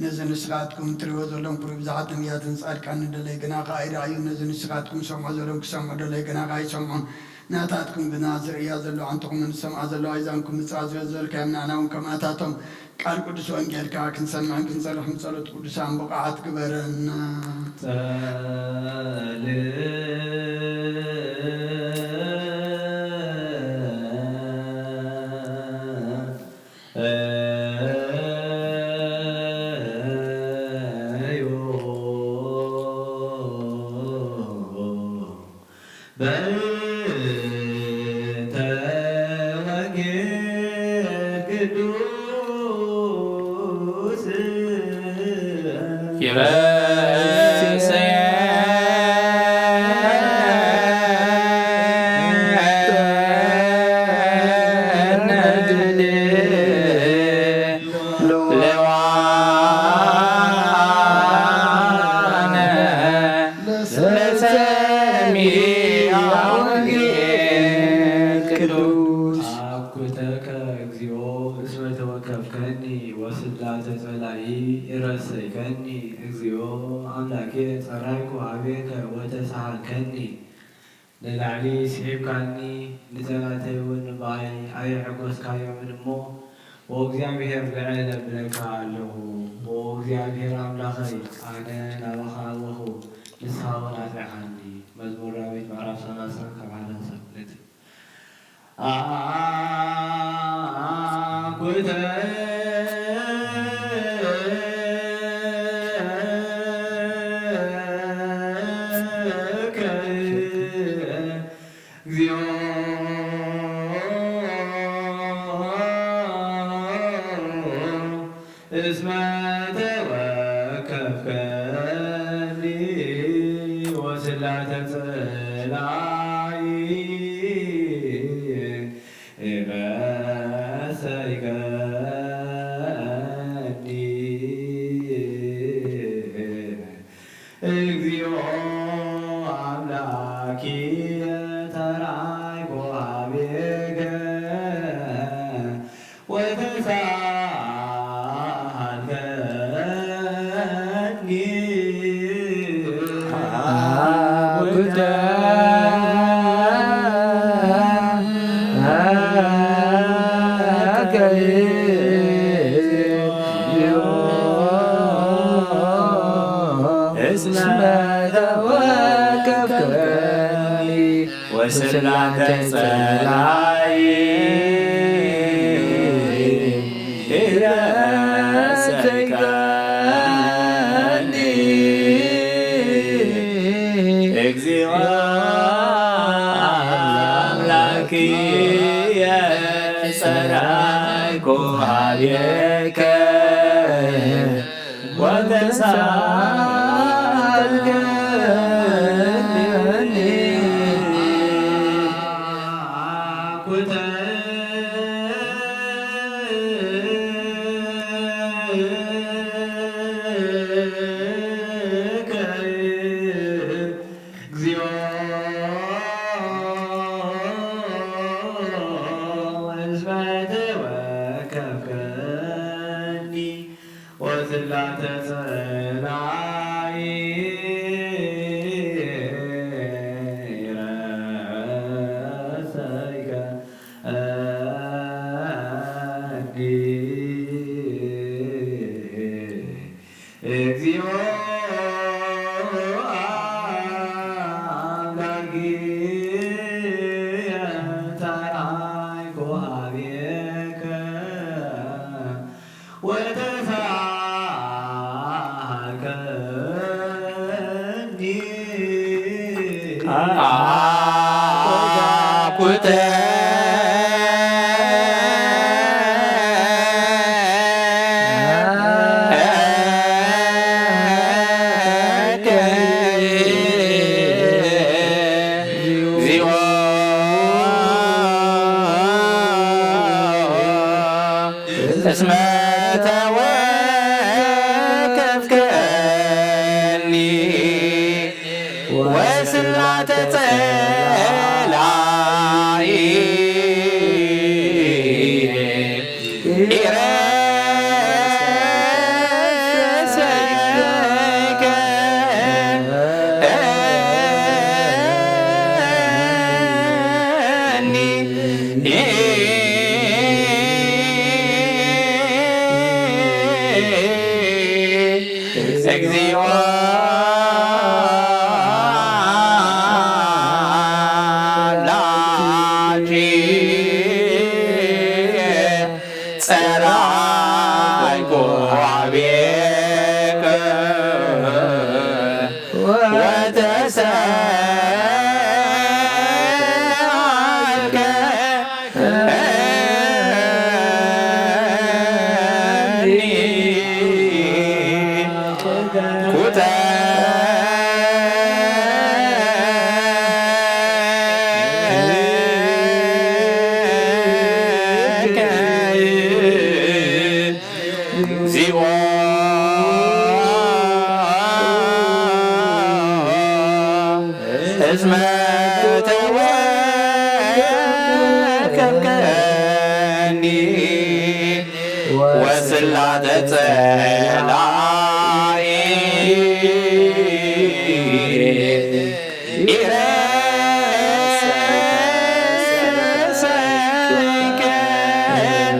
ነዚ ንስኻትኩም ትሪእዎ ዘለኹም ክብሪ ብዙሓት ነቢያትን ጻድቃንን ደለይ ግና ከኣ ይረኣዩ፣ ነዚ ንስኻትኩም ሰምዖ ዘለኹም ክሰምዑ ደለይ ግና ከኣ ይሰምዑ። ናታትኩም ግና ዝርእያ ዘለዋ ኣንትኹምን ዝሰምዓ ዘለዋ ኣይዛንኩም ምጽኣት ዝበዘልካዮም ንዓና እውን ከምኣታቶም ቃል ቅዱስ ወንጌልካ ክንሰምዕን ክንሰርሕን ብጸሎት ቅዱሳን ብቑዓት ግበረና። ቅዱስ አኩተከ እግዚኦ እስመ ተወከፍከኒ ወስላተ ጸላኢ ኢረሰይከኒ እግዚኦ አምላኬ ጸራይኩ ሀቤከ ወተሳሃልከኒ። ንላዕሊ ስሒብካኒ ንጸላእተይ እውን ብኣይ ኣየሐጎስካዮምን እሞ ኦ እግዚኣብሔር፣ ንዕይ እለምነካ ኣለኹ። ኦ እግዚኣብሔር ኣምላኸይ፣ ኣነ ናባኻ ኣወኹ፣ ንስኻ እውን ኣጥዕኻኒ። መዝሙር ዳዊት ምዕራፍ ሰላሳ ካብ ሓደ ክሳብ ክልተ። ኣኩተ እግዚኦ እስመ ተወከፍከኒ ወስላተ ጸላኢ ኢረሰይከኒ። እግዚኦ ኣምላኪየ ተራይኮ ሀቤከ ወተሳሃልከኒ። አኩተ እስመ ተወከፍከኒ ወስላተ ጸላኢ ኢረሰይከኒ። እግዚኦ አምላክየ ጸራይኮ ሀቤከ ወተሳልከኒ። እግዚኦ እስመ ተወከፍከኒ ወስላተ ጸላኢ ረሰይከ እግዚኦ አምላክየ ተራይኮ ሀቤከ ወተሳሃልከኒ። አኩተ እግዚኦ እስመ ተወከፍከኒ ወስላተ ጸላኢ ኢረሰይከኒ። እግዚኦ አምላክየ ጸራይኮ ሀቤከ ወተሳሃልከኒ። ኩተ እግዚኦ እስመ ተወከፍከኒ ወስላተ ጸላኢ ኢረሰይከኒ።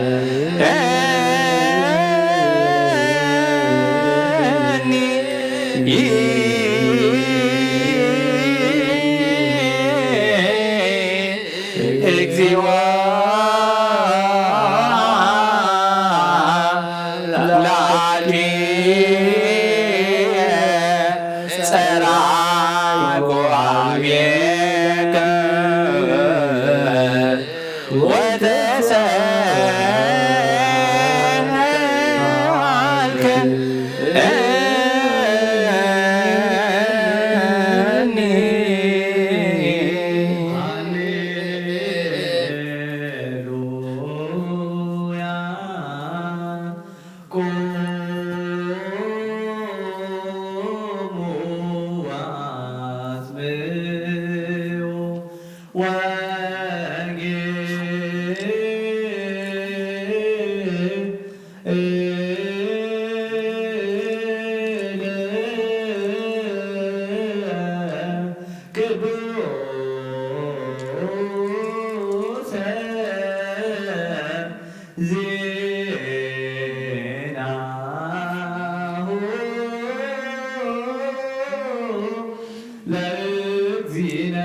ለእግዚእነ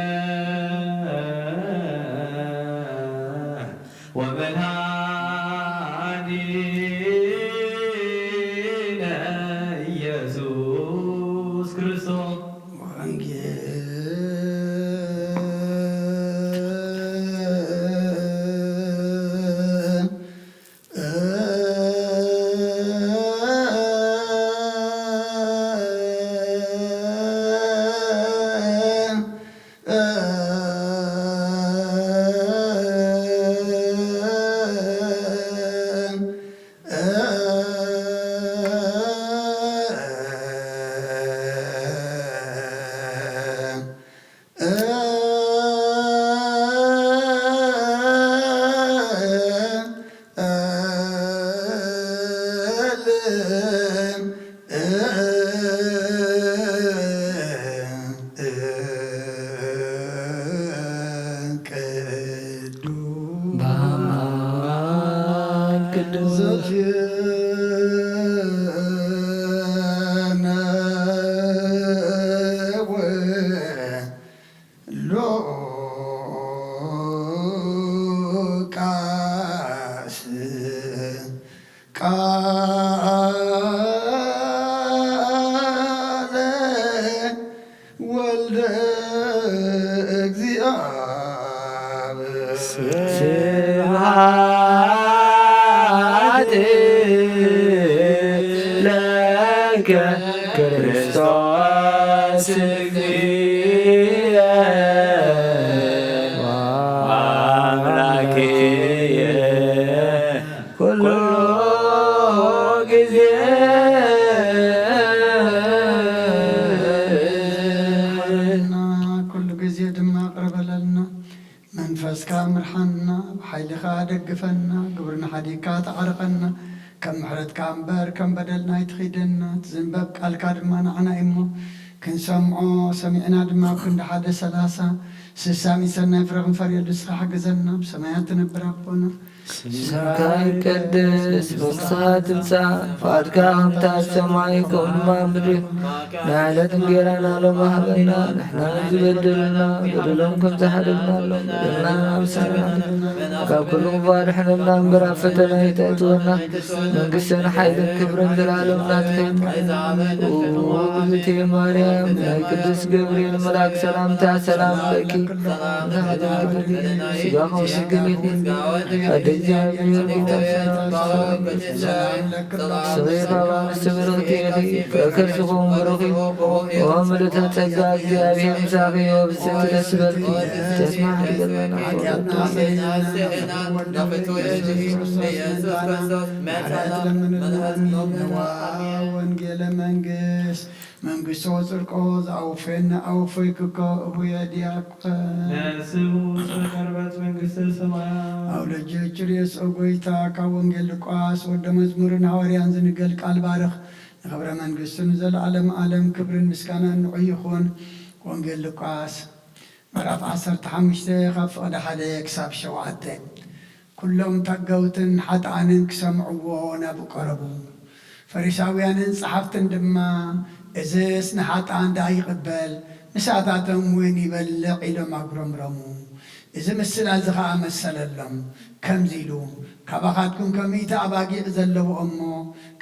ወመድኃኒነ ኢየሱስ ክርስቶስ። ቅዱስ በአብ ቅዱስ ዘዜነ ሉቃስ ቃለ ወልደ እግዚአብሔር። ስብሐት ለከ ክርስቶስ እግዚእነ ወአምላክየ ኩሉ ጊዜ። ኩሉ ጊዜ ድማ ቅርበለልና። መንፈስካ ምርሓና፣ ብሓይልኻ ደግፈና፣ ግብርና ሓዲግካ ተዓርቐና። ከም ምሕረትካ እምበር ከም በደልና ኣይትኺደና። እቲ ዝንበብ ቃልካ ድማ ንዓና እዩ እሞ ክንሰምዖ፣ ሰሚዕና ድማ ኣብ ክንዲ ሓደ ሰላሳ ስሳ ሚእቲ ሰናይ ፍረ ክንፈርየሉ ንስኻ ሓግዘና። ብሰማያት ትነብር ኣቦና፣ ስምካ ይቀደስ፣ መንግስትኻ ትምጻእ፣ ፍቓድካ ከምቲ ኣብ ሰማይ ከምኡ ድማ ኣብ ምድሪ። ንዕለት እንጌራና ሎሚ ሃበና፣ ንሕና ንዝበደሉና በደሎም ከም ዝሓደግናሎም በደልና ንሓብሰና፣ ካብ ኩሉ ክፉእ ኣድሕነና እምበር ኣብ ፈተና ኣይተእትወና፣ መንግስትን ሓይልን ክብርን ዘለዓለም ናትካ እዩ። ኦ እግዝእትየ ማርያም፣ ናይ ቅዱስ ገብርኤል መልኣክ ሰላምታ ሰላም ለኪ፣ ስጋኹም ስግል ይኹን፣ ኣደ እግዚኣብሔር ጌታ ሰላም ሰላም ሰበይት ኣባ ንስቲ ብርኽቲ ኢኺ፣ ፍረ ከርስኹም ብሩኽ እዩ። ኦ ምልእተ ጸጋ እግዚኣብሔር ምሳኺ፣ ኦ ብፅዕቲ ደስ ይበልኪ፣ ጸጋ ሓዲገና ሓጢኣትና ሰሪና ንኽትወልድ ኢየሱስ ክርስቶስ መድኃኒና ምሕረት ለምንልና። ነዋ ወንጌለ መንግስት መንግስቶ ጽድቆ ዘአውፌነ አውፎይክኮ እቡየ ዲያቆን። ለስሙ እስመ ቀርበት መንግስተ ሰማያት። አውለጀች ርእስ ኦ ጎይታ። ካብ ወንጌል ሉቃስ ወደ መዝሙርን ሃዋርያን ዝንገል ቃል ባርኽ። ንኽብረ መንግስቱ ንዘለዓለም ዓለም ክብርን ምስጋናን ንዑ ይኹን። ወንጌል ሉቃስ ምዕራፍ ዓሰርተ ሓሙሽተ ካብ ፍቕዲ ሓደ ክሳብ ሸውዓተ። ኩሎም ተገውትን ሓጥኣንን ክሰምዕዎ ናብኡ ቀረቡ። ፈሪሳውያንን ጸሓፍትን ድማ፣ "እዝስ ንሓጥኣን ደኣ ይቕበል፣ ምሳታቶም እውን ይበልዕ?" ኢሎም ኣጉረምረሙ። እዚ ምስላ እዚ ኸኣ መሰለሎም፣ ከምዚ ኢሉ፣ "ካባኻትኩም ከም ሚእቲ ኣባጊዕ ዘለዎ እሞ፣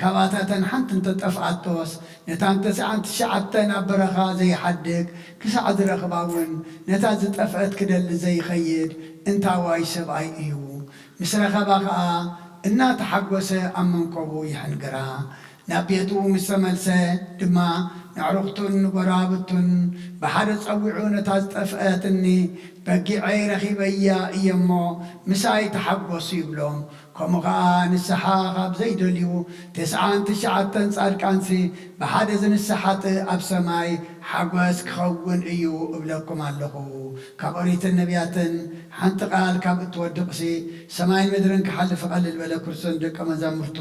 ካብኣተን ሓንቲ እንተ ጠፍኣቶስ፣ ነታን ተስዓን ትሽዓተን ኣብ በረኻ ዘይሓድግ፣ ክሳዕ ዝረኽባ እውን፣ ነታ ዝጠፍአት ክደሊ ዘይኸይድ እንታዋይ ሰብኣይ እዩ?" ምስ ረኸባ ኸኣ እናተሓጎሰ ኣብ መንኮቡ ይሕንግራ። ናብ ቤቱ ምስ ተመልሰ ድማ ንኣዕሩኽቱን ንጎረባብቱን ብሓደ ጸዊዑ፣ "ነታ ዝጠፍአትኒ በጊዐይ ረኺበያ እየ እሞ ምሳይ ተሓጎሱ" ይብሎም። ከምኡ ኸኣ ንስሓ ኻብ ዘይደልዩ ተስዓን ትሽዓተን ጻድቃንሲ ብሓደ ዝንስሓ ጥ-፣ ኣብ ሰማይ ሓጎስ ክኸውን እዩ እብለኩም ኣለኹ። ካብ ኦሪትን ነቢያትን ሓንቲ ቃል ካብ እትወድቕሲ፣ ሰማይን ምድርን ክሓልፍ ይቐልል በለ። ክርስቶስ ደቀ መዛሙርቱ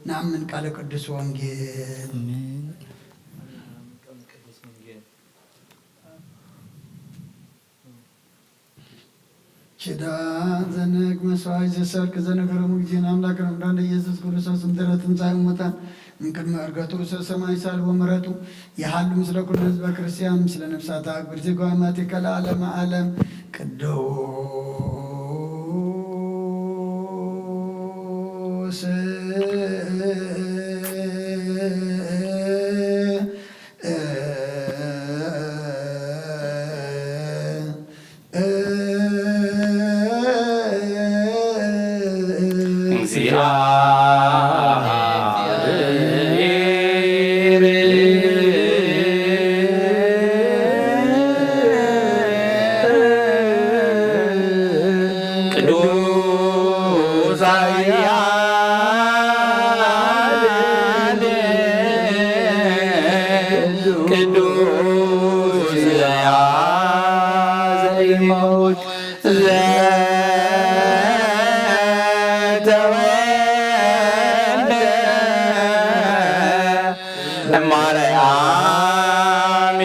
ንኣምን ቃለ ቅዱስ ወንጌል። ኣሜን። ኪዳን ዘንግ መስዋዕት ዘሰርክ ዘነገሮም ጊዜ ንኣምላክ ረምዳን ኢየሱስ ክርስቶስ እንተረ ትንሣኤ ሙታን እምቅድመ ዕርገቱ ርእሰ ሰማይ ሳልዎ ምሕረቱ ይሃሉ ምስለ ኩሉ ህዝበ ክርስቲያን ምስለ ነፍሳታ ክብርቲ ጓማቲከ ለዓለመ ዓለም። ቅዱስ እግዚአብሔር ቅዱስ ኃያል ቅዱስ ያ ዘይመውት ዘተወልደ እማርያም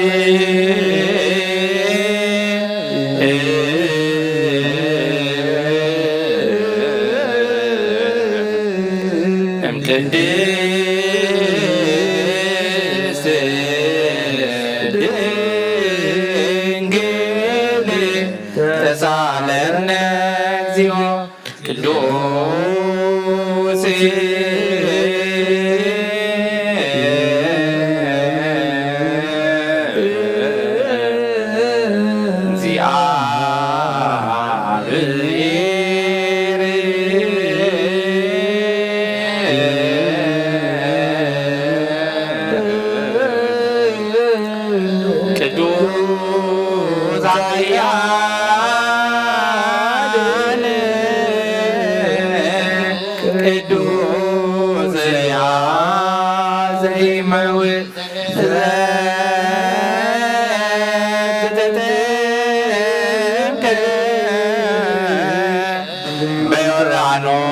እምቅድስት ድንግል ተሳለነ እግዚኦ ቅዱስ እግዚአብሔር ቅዱስ ኃያል ቅዱስ ያ ዘይመውት ዘተጠምቀ በዮርዳኖስ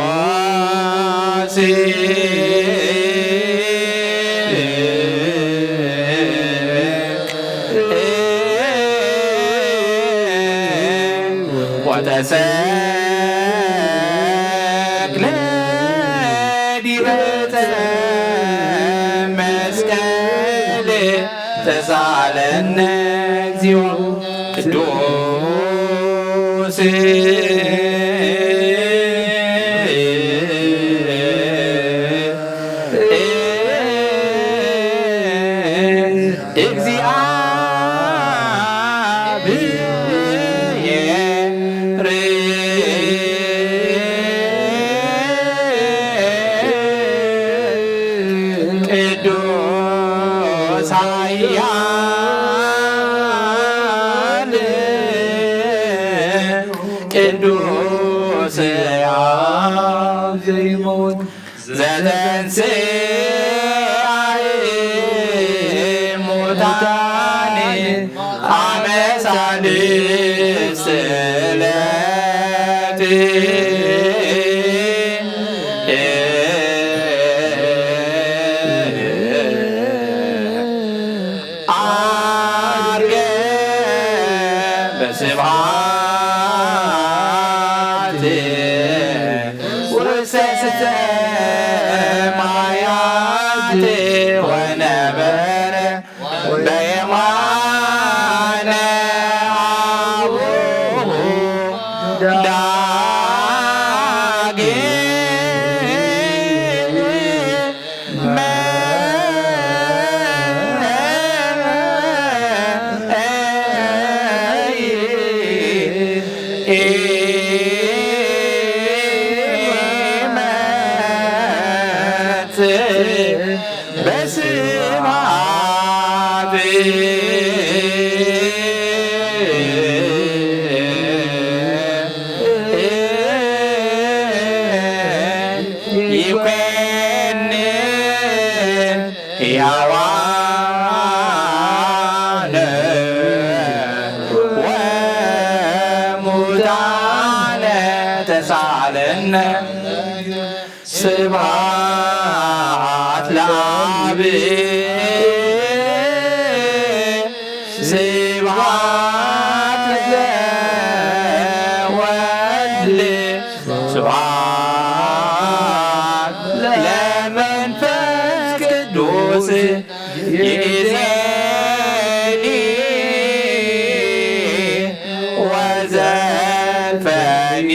ወተሰቅለ ዲበ ዕፀ መስቀል ተሳለነ እግዚኦ ቅዱስ እግዚአብሔር ቅዱስ ኃያል ቅዱስ ያ ዘይመውት ዘተንሥአ እሙታን አመ ሳልስት ዕለት ዐርገ በስብሐት ውስተ ሰማያት ወነበረ በየማነ አቡሁ ዳግመ በስብሐት ይኮንን ሕያዋነ ወሙታነ ተሳለነ። ስብሐት ለአብ ስብሐት ለወልድ ስብሐት ለመንፈስ ዓለሚ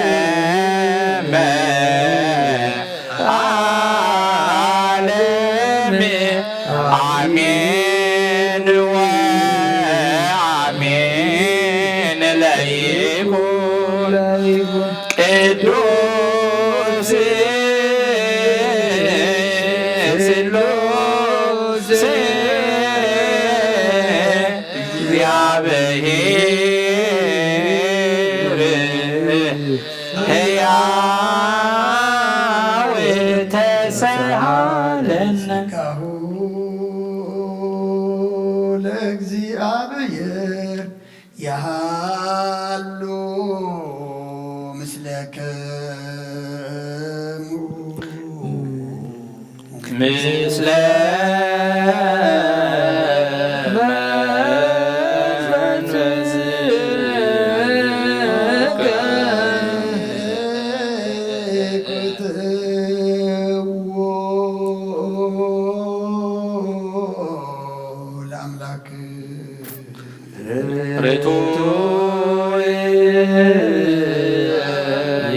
ወለዓለመ ዓለም። ዓለም። ኣሜን ወኣሜን ለይኩን ቅዱስ ስሉስ እግዚአብሔር ሕያው ተሰሃለነ። ጸጋሁ ለእግዚአብሔር ያሃሉ ምስለክሙ። ምስለ መንፈስከ። ለአምላክ። ርቱዕ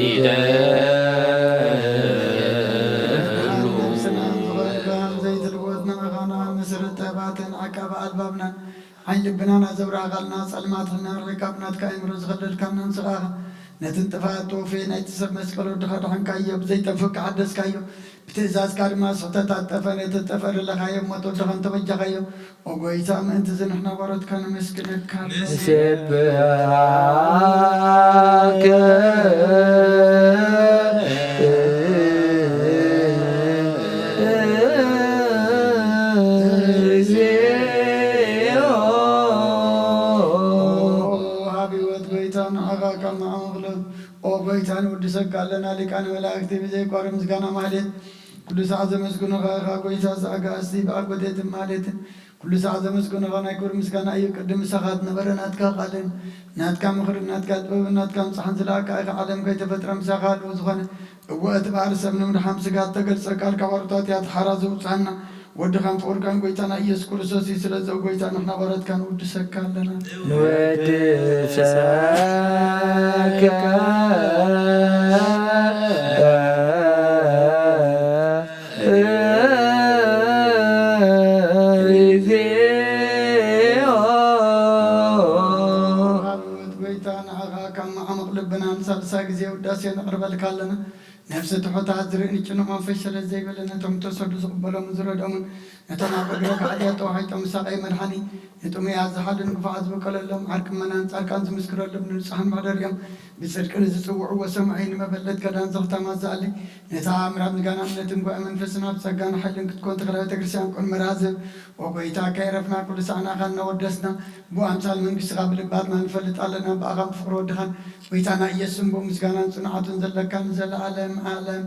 ይደሉ። ነብስና ዝኸልካ ዘይትልወጥና መኻና መሰረት ጠባትን ዓቃቢ ኣልባብናን ዓይን ልብናን ኣዘብራቓልና ጸልማትና ርሒቃ ብናትካ ኣእምሮ ዝኸለልካና ንስኻ ኢኻ። ነትን ጥፍኣት ተወፌ ናይቲ ሰብ መስቀል ወድኻ ደሓንካዮ፣ ብዘይጠፍእ ከሓደስካዮ፣ ብትእዛዝካ ድማ ስሕተት ኣጠፈ፣ ነቲ ዝጠፍአ ደለኻዮ፣ ሞት ወድኻ እንተበጃኻዮ፣ ኦ ጐይታ፣ ምእንቲ እዚ ንሕና ባሮትካ ነመስግነካ። ንሴብሐከ እግዚኦ። ኦ፣ ሃብ ህይወት ጐይታ፣ ንዓኻ ካብ መዓሙቕ ልብ ኦ ጐይታ፣ ንውድሰካ ኣለና፣ ሊቃነ መላእክቲ ብዘይቋርጽ ምስጋና ማህሌት፣ ኩሉ ሳዕ ዘመስግኑኻ ኢኻ ጐይታ፣ ኣጋእዝቲ ብኣጎቴትን ማህሌትን፣ ኩሉ ሳዕ ዘመስግኑኻ ናይ ክብሪ ምስጋና እዩ። ቅድም ምሳኻ ዝነበረ ናትካ ቃልን፣ ናትካ ምኽርን፣ ናትካ ጥበብን፣ ናትካ ምጻሕን ዝለኣካ ኢኻ። ዓለም ከይተፈጥረ ምሳኻ ህልው ዝኾነ፣ እወ፣ እቲ በዓል ሰብ ንምድሓን ስጋ እተገልጸ ቃልካ፣ ካብ ቁርጣት እያ ተሓራ ዘውጽኣና፣ ወድኻን ፍቑርካን ጐይታና ኢየሱስ ክርስቶስ እዩ። ስለዚ ኦ ጐይታ፣ ንሕና ባሮትካ ንውድሰካ ኣለና። ንወድሰካ እግዚኦ። ኣቤት ጐይታ፣ ንዓኻ ካብ መዓሙቕ ልብና ንሳልሳይ ግዜ ውዳሴ ነቕርበልካ ኣለና። ነፍሲ ትሑታት ዝርኢ ንጭኑቕ መንፈስ ሸለል ዘይበለ ነቶም ተሰዱ ዝቕበሎምን ዝረድኦምን ነቶም ኣብ እግረካ ሓጢኣት ተዋሒጦም ዝሳቐዩ መድሓኒ ንጥሙያት ዝሓሉ ንግፉዓት ዝበቀለሎም ዓርቂ እመናን ጻድቃን ዝምስክረሎም ንንጹሓን መሕደሪኦም ብጽድቂ ንዝጽውዕዎ ሰማዒ ንመበለት ከዳን ዘኽታማት ዝኣሊ ነታ ምዕራብ ምስጋና እምነትን ጉባኤ መንፈስን ኣብ ጸጋን ሓይልን ክትኮን ተኽለ ቤተ ክርስቲያን ቅድሚ ራዝብ ኦ ጐይታ ከይረፍና ኩሉ ሳዕ ንዓኻ እናወደስና ብኣምሳል መንግስትኻ ብልባትና ንፈልጥ ኣለና። ብኣኻን ብፍቕሪ ወድኻን ጐይታና ኢየሱስን ብኡ ምስጋናን ጽንዓቱን ዘለካ ንዘለዓለም ዓለም።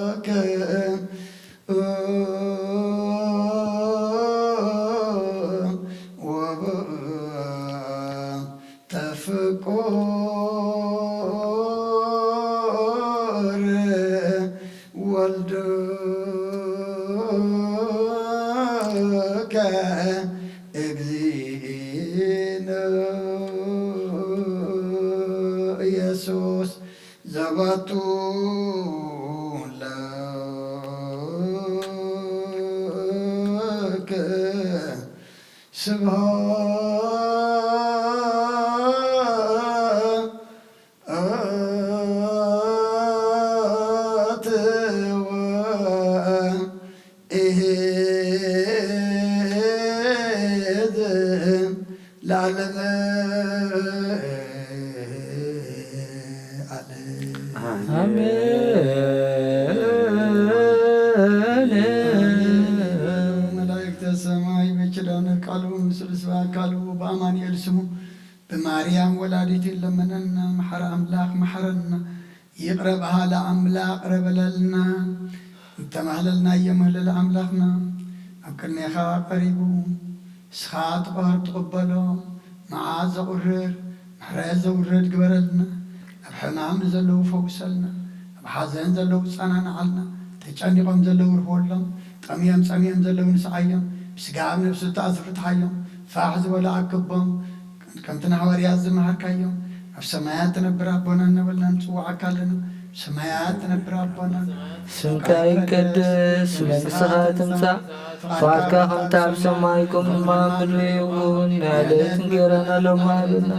በእንቲኦክም ወበእንተ ፍቁር ወልድከ እግዚእነ ኢየሱስ ዘባቱ ለከ ስብሐት ወእሄዝ ለዓለመ ዓለም። አሜን። መላእክተ ሰማይ በኪዳነ ቃሉ ምስሉ ስብሐት ቃሉ በአማኑኤል ስሙ ብማርያም ወላዲት ለመነና። መሐረ አምላክ መሐረና። ይቅረ በሃለ አምላክ ቅረ በለልና። እተማህለልናዮ ምህለል አምላክና ኣብ ቅድሜኻ ቀሪቡ። ንስኻ ትቐር ትቕበሎ መዓት ዘቑርር ምሕረት ዘውርድ ግበረልና። ኣብ ሕማም ንዘለዉ ፈውሰልና። ኣብ ሓዘን ዘለዉ ጸናንዓልና። ተጨኒቖም ዘለዉ ርህወሎም። ጠምዮም ጸሚኦም ዘለዉ ንስዓዮም። ብስጋ ኣብ ነፍሲ እተኣስሩ ፍትሓዮም። ፋሕ ዝበሉ ኣክቦም። ከምቲ ንሃዋርያት ዝመሃርካዮም፣ ኣብ ሰማያት ትነብር ኣቦና እናበልና ንጽውዓካ ኣለና። ኣብ ሰማያት ትነብር ኣቦና፣ ስምካ ይቀደስ፣ መንግስትኻ ትምጻእ፣ ፍቓድካ ከምቲ ኣብ ሰማይ ከምኡ ድማ ኣብ ምድሪ ይኹን። ናይ ዕለት እንጀራና ሎሚ ሃበና።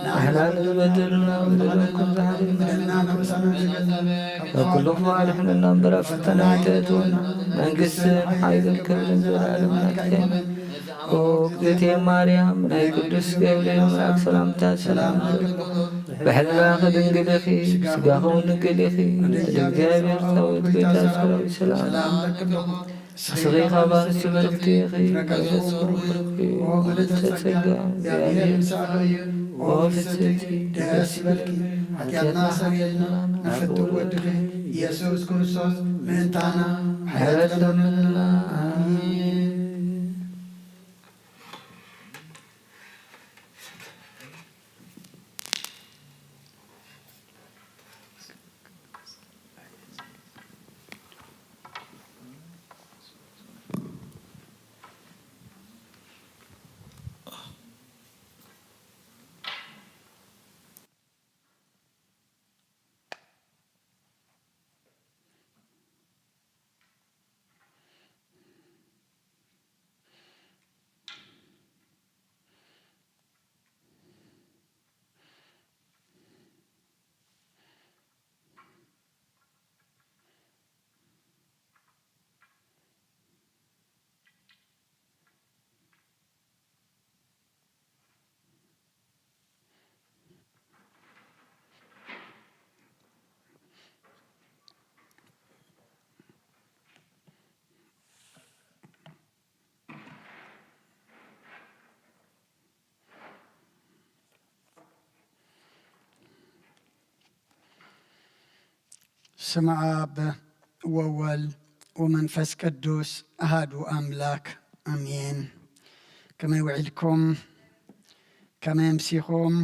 ንሕና ንዝበደሉና በደሎም ከም ዝሓለና፣ በደልና ነብሳና ንገዛና፣ ካብ ኩሉ ክፉእ ኣድሕነና እምበር ኣብ ፈተና ኣይተእትወና። መንግስትን ሓይልን ክብርን ዘለዓለም ናትካ እዩ። ኦ እግዝእትየ ማርያም፣ ናይ ቅዱስ ገብርኤል መልኣክ ሰላምታ ሰላም ይብለኪ። ብሕልናኺ ድንግል ኢኺ፣ ስጋኺ እውን ድንግል ኢኺ። ልዕሊ እግዚኣብሔር ጻውዒት ጎይታ ሰራዊት ሰላም። ንስኺ ካብ ኣንስቲ ብርኽቲ ኢኺ፣ ፍረ ከርሥኺ ብሩክ እዩ። ኦ ምልዕተ ጸጋ፣ እግዚኣብሔር ምሳኺ እዩ። ኦ ፍስሕቲ፣ ደስ ይበልኪ፣ ሓጢኣትና ሰሪልና፣ ናብ ፍትው ወድኺ ኢየሱስ ክርስቶስ ምእንታና ምሕረት ለምንልና። ኣሜን። ስመ ኣብ ወወልድ ወመንፈስ ቅዱስ ኣሃዱ ኣምላክ ኣሜን። ከመይ ውዒልኩም? ከመይ ኣምሲኹም?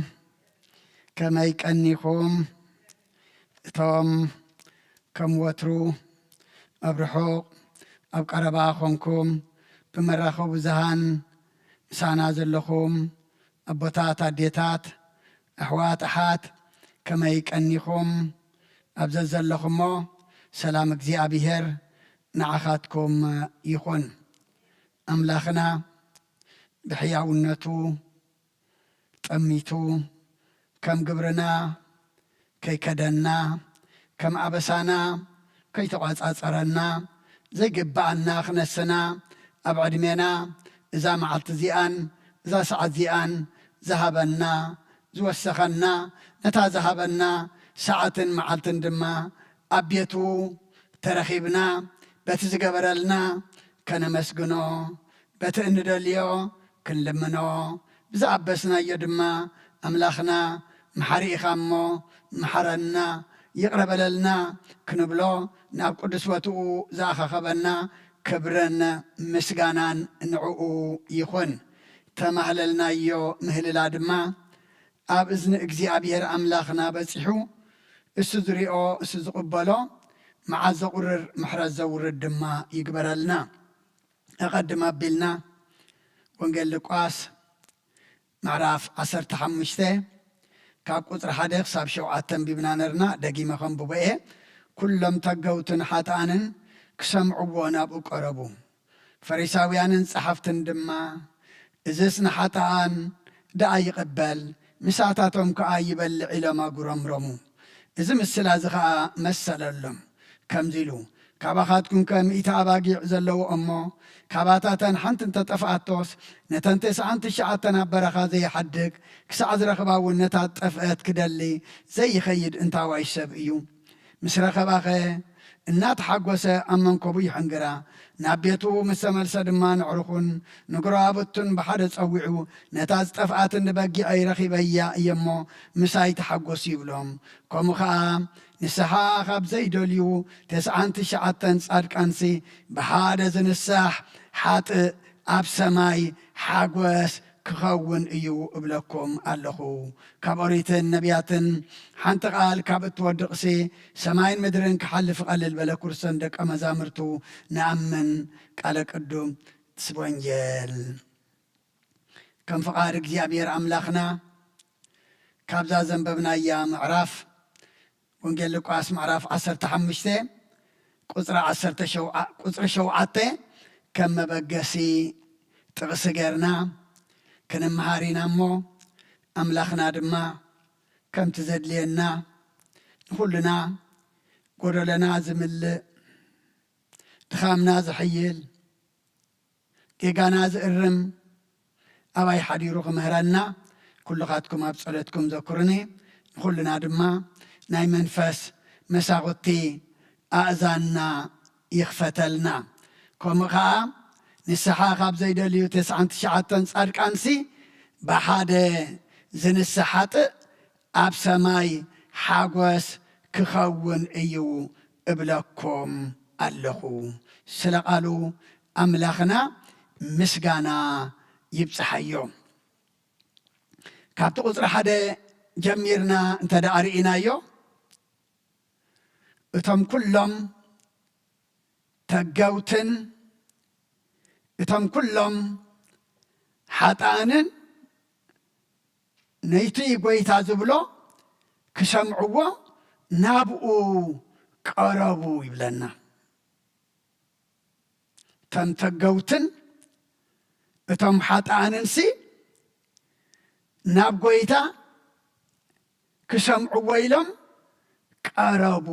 ከመይ ቀኒኹም? እቶም ከም ወትሩ ኣብ ርሑቕ ኣብ ቀረባ ኾንኩም ብመራኸቢ ብዙሃን ምሳና ዘለኹም ኣቦታት፣ ኣዴታት፣ ኣሕዋት፣ ኣሓት ከመይ ቀኒኹም? ኣብ ዘዘለኹሞ ሰላም እግዚኣብሔር ንዓኻትኩም ይኹን። ኣምላኽና ብሕያውነቱ ጠሚቱ ከም ግብርና ከይከደና፣ ከም ኣበሳና ከይተቋጻጸረና፣ ዘይግብኣና ክነስና ኣብ ዕድሜና እዛ መዓልቲ እዚኣን እዛ ሰዓት እዚኣን ዝሃበና፣ ዝወሰኸና፣ ነታ ዝሃበና ሰዓትን መዓልትን ድማ ኣብ ቤቱ ተረኺብና በቲ ዝገበረልና ከነመስግኖ፣ በቲ እንደልዮ ክንልምኖ፣ ብዝኣበስናዮ ድማ ኣምላኽና መሓሪ ኢኻ እሞ መሓረና፣ ይቕረ በለልና ክንብሎ፣ ናብ ቅዱስ ቦትኡ ዝኣኻኸበና ክብርን ምስጋናን ንዕኡ ይኹን። ተማህለልናዮ ምህልላ ድማ ኣብ እዝኒ እግዚኣብሔር ኣምላኽና በጺሑ፣ እሱ ዝሪኦ፣ እሱ ዝቕበሎ፣ መዓት ዘቑርር ምሕረት ዘውርድ ድማ ይግበረልና። ኣቐድም ኣቢልና ወንጌል ሉቃስ ምዕራፍ ዓሰርተ ሓሙሽተ ካብ ቁጽሪ ሓደ ክሳብ ሸውዓተ ኣንቢብና ነርና፣ ደጊመ ከንብቦ እየ። ኩሎም ተገውትን ሓጥኣንን ክሰምዕዎ ናብኡ ቀረቡ። ፈሪሳውያንን ጸሓፍትን ድማ፣ "እዝስ ንሓጥኣን ደኣ ይቕበል፣ ምሳታቶም ከኣ ይበልዕ" ኢሎም ኣጉረምረሙ። እዚ ምስላ እዚ ኸኣ መሰለሎም፣ ከምዚ ኢሉ፣ "ካባኻትኩም ከ ሚእቲ ኣባጊዕ ዘለዎ እሞ፣ ካባታተን ሓንቲ እንተ ጠፍኣቶስ፣ ነተን ተስዓን ትሽዓተን ኣብ በረኻ ዘይሓድግ፣ ክሳዕ ዝረኽባ እውን ነታ ዝጠፍአት ክደሊ ዘይኸይድ እንታዋይ ሰብ እዩ?" ምስ ረኸባኸ እናተሓጎሰ ኣብ መንኮቡ ይሕንግራ። ናብ ቤቱ ምስ ተመልሰ ድማ ንዕሩኹን ንጎረባብቱን ብሓደ ጸዊዑ፣ "ነታ ዝጠፍኣትኒ በጊዐይ ረኺበያ እየ እሞ ምሳይ ተሓጎሱ" ይብሎም። ከምኡ ኸኣ ንስሓ ካብ ዘይደልዩ ተስዓን ትሽዓተን ጻድቃንሲ ብሓደ ዝንሳሕ ሓጥእ ኣብ ሰማይ ሓጎስ ክኸውን እዩ እብለኩም ኣለኹ። ካብ ኦሪትን ነቢያትን ሓንቲ ቃል ካብ እትወድቕሲ ሰማይን ምድርን ክሓልፍ ቀልል በለ። ክርስቶስን ደቀ መዛሙርቱ ንኣምን። ቃለ ቅዱስ ወንጌል። ከም ፍቓድ እግዚኣብሔር ኣምላኽና ካብዛ ዘንበብናያ ምዕራፍ ወንጌል ሉቃስ ምዕራፍ ዓሰርተ ሓሙሽተ ቁጽሪ ዓሰርተ ሸውዓ-፣ ቁጽሪ ሸውዓተ ከም መበገሲ ጥቕሲ ጌርና ክንምሃር ኢና እሞ፣ ኣምላኽና ድማ ከምቲ ዘድልየና ንኹልና ጎደለና ዝምልእ፣ ድኻምና ዝሕይል፣ ጌጋና ዝእርም፣ ኣባይ ሓዲሩ ክምህረና ኩልኻትኩም ኣብ ጸሎትኩም ዘክሩኒ። ንኹልና ድማ ናይ መንፈስ መሳኹቲ ኣእዛንና ይኽፈተልና። ከምኡ ኸኣ ንስሓ ካብ ዘይደልዩ ተስዓን ትሽዓተን ጻድቃንሲ ብሓደ ዝንስእ ሓጥእ ኣብ ሰማይ ሓጎስ ክኸውን እዩ እብለኩም ኣለኹ። ስለ ቃሉ ኣምላኽና ምስጋና ይብጽሓዮ። ካብቲ ቁጽሪ ሓደ ጀሚርና እንተ ደኣ ርኢናዮ፣ እቶም ኩሎም ተገውትን እቶም ኩሎም ሓጥኣንን ነይቲ ጐይታ ዝብሎ ክሰምዕዎ ናብኡ ቀረቡ ይብለና። እቶም ተገውትን እቶም ሓጥኣንንሲ ናብ ጐይታ ክሰምዕዎ ኢሎም ቀረቡ።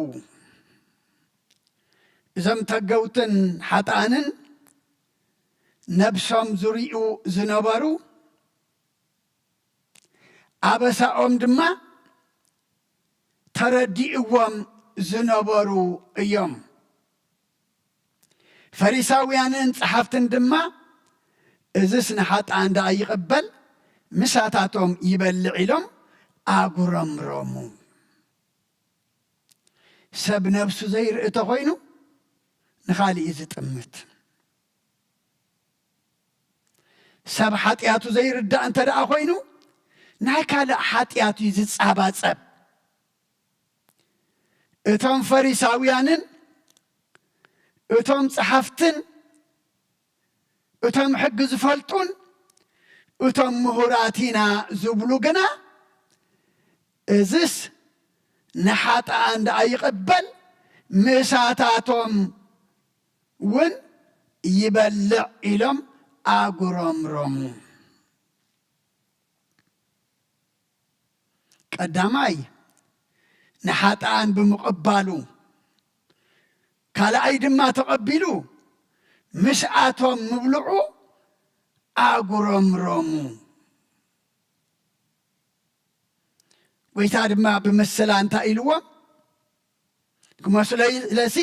እዞም ተገውትን ሓጥኣንን ነብሶም ዝርእዩ ዝነበሩ፣ ኣበሳኦም ድማ ተረዲእዎም ዝነበሩ እዮም። ፈሪሳውያንን ጸሓፍትን ድማ፣ "እዝስ ንሓጥኣን ደኣ ይቕበል፣ ምሳታቶም ይበልዕ" ኢሎም ኣጉረምረሙ። ሰብ ነብሱ ዘይርኢ ተኾይኑ ንኻልእ እዩ ዝጥምት። ሰብ ሓጢኣቱ ዘይርዳእ እንተ ደኣ ኮይኑ፣ ናይ ካልእ ሓጢኣት እዩ ዝጻባጸብ። እቶም ፈሪሳውያንን እቶም ጸሓፍትን እቶም ሕጊ ዝፈልጡን እቶም ምሁራት ኢና ዝብሉ ግና፣ እዝስ ንሓጥኣን ደኣ ይቕበል፣ ምሳታቶም እውን ይበልዕ ኢሎም ኣጉረምረሙ። ቀዳማይ ንሓጥኣን ብምቕባሉ፣ ካልኣይ ድማ ተቐቢሉ ምስኣቶም ምብልዑ ኣጉረምረሙ። ጐይታ ድማ ብምስላ እንታይ ኢልዎም? ክመስሎ ኢለሲ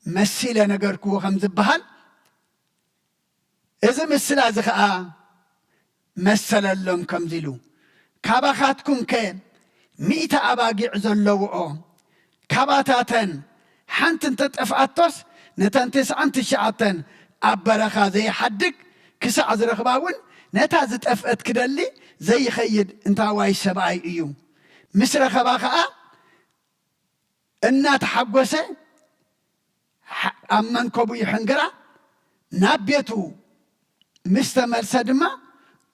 መሲለ ነገርክዎ ከም ዝበሃል፣ እዚ ምስላ እዚ ኸኣ መሰለሎም ከምዚ ኢሉ፣ "ካባኻትኩምከ ሚእቲ ኣባጊዕ ዘለውኦ፣ ካባታተን ሓንቲ እንተ ጠፍኣቶስ፣ ነተን ተስዓን ትሽዓተን ኣብ በረኻ ዘይሓድግ፣ ክሳዕ ዝረኽባ እውን ነታ ዝጠፍአት ክደሊ ዘይኸይድ እንታዋይ ሰብኣይ እዩ። ምስ ረኸባ ኸኣ እናተሓጎሰ፣ ሓ-፣ ኣብ መንከቡ ይሕንግራ፣ ናብ ቤቱ ምስ ተመልሰ ድማ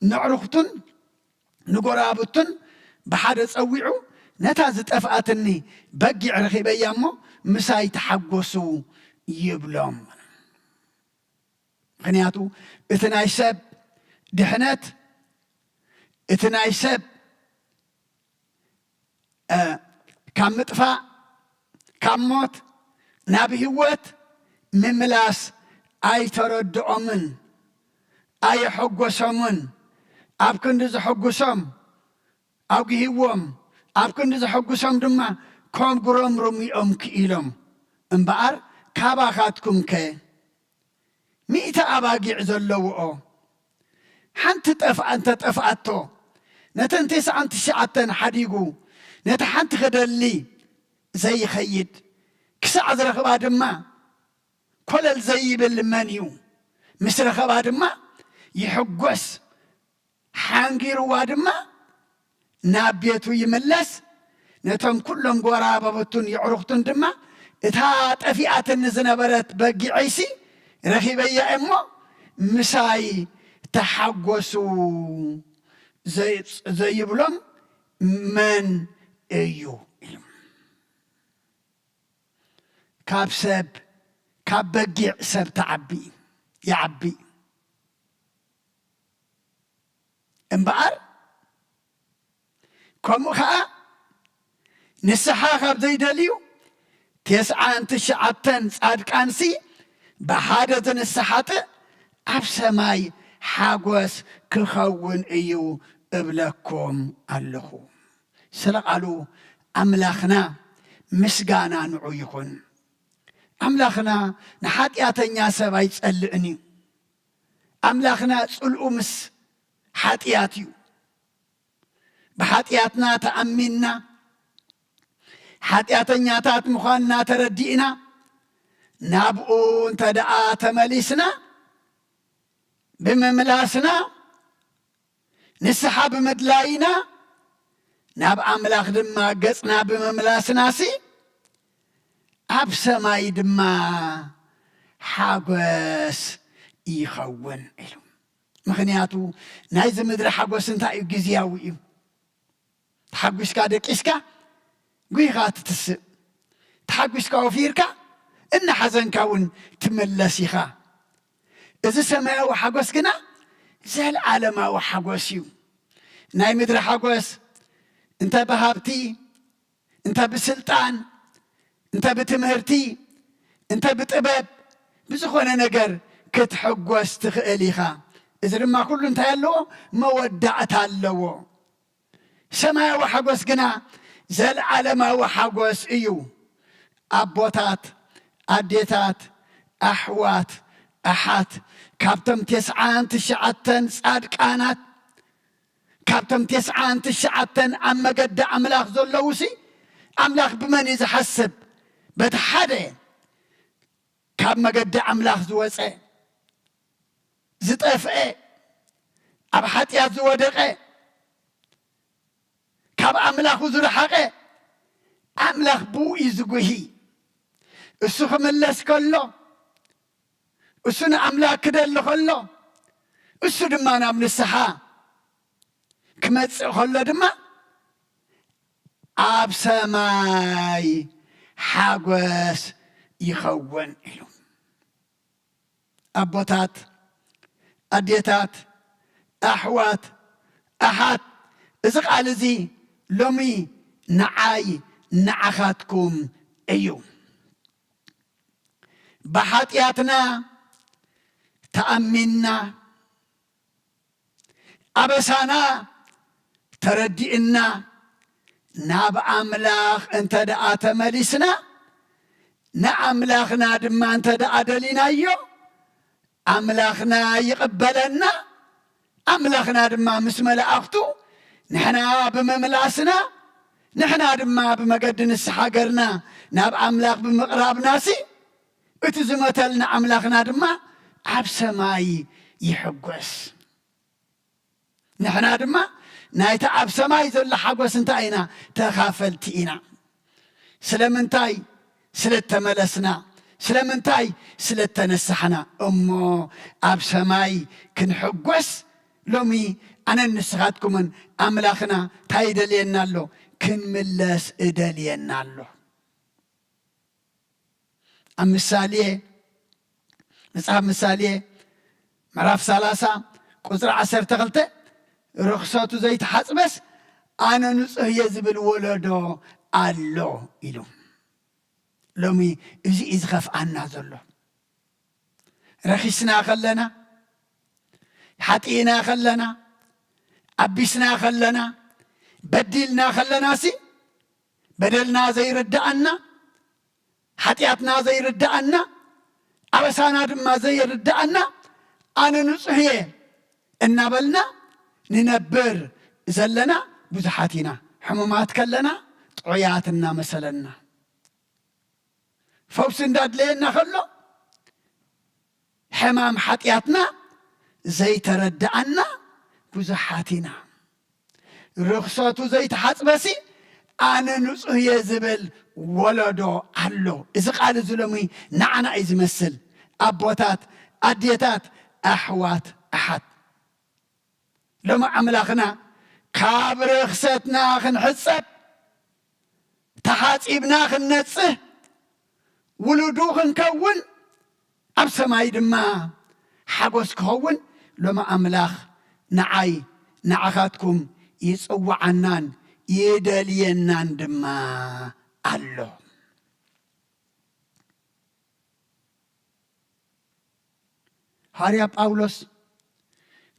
ነዕሩኽቱን ንጎራብቱን ብሓደ ጸዊዑ፣ ነታ ዝጠፍኣትኒ በጊዕ ረኺበያ እሞ ምሳይ ተሓጎሱ" ይብሎም። ምኽንያቱ እቲ ናይ ሰብ ድሕነት፣ እቲ ናይ ሰብ፣ እ፣ ካብ ምጥፋእ፣ ካብ ሞት ናብ ህይወት ምምላስ ኣይተረድኦምን፣ ኣየሐጎሶምን። ኣብ ክንዲ ዘሐጉሶም ኣጉሂዎም፣ ኣብ ክንዲ ዘሐጉሶም ድማ ከም ጉረምርሙ እዮም ክኢሎም። እምበኣር ካባኻትኩምከ ሚእቲ ኣባጊዕ ዘለውኦ፣ ሓንቲ ጠፍኣ እንተ ጠፍኣቶ፣ ነተን ተስዓን ትሽዓተን ሓዲጉ፣ ነቲ ሓንቲ ክደሊ ዘይኸይድ፣ ክሳዕ ዝረኽባ ድማ ኮለል ዘይብል መን እዩ? ምስ ረኸባ ድማ ይሕጎስ። ሓንጊርዋ ድማ ናብ ቤቱ ይምለስ። ነቶም ኩሎም ጎራባብቱን የዕሩኽቱን ድማ፣ "እታ ጠፊኣትኒ ዝነበረት በጊዐይሲ ረኺበያ እሞ ምሳይ ተሓጎሱ" ዘይ-፣ ዘይብሎም መን እዩ? ኢሉ። ካብ ሰብ፣ ካብ በጊዕ ሰብ ትዓቢ፣ ይዓቢ። እምበኣር፣ ከምኡ ኸኣ ንስሓ ካብ ዘይደልዩ፣ ተስዓን ትሽዓተን ጻድቃንሲ ብሓደ ዝንስሓ ሓጥእ ኣብ ሰማይ ሓጎስ ክኸውን እዩ እብለኩም ኣለኹ። ስለ ቃሉ ኣምላኽና ምስጋና ንዑ ይኹን። ኣምላኽና ንሓጢኣተኛ ሰብ ኣይጸልእን እዩ። ኣምላኽና ጽልኡ ምስ ሓጢኣት እዩ። ብሓጢኣትና ተኣሚንና፣ ሓጢኣተኛታት ምዃንና ተረዲእና፣ ናብኡ እንተ ደኣ ተመሊስና፣ ብምምላስና፣ ንስሓ ብምድላይና፣ ናብ ኣምላኽ ድማ ገጽና ብምምላስናሲ፣ ኣብ ሰማይ ድማ ሓጎስ ይኸውን ኢሉ። ምኽንያቱ ናይዚ ምድሪ ሓጎስ እንታይ እዩ? ግዝያዊ እዩ። ተሓጒስካ ደቂስካ፣ ጉሂኻ ትትስእ። ተሓጒስካ ወፊርካ፣ እናሓዘንካ እውን ትምለስ ኢኻ። እዚ ሰማያዊ ሓጎስ ግና ዘልዓለማዊ ሓጎስ እዩ። ናይ ምድሪ ሓጎስ እንተ ብሃብቲ፣ እንተ ብስልጣን፣ እንተ ብትምህርቲ፣ እንተ ብጥበብ፣ ብዝኾነ ነገር ክትሕጎስ ትኽእል ኢኻ። እዚ ድማ ኩሉ እንታይ ኣለዎ? መወዳእታ ኣለዎ። ሰማያዊ ሓጎስ ግና ዘልዓለማዊ ሓጎስ እዩ። ኣቦታት፣ ኣዴታት፣ ኣሕዋት፣ ኣሓት፣ ካብቶም ተስዓን ትሽዓተን ጻድቃናት፣ ካብቶም ተስዓን ትሽዓተን ኣብ መገዲ ኣምላኽ ዘለዉሲ፣ ኣምላኽ ብመን እዩ ዝሓስብ? በቲ ሓደ ካብ መገዲ ኣምላኽ ዝወጸ፣ ዝጠፍአ፣ ኣብ ሓጢኣት ዝወደቐ፣ ካብ ኣምላኹ ዝረሓቐ፣ ኣምላኽ ብኡ እዩ ዝጉሂ። እሱ ክምለስ ከሎ፣ እሱ ንኣምላኽ ክደሊ ከሎ፣ እሱ ድማ ናብ ንስሓ ክመጽእ ከሎ ድማ፣ ኣብ ሰማይ ሓጎስ ይኸውን ኢሉ። ኣቦታት፣ ኣዴታት፣ ኣሕዋት፣ ኣሓት፣ እዚ ቃል እዚ ሎሚ ንዓይ ንዓኻትኩም እዩ። ብሓጢኣትና ተኣሚንና፣ ኣበሳና ተረዲእና፣ ናብ ኣምላኽ እንተ ደኣ ተመሊስና፣ ንኣምላኽና ድማ እንተ ደኣ ደሊናዮ፣ ኣምላኽና ይቕበለና። ኣምላኽና ድማ ምስ መላእኽቱ ንሕና ብምምላስና፣ ንሕና ድማ ብመገዲ ንስሓ ገርና ናብ ኣምላኽ ብምቕራብናሲ፣ እቲ ዝሞተልና ኣምላኽና ድማ ኣብ ሰማይ ይሕጎስ። ንሕና ድማ ናይቲ ኣብ ሰማይ ዘሎ ሓጎስ እንታይ ኢና? ተኻፈልቲ ኢና። ስለምንታይ? ስለ እተመለስና። ስለምንታይ? ስለ እተነሳሕና። እሞ ኣብ ሰማይ ክንሕጎስ ሎሚ ኣነን ንስኻትኩምን ኣምላኽና እንታይ ይደልየና ኣሎ? ክንምለስ እደልየና ኣሎ። ኣብ ምሳሌ፣ መጽሓፍ ምሳሌ ምዕራፍ ሰላሳ ቁጽሪ ዓሰርተ ክልተ፣ "ርኽሰቱ ዘይተሓጽበስ ኣነ ንጹህ እየ ዝብል ወለዶ ኣሎ" ኢሉ። ሎሚ እዚ እዩ ዝኸፍኣና ዘሎ። ረኺስና ከለና፣ ሓጢእና ከለና፣ ኣቢስና ከለና፣ በዲልና ከለናሲ፣ በደልና ዘይርድኣና፣ ሓጢኣትና ዘይርድኣና፣ ኣበሳና ድማ ዘይርድኣና፣ ኣነ ንጹህ እየ እናበልና ንነብር ዘለና ብዙሓት ኢና። ሕሙማት ከለና ጥዑያት እናመሰለና፣ ፈውሲ እንዳድለየና ከሎ፣ ሕማም ሓጢኣትና ዘይተረድኣና ብዙሓት ኢና። ርኽሰቱ ዘይተሓጽበሲ ኣነ ንጹህ እየ ዝብል ወለዶ ኣሎ። እዚ ቃል እዚ ሎሚ ንዓና እዩ ዝመስል። ኣቦታት፣ ኣዴታት፣ ኣሕዋት፣ ኣሓት። ሎሚ ኣምላኽና ካብ ርኽሰትና ክንሕጸብ፣ ተሓጺብና ክንነጽህ፣ ውሉዱ ክንከውን፣ ኣብ ሰማይ ድማ ሓጎስ ክኸውን ሎሚ ኣምላኽ ንዓይ ንዓኻትኩም ይጽውዓናን ይደልየናን ድማ ኣሎ። ሃዋርያ ጳውሎስ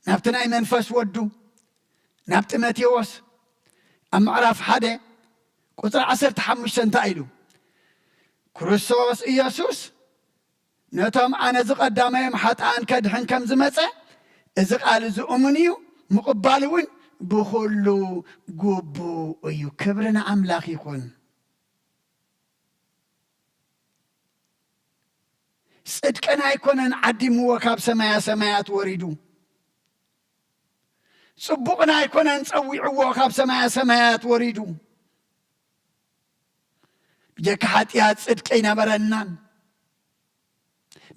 ናብቲ ናይ መንፈስ ወዱ ናብ ጢሞቴዎስ ኣብ ምዕራፍ ሓደ ቁጽሪ ዓሰርተ ሓሙሽተ እንታይ ኢሉ? ክርስቶስ ኢየሱስ ነቶም ኣነ ዝቐዳማዮም ሓጥኣን ከድሕን ከም ዝመጸ እዚ ቃል እዚ እሙን እዩ፣ ምቕባል እውን ብኹሉ ግቡእ እዩ። ክብሪ ንኣምላኽ ይኹን። ጽድቅና ኣይኮነን ዓዲምዎ ካብ ሰማያ ሰማያት ወሪዱ። ጽቡቕና ኣይኮነን ጸዊዕዎ ካብ ሰማያ ሰማያት ወሪዱ። ብጀካ ሓጢኣት ጽድቂ ኣይነበረናን።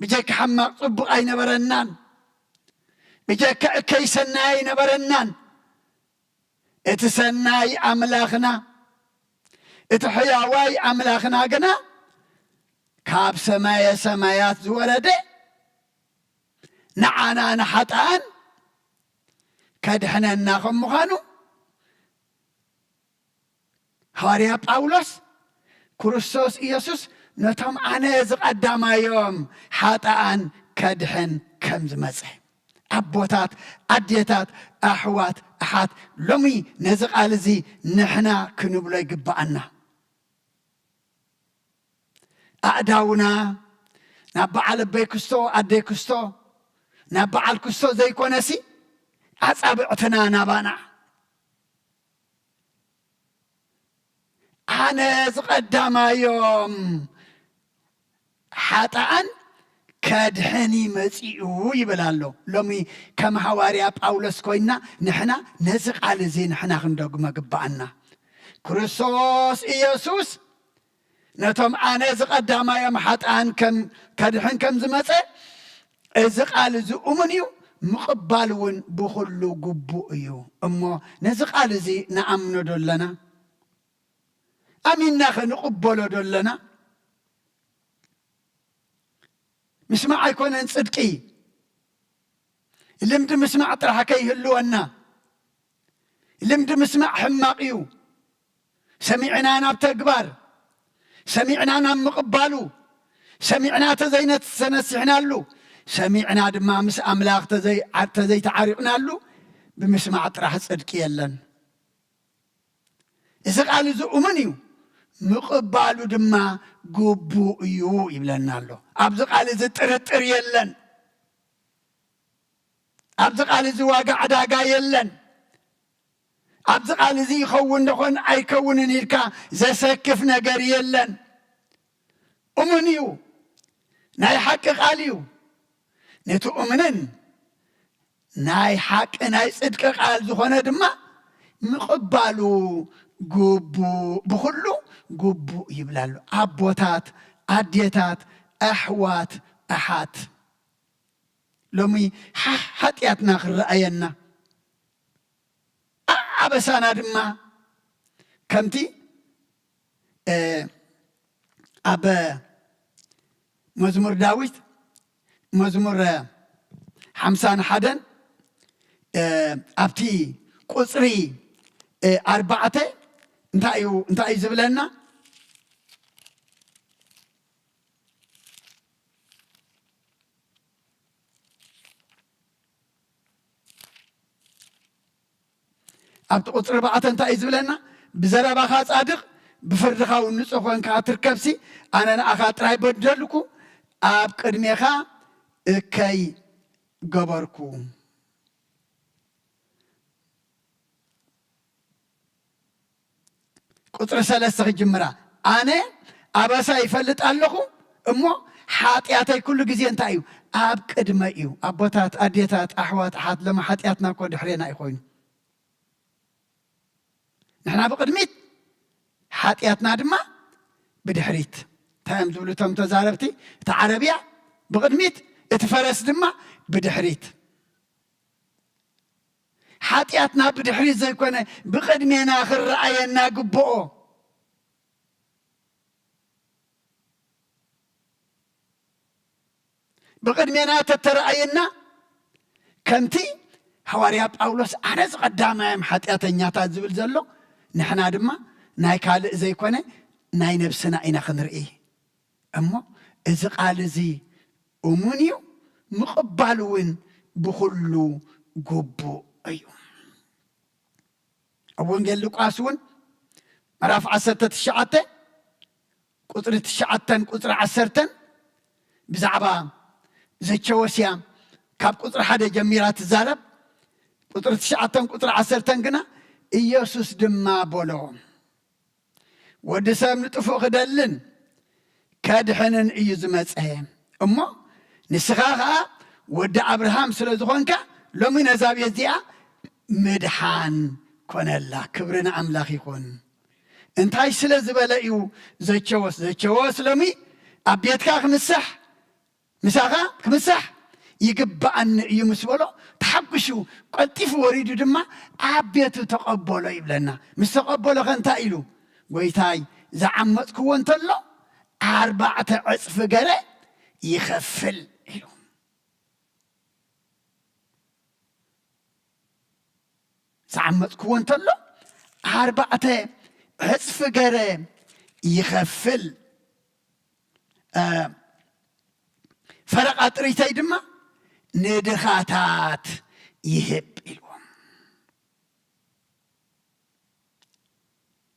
ብጀካ ሕማቕ ጽቡቕ ኣይነበረናን። ብጀካ እከይ ሰናይ ኣይነበረናን። እቲ ሰናይ ኣምላኽና፣ እቲ ሕያዋይ ኣምላኽና ግና ካብ ሰማየ ሰማያት ዝወረደ ንዓና ንሓጥኣን ከድሕነና ከም ምዃኑ ሃዋርያ ጳውሎስ ክርስቶስ ኢየሱስ ነቶም ኣነ ዝቐዳማዮም ሓጥኣን ከድሕን ከም ዝመጸ፣ ኣቦታት፣ ኣዴታት፣ ኣሕዋት፣ ኣሓት፣ ሎሚ ነዚ ቃል እዚ ንሕና ክንብሎ ይግብኣና። ኣእዳውና ናብ በዓል ኣቦይ ክስቶ፣ ኣደይ ክስቶ፣ ናብ በዓል ክስቶ ዘይኮነሲ፣ ኣጻብዕትና ናባና። ኣነ ዝቐዳማዮም ሓጥኣን ከድሕን እዩ መጺኡ ይብል ኣሎ። ሎሚ ከም ሃዋርያ ጳውሎስ ኮይና ንሕና ነዚ ቃል እዚ ንሕና ክንደግሞ ግብኣና። ክርስቶስ ኢየሱስ ነቶም ኣነ ዝቐዳማዮም ሓጥኣን ከም ከድሕን ከም ዝመጸ እዚ ቃል እዚ እሙን እዩ፣ ምቕባል እውን ብኹሉ ግቡእ እዩ። እሞ ነዚ ቃል እዚ ንኣምኖ ዶ ኣለና? ኣሚንናኸ ንቕበሎ ዶ ኣለና? ምስማዕ ኣይኮነን ጽድቂ። ልምዲ ምስማዕ ጥራሕ ከይህልወና። ልምዲ ምስማዕ ሕማቕ እዩ። ሰሚዕና ናብ ተግባር፣ ሰሚዕና ናብ ምቕባሉ፣ ሰሚዕና ተዘይነስ-፣ ተነሲሕናሉ፣ ሰሚዕና ድማ ምስ ኣምላኽ ተዘይ-፣ ተዘይተዓሪቕናሉ፣ ብምስማዕ ጥራሕ ጽድቂ የለን። እዚ ቃል እዚ እሙን እዩ፣ ምቕባሉ ድማ ግቡእ እዩ ይብለና ኣሎ። ኣብዚ ቃል እዚ ጥርጥር የለን። ኣብዚ ቃል እዚ ዋጋ ዕዳጋ የለን። ኣብዚ ቃል እዚ ይኸውን ደኾን ኣይከውንን ኢልካ ዘሰክፍ ነገር የለን። እሙን እዩ። ናይ ሓቂ ቃል እዩ። ነቲ እሙንን ናይ ሓቂ ናይ ጽድቂ ቃል ዝኾነ ድማ ምቕባሉ ግቡእ፣ ብኹሉ ግቡእ ይብላሉ። ኣቦታት፣ ኣዴታት፣ ኣሕዋት፣ ኣሓት፣ ሎሚ ሓ-፣ ሓጢኣትና ክረኣየና፣ ኣ-፣ ኣበሳና ድማ ከምቲ፣ እ፣ ኣብ መዝሙር ዳዊት መዝሙር ሓምሳን ሓደን፣ እ፣ ኣብቲ ቁጽሪ፣ እ፣ ኣርባዕተ እንታይ እዩ፣ እንታይ እዩ ዝብለና? ኣብቲ ቁጽሪ ኣርባዕተ እንታይ እዩ ዝብለና? ብዘረባኻ ጻድቕ፣ ብፍርድኻ እውን ንጹህ ኮንካ ትርከብሲ፣ ኣነ ንኣኻ ጥራይ በደልኩ፣ ኣብ ቅድሜኻ እከይ ገበርኩ። ቁጽሪ ሰለስተ ክጅምራ። ኣነ ኣበሳ ይፈልጥ ኣለኹ፣ እሞ ሓጢኣተይ ኩሉ ግዜ እንታይ እዩ? ኣብ ቅድመ እዩ። ኣቦታት፣ ኣዴታት፣ ኣሕዋት፣ ኣሓት፣ ሎሚ ሓጢኣትና እኮ ድሕሬና እዩ ኮይኑ። ንሕና ብቕድሚት፣ ሓጢኣትና ድማ ብድሕሪት። እንታይ እዮም ዝብሉ እቶም ተዛረብቲ? እቲ ዓረብያ ብቕድሚት፣ እቲ ፈረስ ድማ ብድሕሪት። ሓጢኣትና ብድሕሪት ዘይኮነ ብቕድሜና ክረኣየና ግብኦ። ብቕድሜና ተተረኣየና፣ ከምቲ ሃዋርያ ጳውሎስ "ኣነ ዝቐዳማዮም ሓጢኣተኛታት" ዝብል ዘሎ፣ ንሕና ድማ ናይ ካልእ ዘይኮነ ናይ ነብስና ኢና ክንርኢ። እሞ እዚ ቃል እዚ እሙን እዩ፣ ምቕባል እውን ብኹሉ ግቡእ እዩ። ኣብ ወንጌል ሉቃስ እውን ምዕራፍ ዓሰርተ ትሽዓተ ቁጽሪ ትሽዓተን ቁጽሪ ዓሰርተን ብዛዕባ ዘቸወስ እያ ካብ ቁጽሪ ሓደ ጀሚራ ትዛረብ። ቁጽሪ ትሽዓተን ቁጽሪ ዓሰርተን ግና፣ ኢየሱስ ድማ በሎ፣ "ወዲ ሰብ ንጥፉእ ክደልን ከድሕንን እዩ ዝመጸ። እሞ ንስኻ ኸኣ ወዲ ኣብርሃም ስለ ዝኾንካ፣ ሎሚ ነዛ ቤት እዚኣ ምድሓን ኮነላ።" ክብሪ ንኣምላኽ ይኹን። እንታይ ስለ ዝበለ እዩ ዘቸወስ? ዘቸወስ ሎሚ ኣብ ቤትካ ክምሳሕ፣ ምሳኻ ክምሳሕ ይግብኣኒ እዩ ምስ በሎ፣ ተሓጒሱ ቀልጢፉ ወሪዱ ድማ ኣብ ቤቱ ተቐበሎ ይብለና። ምስ ተቐበሎ ከ እንታይ ኢሉ? "ጎይታይ፣ ዝዓመጽክዎ እንተሎ ኣርባዕተ ዕጽፊ ገረ ይኸፍል" ኢሉ። ዝዓመጽክዎ እንተሎ ኣርባዕተ ዕጽፊ ገረ ይኸፍል፣ እ፣ ፈረቓ ጥሪተይ ድማ ንድኻታት ይህብ ኢልዎም።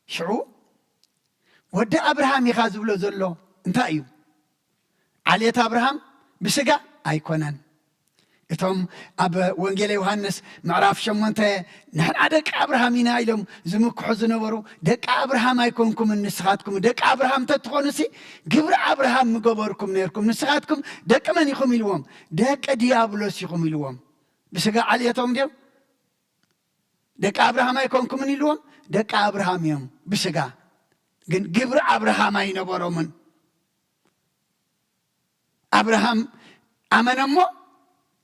ሽዑ ወዲ ኣብርሃም ኢኻ ዝብሎ ዘሎ እንታይ እዩ? ዓሌት ኣብርሃም ብስጋ ኣይኮነን። እቶም ኣብ ወንጌል ዮሃንስ ምዕራፍ ሸሞንተ "ንሕና ደቂ ኣብርሃም ኢና" ኢሎም ዝምክሑ ዝነበሩ፣ ደቂ ኣብርሃም ኣይኮንኩምን ንስኻትኩም። ደቂ ኣብርሃም እንተትኾኑሲ ግብሪ ኣብርሃም ምገበርኩም ነርኩም። ንስኻትኩም ደቂ መን ኢኹም ኢልዎም? ደቂ ዲያብሎስ ኢኹም ኢልዎም። ብስጋ ዓሌቶም ድዮም? ደቂ ኣብርሃም ኣይኮንኩምን ኢልዎም? ደቂ ኣብርሃም እዮም ብስጋ፣ ግን ግብሪ ኣብርሃም ኣይነበሮምን። ኣብርሃም ኣመነ እሞ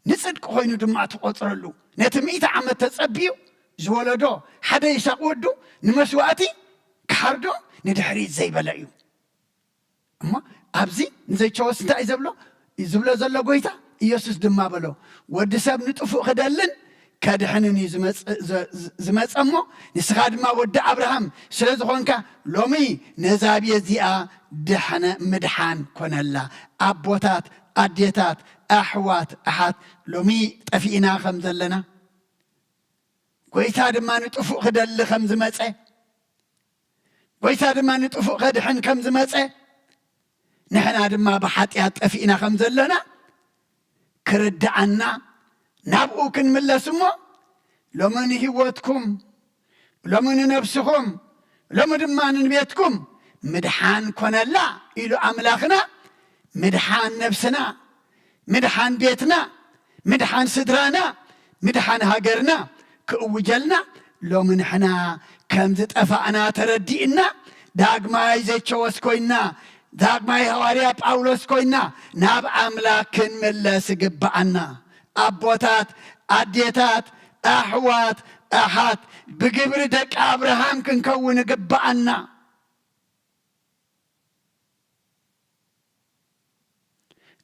ንጽድቂ ኮይኑ ድማ ተቖጽረሉ። ነቲ ሚእቲ ዓመት ተጸቢዩ ዝወለዶ ሓደ ይስሐቅ ወዱ ንመስዋእቲ ክሓርዶ ንድሕሪት ዘይበለ እዩ። እሞ ኣብዚ ንዘይቸወስ እንታይ እዩ ዘብሎ? ዝብሎ ዘሎ ጎይታ ኢየሱስ ድማ በሎ፣ "ወዲ ሰብ ንጥፉእ ክደልን ከድሕንን እዩ ዝመጽ-፣ ዘ-፣ ዝመጸ እሞ፣ ንስኻ ድማ ወዲ ኣብርሃም ስለ ዝኾንካ፣ ሎሚ ነዛ ቤት እዚኣ ድሕነ-፣ ምድሓን ኮነላ።" ኣቦታት፣ ኣዴታት፣ ኣሕዋት፣ ኣሓት፣ ሎሚ ጠፊእና ከም ዘለና፣ ጎይታ ድማ ንጥፉእ ክደሊ ከም ዝመጸ፣ ጎይታ ድማ ንጥፉእ ከድሕን ከም ዝመጸ፣ ንሕና ድማ ብሓጢኣት ጠፊእና ከም ዘለና ክርድኣና ናብኡ ክንምለስ እሞ፣ ሎሚ ንህይወትኩም፣ ሎሚ ንነብስኹም፣ ሎሚ ድማ ንቤትኩም ምድሓን ኮነላ ኢሉ ኣምላኽና፣ ምድሓን ነብስና፣ ምድሓን ቤትና፣ ምድሓን ስድራና፣ ምድሓን ሃገርና ክእውጀልና፣ ሎሚ ንሕና ከም ዝጠፋእና ተረዲእና፣ ዳግማይ ዘቸወስ ኮይና፣ ዳግማይ ሃዋርያ ጳውሎስ ኮይና፣ ናብ ኣምላኽ ክንምለስ ይግብኣና። ኣቦታት፣ ኣዴታት፣ ኣሕዋት፣ ኣሓት፣ ብግብሪ ደቂ ኣብርሃም ክንከውን ይግብኣና።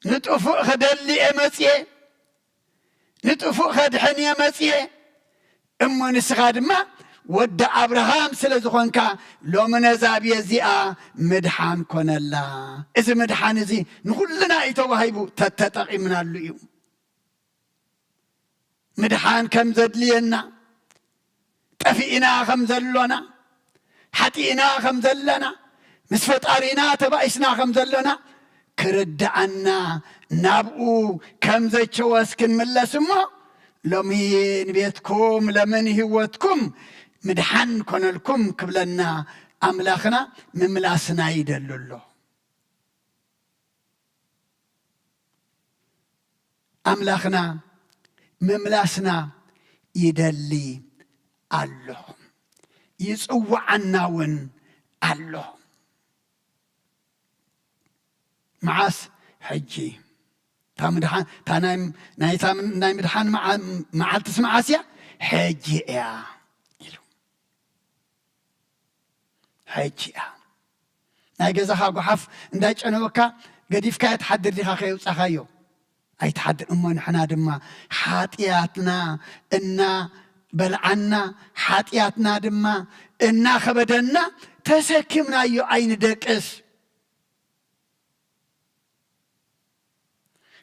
ንጥፉእ ኸደሊ እየ መጽየ፣ ንጥፉእ ኸድሕን እየ መጽየ። እሞ ንስኻ ድማ ወዲ ኣብርሃም ስለ ዝኾንካ፣ ሎሚ ነዛ ቤት እዚኣ ምድሓን ኮነላ። እዚ ምድሓን እዚ ንኹልና እዩ ተዋሂቡ፣ ተተጠቒምናሉ እዩ። ምድሓን ከም ዘድልየና፣ ጠፊእና ከም ዘሎና፣ ሓጢእና ከም ዘለና፣ ምስ ፈጣሪና ተባኢስና ከም ዘሎና ክርድኣና፣ ናብኡ ከም ዘቸወስ ክንምለስ እሞ፣ ሎሚ ንቤትኩም፣ ሎሚ ንህይወትኩም ምድሓን ኮነልኩም ክብለና ኣምላኽና ምምላስና ይደሉ ኣሎ። ኣምላኽና ምምላስና ይደሊ ኣሎ፣ ይጽውዓና እውን ኣሎ። መዓስ? ሕጂ። እታ ምድሓን፣ እታ ናይ፣ ናይታ ምን-፣ ናይ ምድሓን መዓ-፣ መዓልትስ መዓስ እያ? ሕጂ እያ ኢሉ። ሕጂ እያ። ናይ ገዛኻ ጓሓፍ እንዳጨነወካ ገዲፍካዮ ትሓድር ዲኻ ከየውጻኻዮ? ኣይትሓድር። እሞ ንሕና ድማ ሓጢኣትና እናበልዓና፣ ሓጢኣትና ድማ እናኸበደና ተሰኪምናዮ ኣይንደቅስ።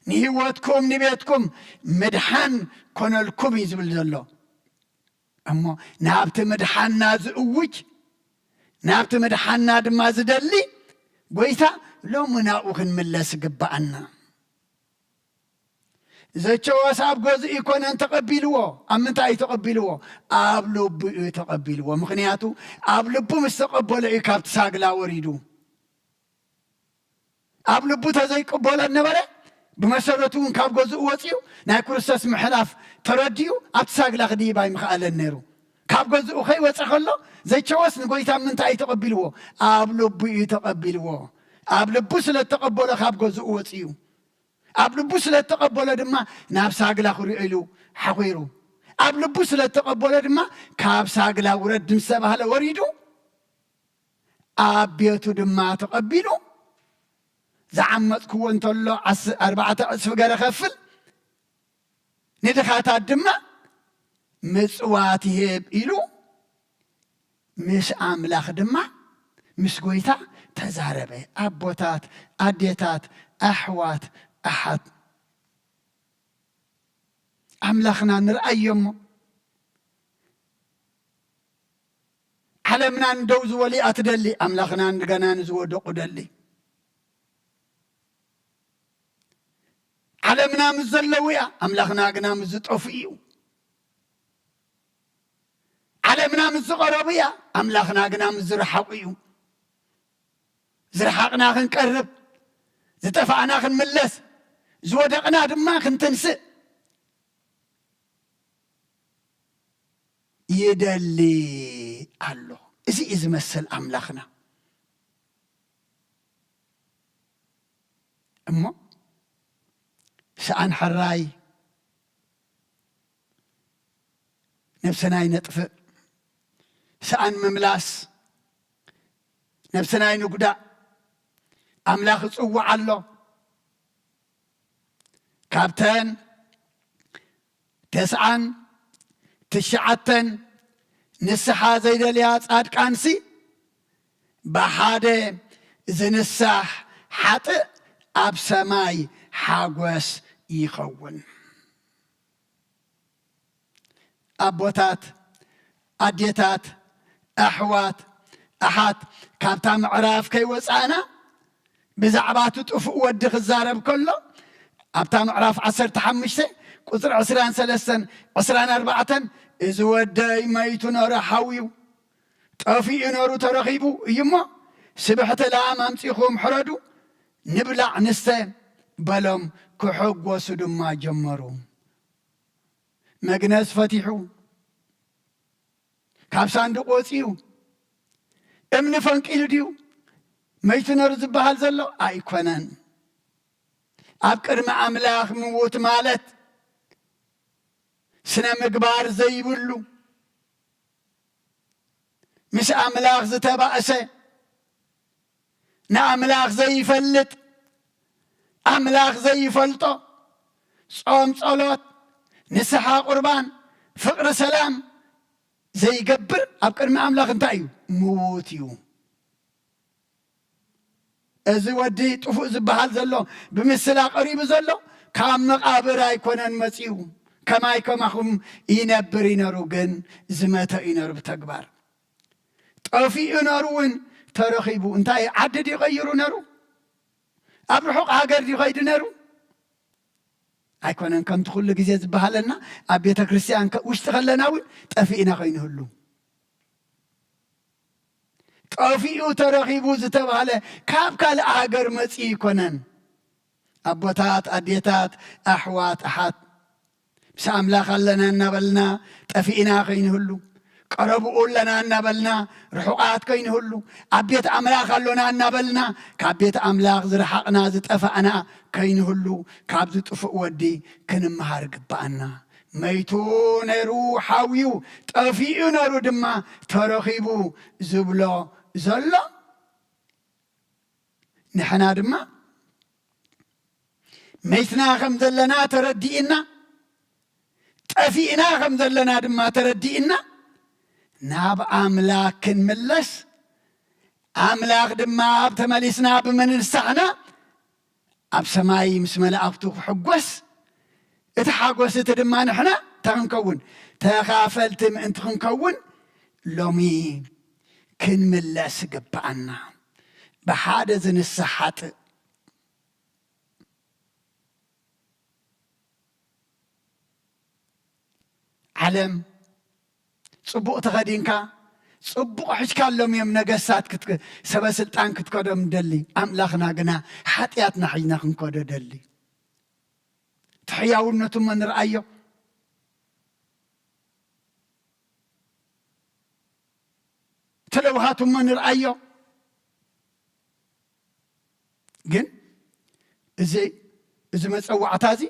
ንህይወትኩም ንቤትኩም ምድሓን ኮነልኩም እዩ ዝብል ዘሎ። እሞ ናብቲ ምድሓንና ዝእውጅ፣ ናብቲ ምድሓንና ድማ ዝደሊ ጎይታ ሎሚ ናብኡ ክንምለስ ይግብኣና። ዘቸወስ ኣብ ገዝኡ ኣይኮነን ተቐቢልዎ። ኣብ ምንታይ እዩ ተቐቢልዎ? ኣብ ልቡ እዩ ተቐቢልዎ። ምኽንያቱ ኣብ ልቡ ምስ ተቐበሎ እዩ ካብቲ ሳግላ ወሪዱ። ኣብ ልቡ ተዘይቅበሎ ነበረ፣ ብመሰረቱ እውን ካብ ገዝኡ ወፂኡ ናይ ክርስቶስ ምሕላፍ ተረዲኡ ኣብቲ ሳግላ ክድይብ ኣይምኽኣለን ነይሩ። ካብ ገዝኡ ከይወፀ ከሎ ዘቸወስ ንጎይታ ምንታይ እዩ ተቐቢልዎ? ኣብ ልቡ እዩ ተቐቢልዎ። ኣብ ልቡ ስለ እተቐበሎ ካብ ገዝኡ ወፂኡ። ኣብ ልቡ ስለ እተቐበሎ ድማ ናብ ሳግላ ክሪኦ ኢሉ ሓኺሩ። ኣብ ልቡ ስለ እተቐበሎ ድማ ካብ ሳግላ ውረድ ምስ ተባህለ ወሪዱ፣ ኣብ ቤቱ ድማ ተቐቢሉ፣ ዝዓመጽክዎ እንተሎ ዓስ-፣ ኣርባዕተ ዕጽፊ ገረ ከፍል፣ ንድኻታት ድማ ምጽዋት ይህብ ኢሉ ምስ ኣምላኽ ድማ ምስ ጎይታ ተዛረበ። ኣቦታት፣ ኣዴታት፣ ኣሕዋት፣ ኣሓት፣ ኣምላኽና ንርኣዮ እሞ። ዓለምና ንደው ዝበሉ እያ ትደሊ፣ ኣምላኽና ንገና ንዝወደቑ ደሊ። ዓለምና ምስ ዘለዉ እያ፣ ኣምላኽና ግና ምስ ዝጠፍኡ እዩ። ዓለምና ምስ ዝቐረቡ እያ፣ ኣምላኽና ግና ምስ ዝረሓቑ እዩ። ዝረሓቕና ክንቀርብ፣ ዝጠፋእና ክንምለስ፣ ዝወደቕና ድማ ክንትንስእ ይደሊ ኣሎ። እዚ እዩ ዝመስል ኣምላኽና። እሞ ሰኣን ሕራይ ነብስና ይነጥፍእ፣ ሰኣን ምምላስ ነብስና ይንጉዳእ። ኣምላኽ ይጽውዕ ኣሎ። ካብተን ተስዓን ትሽዓተን ንስሓ ዘይደልያ ጻድቃንሲ፣ ብሓደ ዝንሳሕ ሓጥእ ኣብ ሰማይ ሓጎስ ይኸውን። ኣቦታት፣ ኣዴታት፣ ኣሕዋት፣ ኣሓት፣ ካብታ ምዕራፍ ከይወጻእና ብዛዕባ እቲ ጥፉእ ወዲ ክዛረብ ከሎ፣ ኣብታ ምዕራፍ ዓሰርተ ሓሙሽተ ቁጽሪ ዕስራን ሰለስተን፣ ዕስራን ኣርባዕተን፣ "እዚ ወደይ መይቱ ነሩ ሓውዩ፣ ጠፊኡ ነሩ ተረኺቡ እዩ እሞ፣ ስብሕቲ ላም ኣምጺኹም ሕረዱ፣ ንብላዕ ንስተ" በሎም፣ ክሕጎሱ ድማ ጀመሩ። መግነዝ ፈቲሑ፣ ካብ ሳንዱቕ ወጺኡ፣ እምኒ ፈንቂሉ ድዩ መይቱ ነሩ ዝበሃል ዘሎ? ኣይኮነን። ኣብ ቅድሚ ኣምላኽ ምዉት ማለት ስነ ምግባር ዘይብሉ፣ ምስ ኣምላኽ ዝተባእሰ፣ ንኣምላኽ ዘይፈልጥ፣ ኣምላኽ ዘይፈልጦ፣ ጾም፣ ጸሎት፣ ንስሓ፣ ቁርባን፣ ፍቕሪ፣ ሰላም ዘይገብር ኣብ ቅድሚ ኣምላኽ እንታይ እዩ? ምዉት እዩ። እዚ ወዲ ጥፉእ ዝበሃል ዘሎ፣ ብምስላ ቀሪቡ ዘሎ፣ ካብ መቓብር ኣይኮነን መጺኡ። ከማይ ከማኹም ይነብር እዩ ነሩ፣ ግን ዝመተ እዩ ነሩ ብተግባር። ጠፊኡ ነሩ እውን ተረኺቡ። እንታይ ዓዲ ድዩ ቀይሩ ነሩ? ኣብ ርሑቕ ሃገር ድዩ ኸይዱ ነሩ? ኣይኮነን ከምቲ ኩሉ ግዜ ዝበሃለና፣ ኣብ ቤተ ክርስቲያን ከ-፣ ውሽጢ ከለና እውን ጠፊእና ከይንህሉ። ጠፊኡ ተረኺቡ ዝተባህለ ካብ ካልእ ሃገር መጺኡ ኣይኮነን። ኣቦታት፣ ኣዴታት፣ ኣሕዋት፣ ኣሓት፣ ምስ ኣምላኽ ኣለና እናበልና ጠፊእና ከይንህሉ፣ ቀረብኡ ኣለና እናበልና ርሑቓት ከይንህሉ፣ ኣብ ቤት ኣምላኽ ኣሎና እናበልና ካብ ቤት ኣምላኽ ዝረሓቕና ዝጠፋእና ከይንህሉ፣ ካብዚ ጥፉእ ወዲ ክንመሃር ግብኣና። መይቱ ነይሩ ሓውዩ፣ ጠፊኡ ነይሩ ድማ ተረኺቡ ዝብሎ ዘሎ። ንሕና ድማ መይትና ከም ዘለና ተረዲእና፣ ጠፊእና ከም ዘለና ድማ ተረዲእና፣ ናብ ኣምላኽ ክንምለስ፣ ኣምላኽ ድማ ኣብ ተመሊስና ብምንሳሕና ኣብ ሰማይ ምስ መላእኽቱ ክሕጎስ፣ እቲ ሓጎስ እቲ ድማ ንሕና እንታይ ክንከውን? ተኻፈልቲ ምእንቲ ክንከውን ሎሚ ክንምለስ ይግብኣና። ብሓደ ዝንስሕ ሓጥእ ዓለም ጽቡቕ ተኸዲንካ፣ ጽቡቕ ሒዝካሎም እዮም ነገስታት ክትክ-፣ ሰበ ስልጣን ክትከዶም ደሊ። ኣምላኽና ግና ሓጢኣትና ሒዝና ክንከዶ ደሊ። እቲ ሕያውነቱ እሞ ንርኣዮ። ተለውሃቱ እሞ ንርኣዮ። ግን እዚ፣ እዚ መጸዋዕታ እዚ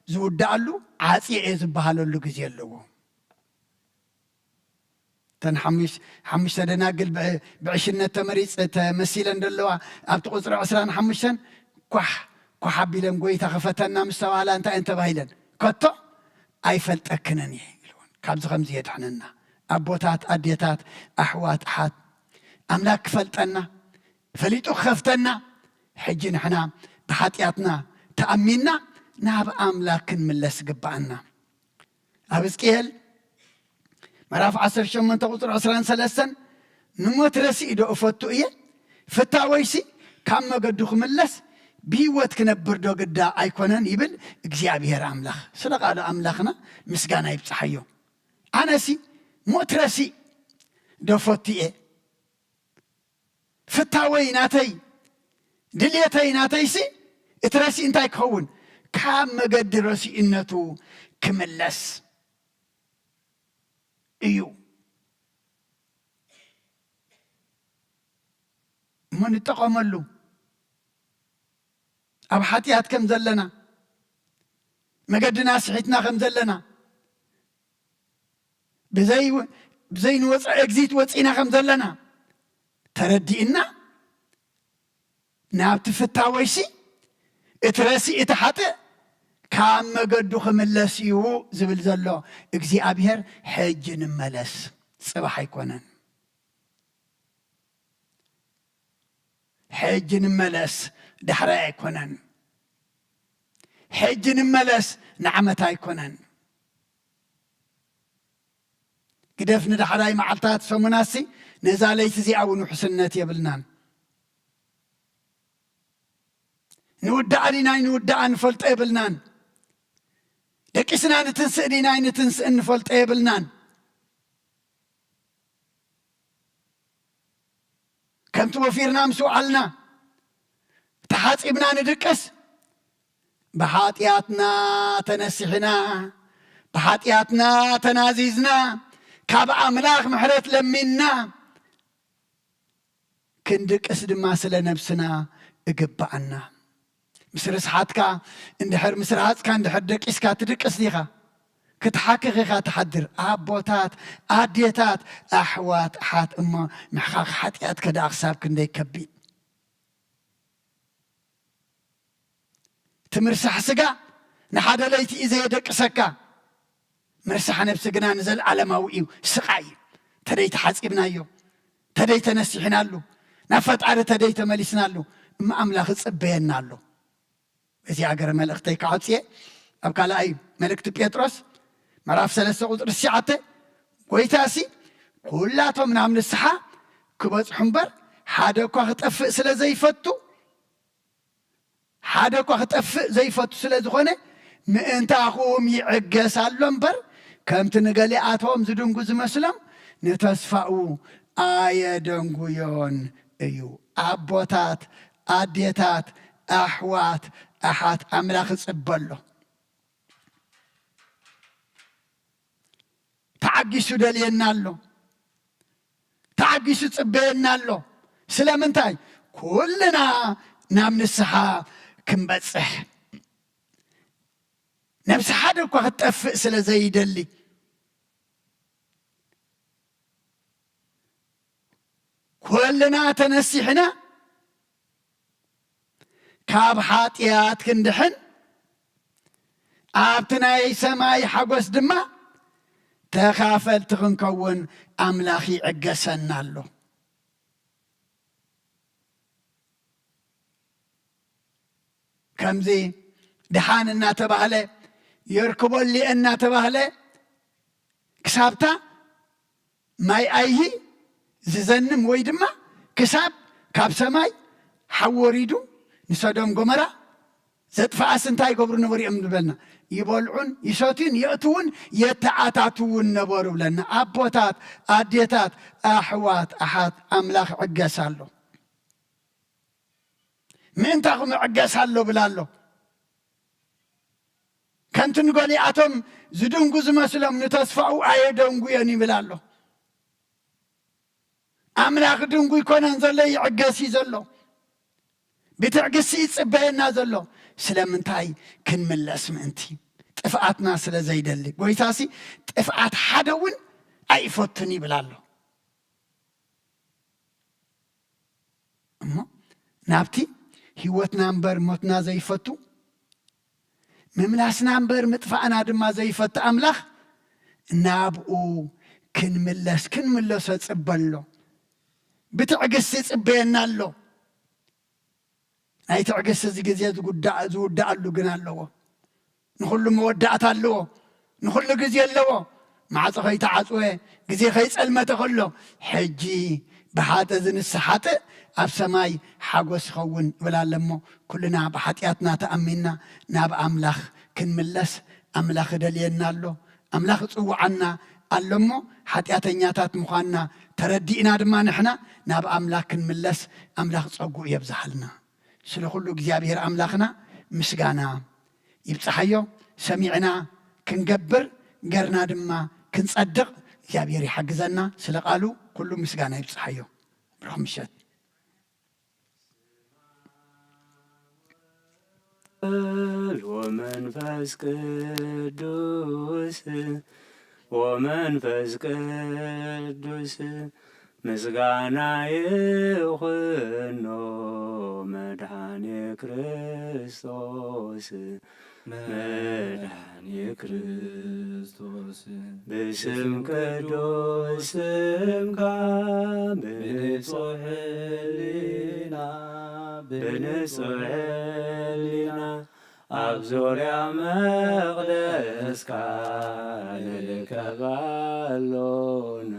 ዝውዳኣሉ ዓጽየ እየ ዝበሃለሉ ግዜ ኣለዎ። እተን ሓሙሽ-፣ ሓሙሽተ ደናግል ብዕ-፣ ብዕሽነት ተመሪጽ-፣ ተመሲለን ዘለዋ ኣብቲ ቁጽሪ ዕስራን ሓሙሽተን ኳሕ፣ ኳሕ ኣቢለን ጎይታ ክፈተና ምስ ተባህላ እንታይ እየን ተባሂለን? ከቶ ኣይፈልጠክንን እየ ኢልወን። ካብዚ ከምዚ የድሕነና። ኣቦታት፣ ኣዴታት፣ ኣሕዋት፣ ኣሓት፣ ኣምላክ ክፈልጠና፣ ፈሊጡ ክኸፍተና፣ ሕጂ ንሕና ብሓጢኣትና ተኣሚንና ናብ ኣምላክ ክንምለስ ግብኣና። ኣብ ሕዝቅኤል ምዕራፍ ዓሰርተ ሸሞንተ ቁጽሪ ዕስራን ሰለስተን፣ "ንሞት ረሲእ ዶ እፈቱ እየ? ፍታወይሲ ካብ መገዱ ክምለስ ብህይወት ክነብር ዶ ግዳ ኣይኮነን?" ይብል እግዚኣብሔር ኣምላኽ። ስለ ቃሉ ኣምላኽና ምስጋና ይብጽሓዮ። ኣነሲ ሞት ረሲእ ዶ እፈቱ እየ? ፍታወይ ናተይ፣ ድልየተይ ናተይሲ፣ እቲ ረሲእ እንታይ ክኸውን? ካብ መገዲ ረሲእነቱ ክምለስ እዩ። እሞ ንጠቐመሉ። ኣብ ሓጢኣት ከም ዘለና፣ መገድና ስሒትና ከም ዘለና፣ ብዘይ-፣ ብዘይንወፅኦ ኤግዚት ወፂና ከም ዘለና ተረዲእና፣ ናብቲ ፍታወይሲ እቲ ረሲእ፣ እቲ ሓጥእ ካብ መገዱ ክምለስ እዩ ዝብል ዘሎ እግዚኣብሔር። ሕጂ ንመለስ፣ ጽባሕ ኣይኮነን። ሕጂ ንመለስ፣ ዳሕራይ ኣይኮነን። ሕጂ ንመለስ፣ ንዓመት ኣይኮነን። ግደፍ ንዳሕራይ መዓልታት ሰሙናሲ፣ ነዛ ለይቲ እዚኣ እውን ውሕስነት የብልናን። ንውዳእ ዲና ኣይንውዳእ ንፈልጦ የብልናን። ደቂስና ንትንስእ ዲና ኣይንትንስእን ንፈልጦ የብልናን። ከምቲ ወፊርና ምስ ውዓልና፣ ተሓጺብና ንድቅስ። ብሓጢኣትና ተነሲሕና፣ ብሓጢኣትና ተናዚዝና፣ ካብ ኣምላኽ ምሕረት ለሚንና፣ ክንድቅስ ድማ ስለ ነብስና እግብኣና። ምስ ርስሓትካ እንድሕር፣ ምስ ረሃጽካ እንድሕር ደቂስካ ትድቅስ ዲኻ? ክትሓክኽ ኢኻ ትሓድር። ኣቦታት፣ ኣዴታት፣ ኣሕዋት፣ ኣሓት፣ እሞ ምሕኻኽ ሓጢኣት ከደኣ ክሳብ ክንደይ ከቢድ። እቲ ምርሳሕ ስጋ ንሓደ ለይቲ እዩ ዘየደቅሰካ። ምርሳሕ ነብሲ ግና ንዘለዓለማዊ እዩ፣ ስቓይ እዩ። ተደይ ተሓጺብናዮ፣ ተደይ ተነሲሕናሉ፣ ናብ ፈጣሪ ተደይ ተመሊስናሉ፣ እሞ ኣምላኽ ይጽበየና ኣሎ። በዚ ሃገረ መልእኽተይ ክዓጽየ፣ ኣብ ካልኣይ መልእክቲ ጴጥሮስ ምዕራፍ ሰለስተ ቁጽሪ ትሽዓተ፣ ጎይታሲ ኩላቶም ናብ ንስሓ ክበጽሑ እምበር፣ ሓደ እኳ ክጠፍእ ስለ ዘይፈቱ፣ ሓደ እኳ ክጠፍእ ዘይፈቱ ስለ ዝኾነ፣ ምእንታኹም ይዕገስ ኣሎ እምበር፣ ከምቲ ንገሊኣቶም ዝድንጉ ዝመስሎም፣ ንተስፋኡ ኣየደንጉዮን እዩ። ኣቦታት፣ ኣዴታት፣ ኣሕዋት ኣሓት ኣምላኽ እጽበ ኣሎ። ተዓጊሱ ደልየና ኣሎ። ተዓጊሱ ጽበየና ኣሎ። ስለምንታይ? ኩልና ናብ ንስሓ ክንበጽሕ። ነብሲ ሓደ እኳ ክትጠፍእ ስለ ዘይደሊ። ኩልና ተነሲሕና ካብ ሓጢኣት ክንድሕን፣ ኣብቲ ናይ ሰማይ ሓጎስ ድማ ተኻፈልቲ ክንከውን ኣምላኽ ይዕገሰና ኣሎ። ከምዚ ድሓን እናተባህለ፣ የርክቦ ሊኤ እናተባህለ፣ ክሳብታ ማይ ኣይሂ ዝዘንም ወይ ድማ ክሳብ ካብ ሰማይ ሓዊ ወሪዱ ንሰዶም ጎመራ ዘጥፍኣስ እንታይ ይገብሩ ነበሩ እዮም ዝበልና? ይበልዑን ይሰትዩን የእትውን የተኣታትውን ነበሩ ብለና። ኣቦታት፣ ኣዴታት፣ ኣሕዋት፣ ኣሓት ኣምላኽ ዕገስ ኣሎ። ምእንታኹም ዕገስ ኣሎ ብላ ኣሎ። ከምቲ ንገሊኣቶም ዝድንጉ ዝመስሎም ንተስፋኡ ኣየደንጉዮን ይብል ኣሎ። ኣምላኽ ድንጉ ይኮነን ዘሎ፣ ይዕገስ እዩ ዘሎ። ብትዕግስቲ ይጽበየና ዘሎ። ስለምንታይ? ክንምለስ ምእንቲ። ጥፍኣትና ስለ ዘይደሊ። ጎይታሲ ጥፍኣት ሓደ እውን ኣይፈቱን ይብል ኣሎ። እሞ ናብቲ ህይወትና እምበር ሞትና ዘይፈቱ፣ ምምላስና እምበር ምጥፋእና ድማ ዘይፈቱ ኣምላኽ ናብኡ ክንምለስ፣ ክንምለሶ ጽበ ኣሎ። ብትዕግስቲ ጽበየና ኣሎ። ናይ ትዕግስቲ እዚ ግዜ ዝጉዳእ-፣ ዝውዳእሉ ግን ኣለዎ። ንኹሉ መወዳእታ ኣለዎ። ንኹሉ ግዜ ኣለዎ። ማዕጾ ከይተዓጽወ፣ ግዜ ከይጸልመተ ከሎ፣ ሕጂ ብሓጠ ዝንስእ ሓጥእ ኣብ ሰማይ ሓጎስ ይኸውን ይብል ኣሎ እሞ፣ ኩልና ብሓጢኣትና ተኣሚንና ናብ ኣምላኽ ክንምለስ ኣምላኽ ይደልየና ኣሎ። ኣምላኽ ይጽውዓና ኣሎ እሞ፣ ሓጢኣተኛታት ምዃንና ተረዲእና ድማ ንሕና ናብ ኣምላኽ ክንምለስ ኣምላኽ ጸግኡ የብዝሓልና። ስለ ኩሉ እግዚኣብሔር ኣምላኽና ምስጋና ይብጽሓዮ። ሰሚዕና ክንገብር፣ ገርና ድማ ክንጸድቕ እግዚኣብሔር ይሓግዘና። ስለ ቃሉ ኩሉ ምስጋና ይብጽሓዮ። ብሩኽ ምሸት። ወመንፈስ ቅዱስ፣ ወመንፈስ ቅዱስ፣ ምስጋና ይኹኖ መድኃኔ ክርስቶስ፣ መድኃኔ ክርስቶስ። ብስም ቅዱስ ስምካ ብንጹሕ ሕሊና፣ ብንጹሕ ሕሊና ኣብ ዙርያ መቕደስካ ንርከብ ኣሎና፣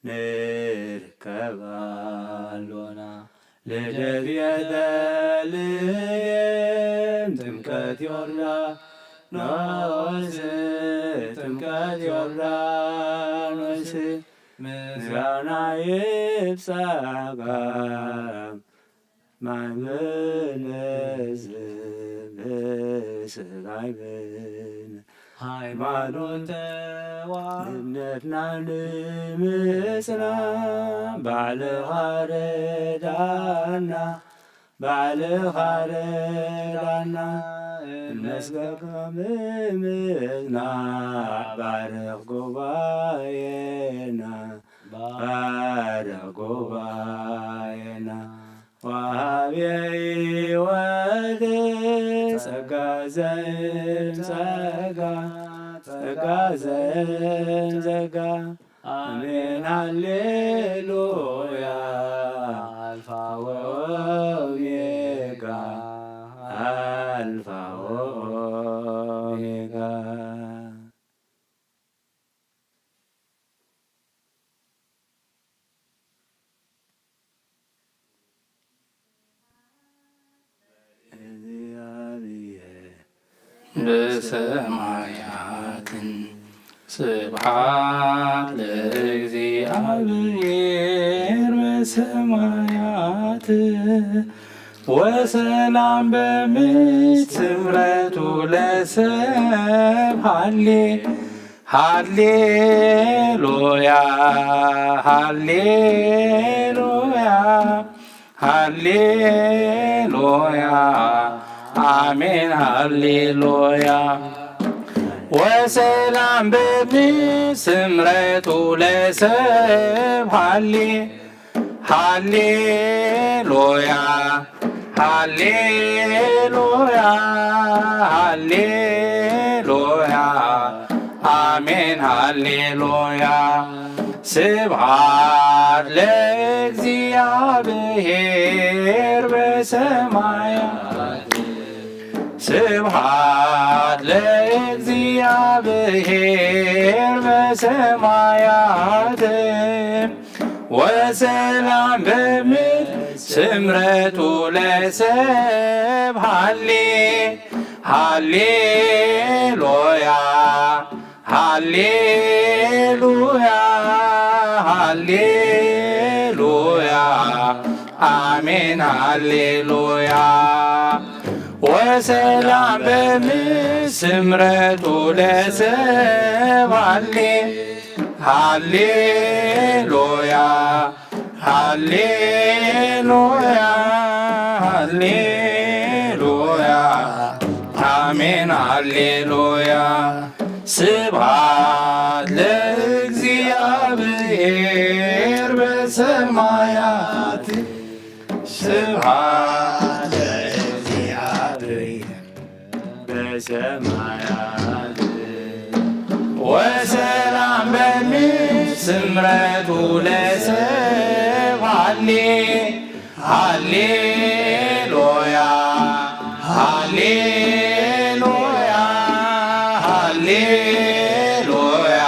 ንርከብ ኣሎና። ልደት ቤተልሔም፣ ጥምቀት ዮርዳኖስ፣ ጥምቀት ዮርዳኖስ፣ ምስጋና ይብጻሕካ። ማዕበል ዝብስብ ኣይበል ሃይማኖት ተዋ እምነትና ንምጽና ባዕልኻ ርዳና፣ ባዕልኻ ርዳና። እንመስገንካ ብምጽናዕ ባርኽ ጉባኤና፣ ባርኽ ጉባኤና። ወሃቤ ሕይወት ጸጋ ዘእም ጸጋ፣ ጸጋ ዘእም ጸጋ። ኣሜን ሃሌሉያ። ኣልፋ ወኦሜጋ፣ ኣልፋ ወኦሜጋ። በሰማያት ስብሐት ለእግዚኣብሔር በሰማያት ወሰላም በምድር ስምረቱ ለሰብ ሃሌ ሃሌሉያ ሃሌሉያ ሃሌሉያ አሜን ሃሌሉያ። ወሰላም በምድር ስምረቱ ለሰብ ሃሌ ሃሌሉያ ሃሌሉያ ሃሌሉያ አሜን ሃሌሉያ። ስብሐት ለእግዚአብሔር በሰማያት ስብሐት ለእግዚአብሔር በሰማያት ወሰላም በምድር ስምረቱ ለሰብ ሃሌ ሃሌሉያ ሃሌሉያ ሃሌሉያ አሜን ሃሌሉያ። ወሰላም በምድር ስምረቱ ለሰብ ሃሌ ሃሌሉያ ሃሌሉያ ሃሌሉያ አሜን ሃሌሉያ። ስብሐት ለእግዚአብሔር በሰማያት ስብሐት ለእግዚአብሔር በሰማያት ወሰላም በምድር ስምረቱ ለሰብ ሃሌ ሃሌሉያ ሃሌሉያ ሃሌሉያ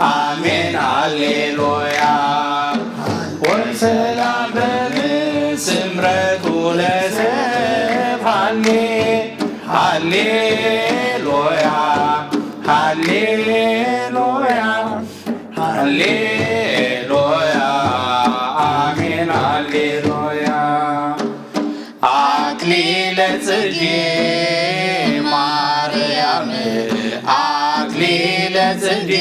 አሜን ሃሌሉያ። ወሰላም በምድር ስምረቱ ለሰብ ሃሌ ሃሌሉያ ሃሌሉያ ሃሌሉያ አሜን ሃሌሉያ። አክሊለ ጽጌ ማርያም አክሊለ ጽጌ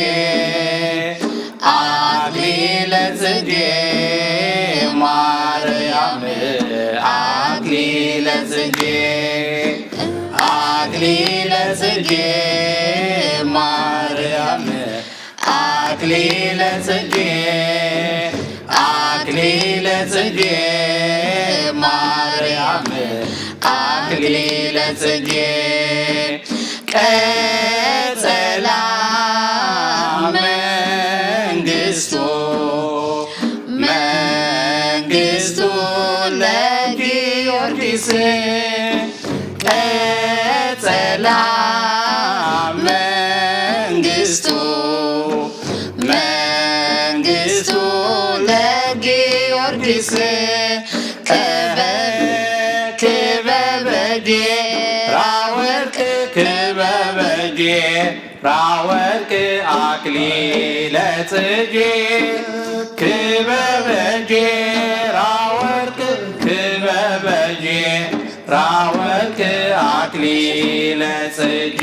አክሊለ ጽጌ ማርያም አክሊለ ጽጌ አክሊለ ጽጌ ማርያም አክሊለ ጽጌ አክሊለ ጽጌ ማርያም አክሊለ ጽጌ ቀጸላ መንግስቱ መንግስቱ ለጊዮርጊስ ቀጸላ መንግስቱ መንግስቱ ለጊዮርጊስ ክበበ ክበበ ጌራ ወርቅ ክበበ ጌራ ወርቅ አክሊለ ጽጌ ክበበ ጌራ ወርቅ ክበበ ጌራ ወርቅ አክሊለ ጽጌ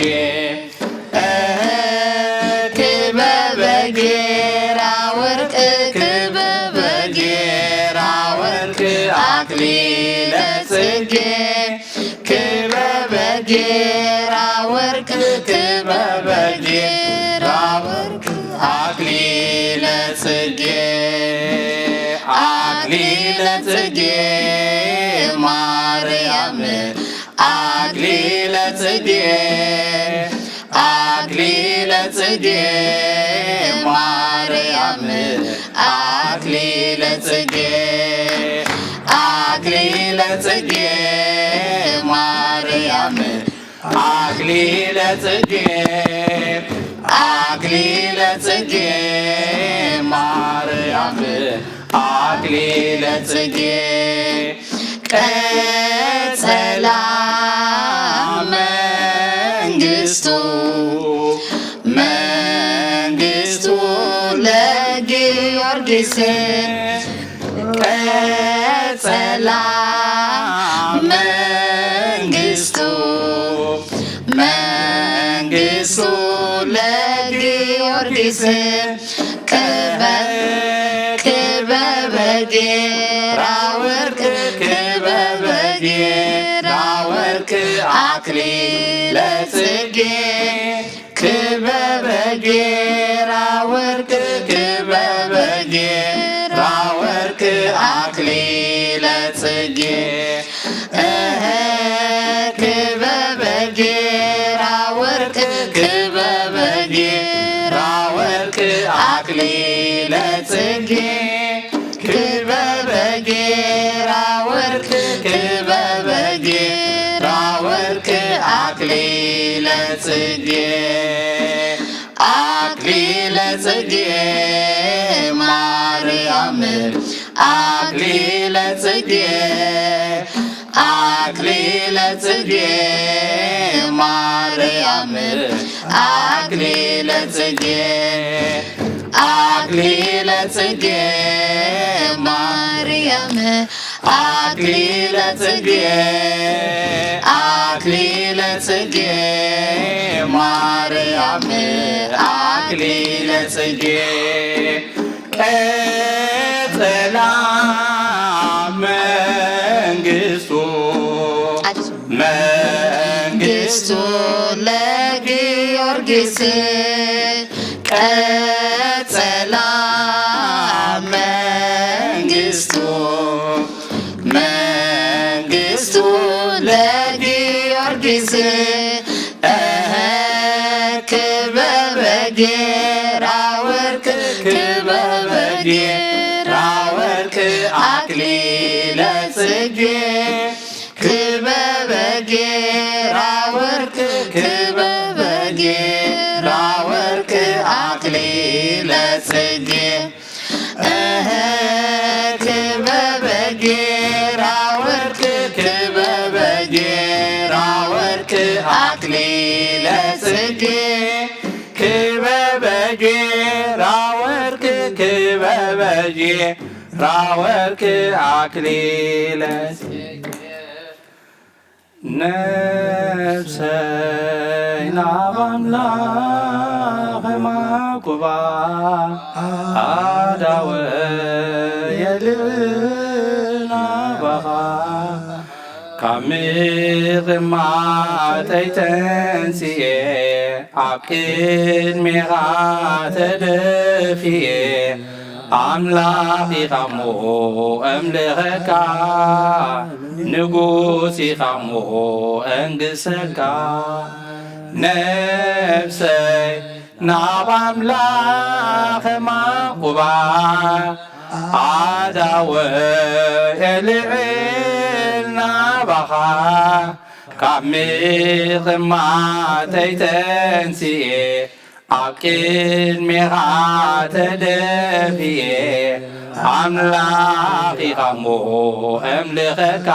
ክበበ ጌራ ወርቅ ክበበ ጌራ ወርቅ አክሊለ ጽጌ ክበበ ጌራ ወርቅ ክበበ ጌራ ወርቅ አክሊለ ጽጌ አክሊለ ጽጌ ማርያም አክሊለ ጽጌ አክሊለ ጽጌ ማርያም አክሊለ ጽጌ አክሊለ ጽጌ ማርያም አክሊለ ጽጌ አክሊለ ጽጌ ማርያም አክሊለ ጽጌ ቀጸላ መንግስቱ መንግስቱ ለጊዮርጊስ ጸላም መንግስቱ፣ መንግስቱ ለጊዮርጊስ። ክበብ ክበበ ጌራ ወርቅ፣ ክበበ ጌራ ወርቅ፣ አክሊለ ጽጌ። ክበበ ጌራ ወርቅ፣ ክበበ ጌራ ወርቅ፣ አክሊለ ጽጌ። እህ፣ ክበበ ጌራ ወርቅ፣ ክበበ ጌራ ወርቅ፣ አክሊለ ጽጌ። ክበበ ጌራ ወርቅ፣ ክበበ ጌራ ወርቅ፣ አክሊለ ጽጌ። አክሊለ ጽጌ ማርያም፣ አክሊለ ጽጌ፣ አክሊለ ጽጌ ማርያም፣ አክሊለ ጽጌ፣ አክሊለ ጽጌ ማርያም፣ አክሊለ ጽጌ፣ አክሊለ ጽጌ ማርያም፣ አክሊለ ጽጌ። ቀጸላ መንግስቱ፣ መንግስቱ ለጊዮርጊስ። ቀጸላ መንግስቱ፣ መንግስቱ ለጊዮርጊስ። እህ፣ ክበበ ጌራ ወርቅ፣ ክበበ ጌራ ወርቅ፣ አክሊለ ጽጌ። ክበበ ጌራ ወርቅ፣ ክበበ ጌራ ወርቅ፣ አክሊለ ጽጌ። እህ፣ ክበበ ጌራ ወርቅ፣ ክበበ ጌራ ወርቅ፣ አክሊለ ጽጌ። ክበበ ጌራ ወርቅ፣ ክበበ ጌራ ወርቅ፣ አክሊለ ጽጌ። ነፍሰይ ናብ ኣምላኽ ማቁባ ኣዳወየ ልብል ናባኻ፣ ካብ ምቕማጠይ ተንስኤ ኣብ ቅድሜኻ ተደፍኤ። ኣምላኽ ኢኻ እሞ እምልኸካ፣ ንጉስ ኢኻ እሞ እንግሰካ። ነፍሰይ ናብ ኣምላኽ ማቁባ ኣዳወየ ልዕል ናባኻ፣ ካብ ምቕማጠይ ተንስኤ ኣብ ቅድሜኻ ተደፍኤ። ኣምላኽ ኢኻ እሞ እምልኸካ፣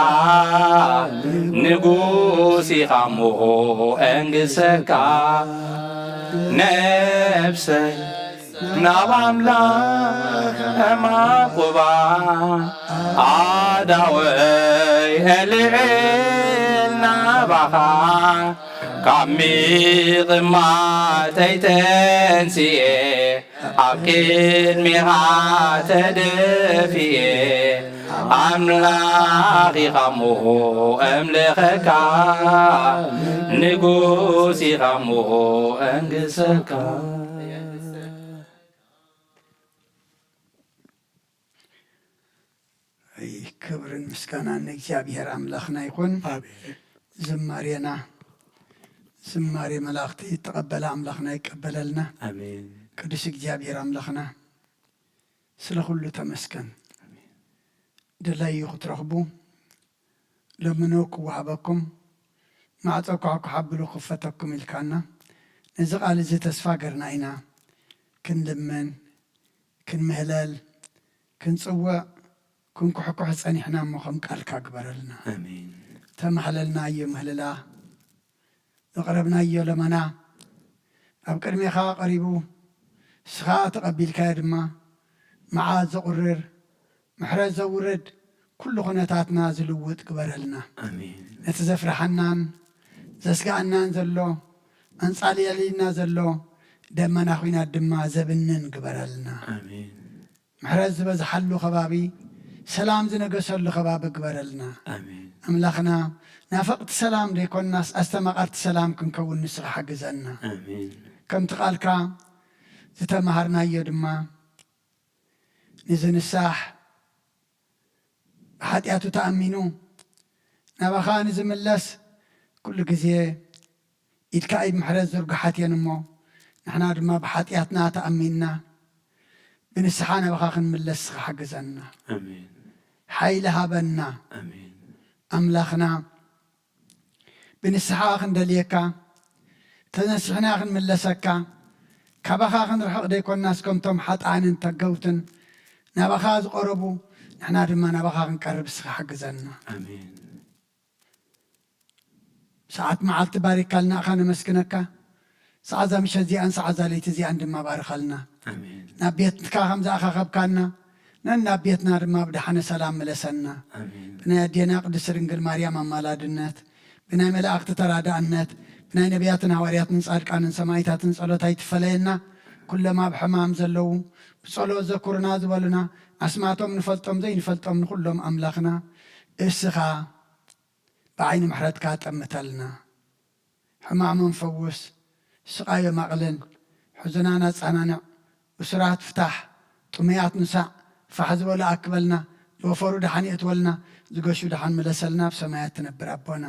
ንጉስ ኢኻ እሞ እንግሰካ። ነፍሰይ ናብ ኣምላኽ ማቁባ ኣዳወየ ልዕል ናባኻ፣ ካብ ምቕማጠይ ተንስኤ ኣብ ቅድሜኻ ተደፍኤ። ኣምላኽ ኢኻ እሞ እምልኸካ፣ ንጉስ ኢኻ እሞ እንግሰካ። ክብርን ምስጋናን ንእግዚኣብሔር ኣምላኽና ይኹን። ኣሜን። ዝማሬና ዝማሬ መላእኽቲ ተቐበለ ኣምላኽና ይቀበለልና። ኣሜን። ቅዱስ እግዚኣብሔር ኣምላኽና ስለ ኩሉ ተመስገን። ድላዩ ክትረኽቡ ለምኑ ክወሃበኩም፣ ማዕጾ ኳሕኳሕ ኣብሉ ክፈተኩም ኢልካና። ነዚ ቃል እዚ ተስፋ ገርና ኢና ክንልምን፣ ክንምህለል፣ ክንጽውዕ፣ ክንኩሕኩሕ ጸኒሕና እሞ ከም ቃልካ ግበረልና። ኣሜን። ተማህለልናዮ ምህልላ፣ ዘቕረብናዮ ለመና ኣብ ቅድሜኻ ቀሪቡ፣ ንስኻ ተቐቢልካዮ ድማ መዓት ዘቑርር፣ ምሕረት ዘውርድ፣ ኩሉ ኩነታትና ዝልውጥ ግበረልና። ኣሜን። ነቲ ዘፍርሓናን ዘስጋኣናን ዘሎ ኣንጻልያልና ዘሎ ደመና ኹናት ድማ ዘብንን ግበረልና። ኣሜን። ምሕረት ዝበዝሓሉ ከባቢ፣ ሰላም ዝነገሰሉ ከባቢ ግበረልና። ኣሜን። ኣምላኽና ናፈቕቲ ሰላም ዘይኮንናስ ኣስተማቐርቲ ሰላም ክንከውን ንስኻ ሓግዘና። ኣሜን። ከምቲ ቃልካ ዝተማሃርናዮ ድማ ንዝንሳሕ ብሓጢኣቱ ተኣሚኑ ናባኻ ንዝምለስ ኩሉ ግዜ ኢድካ ኢድ ምሕረት ዝርጉሓት እየን እሞ ንሕና ድማ ብሓጢኣትና ተኣሚንና ብንስሓ ናባኻ ክንምለስ ንስኻ ሓግዘና። ኣሜን። ሓይሊ ሃበና ኣሜን። ኣምላኽና። ብንስሓ ክንደልየካ ተነሲሕና ክንምለሰካ ካባኻ ክንርሕቕ ዘይኮናስ ከምቶም ሓጥኣንን ተገውትን ናባኻ ዝቐረቡ ንሕና ድማ ናባኻ ክንቀርብ ንስኻ ሓግዘና። ኣሜን። ሰዓት መዓልቲ ባሪካልና እኻ ነመስግነካ። ሰዓት እዛ ምሸት እዚኣን ሰዓት እዛ ለይቲ እዚኣን ድማ ባርኻልና። ኣሜን። ናብ ቤትካ ከም ዝኣኻኸብካና ነናብ ቤትና ድማ ብደሓነ ሰላም ምለሰና። ኣሜን። ብናይ ኣዴና ቅድስት ድንግል ማርያም ኣማላድነት፣ ብናይ መላእኽቲ ተራዳእነት፣ ብናይ ነቢያትን ሃዋርያትን ጻድቃንን ሰማዕታትን ጸሎት ኣይትፈለየና። ኩሎም ኣብ ሕማም ዘለዉ ብጸሎት ዘኩርና ዝበሉና ኣስማቶም ንፈልጦም ዘይንፈልጦም ንኹሎም ኣምላኽና እስኻ ብዓይኒ ምሕረትካ ጠምተልና። ሕማሞም ፈውስ፣ ስቓዮም ኣቕልል፣ ሕዙናን ኣጸናንዕ፣ እሱራት ፍታሕ፣ ጥሙያት ንሳዕ፣ ፋሕ ዝበሉ ኣክበልና፣ ዝወፈሩ ደሓን የእትወልና፣ ዝገሹ ደሓን ምለሰልና። ኣብ ሰማያት ትነብር ኣቦና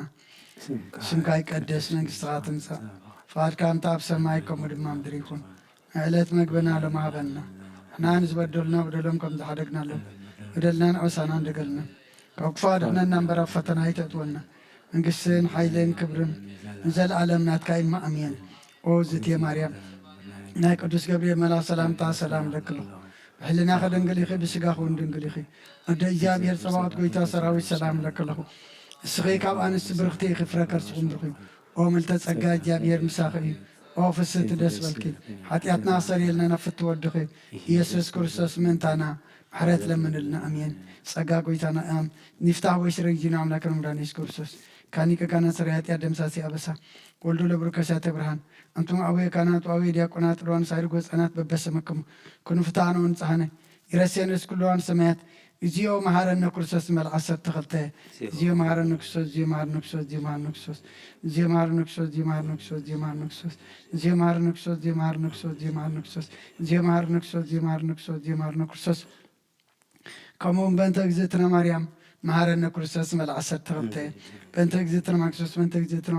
ስምካ ይቀደስ፣ መንግስትኻ ትምጻእ፣ ፍቓድካ እንተ ኣብ ሰማይ ከምኡ ድማ ምድሪ ይኹን። ዕለት መግብና ሎም ሃበና። ንሕና ንዝበደሉና በደሎም ከም ዝሓደግናሎም በደልናን ዕሳናን ደገልና ካብ ክፉ ኣድሕነና እምበር ኣብ ፈተና ኣይተእትወና። መንግስትን ሓይልን ክብርን ንዘለኣለም ናትካ ኢማ ኣሜን። ኦ ዝቴ ማርያም ናይ ቅዱስ ገብርኤል መልኣክ ሰላምታ ሰላም ለክልኹ ብሕልናኸ ድንግል ኢኺ ብስጋኹ እውን ድንግል ኢኺ። ኣደ እግዚኣብሔር ጸባኦት ጎይታ ሰራዊት ሰላም ለክልኹ። እስኺ ካብ ኣንስቲ ብርኽቲ ኢኺ ፍረ ከርስኹም ብርኺ። ኦ ምልተ ጸጋ እግዚኣብሔር ምሳኺ እዩ። ኦ ፍስህቲ ደስ በልኪ ሓጢኣትና ክሰርየልና ናብ ፍቲ ወድኺ ኢየሱስ ክርስቶስ ምእንታና ምሕረት ለምንልና ኣሜን። ጸጋ ጎይታና ኣም ኒፍታህ ወይ ስረጊና ኣምላክን ምዳን ኢየሱስ ክርስቶስ ካኒ ቀጋና ስረ ኃጢአት ደምሳሲ ኣበሳ ወልዱ ለብሩ ከሳተ ብርሃን። ኣንቱም ኣቡየ ካህናት ወአቡየ ዲያቆናት ሮን ሳይሪ ጎጻናት በበሰመክሙ ኩኑ ፍትሃነ ወንጽሃነ ይረሴንስ ኩሉ ኣን ሰማያት። እግዚኦ መሐረነ ክርስቶስ መልዓ ዓሰርተ ክልተ። እግዚኦ መሐረነ ክርስቶስ፣ እግዚኦ መሐረነ ክርስቶስ፣ እግዚኦ መሐረነ ክርስቶስ፣ እግዚኦ መሐረነ ክርስቶስ፣ እግዚኦ መሐረነ ክርስቶስ፣ እግዚኦ መሐረነ ክርስቶስ፣ እግዚኦ መሐረነ ክርስቶስ፣ እግዚኦ መሐረነ ክርስቶስ፣ እግዚኦ መሐረነ ክርስቶስ፣ እግዚኦ መሐረነ ክርስቶስ፣ እግዚኦ መሐረነ ክርስቶስ፣ እግዚኦ መሐረነ ክርስቶስ። ከምኡ እውን በእንተ እግዝእትነ ማርያም መሐረነ ክርስቶስ መልዓ ዓሰርተ ክልተ። በእንተ እግዝእትነ ማርያም ክርስቶስ፣ በእንተ እግዝእትነ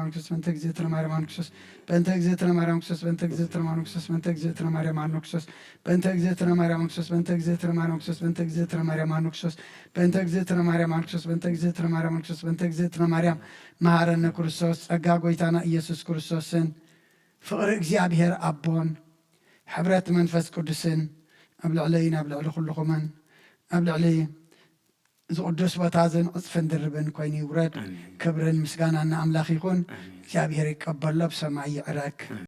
ማርያም ክርስቶስ፣ በእንተ እግዝእትነ ማርያም ክርስቶስ፣ በእንተ እግዝእትነ ማርያም ክርስቶስ፣ በእንተ እግዝእትነ ማርያም ክርስቶስ፣ በእንተ እግዝእትነ ማርያም ክርስቶስ፣ በእንተ እግዝእትነ ማርያም ክርስቶስ፣ በእንተ እግዝእትነ ማርያም ክርስቶስ፣ በእንተ እግዝእትነ ማርያም ክርስቶስ፣ በእንተ እግዝእትነ ማርያም ክርስቶስ፣ በእንተ እግዝእትነ ማርያም ክርስቶስ፣ በእንተ እግዝእትነ ማርያም መሐረነ ክርስቶስ። ጸጋ ጎይታና ኢየሱስ ክርስቶስን ፍቕሪ እግዚኣብሔር ኣቦን ሕብረት መንፈስ ቅዱስን ኣብ ልዕለይን ኣብ ልዕሊ ኩልኹምን ኣብ ልዕሊ እዚ ቅዱስ ቦታ እዝን ዕጽፍን ድርብን ኮይኑ ይውረድ። ኣሜን። ክብርን ምስጋናን ንኣምላኽ ይኹን። ኣሜን። እግዚኣብሔር ይቀበሎ፣ ኣብ ሰማይ ይዕረግ።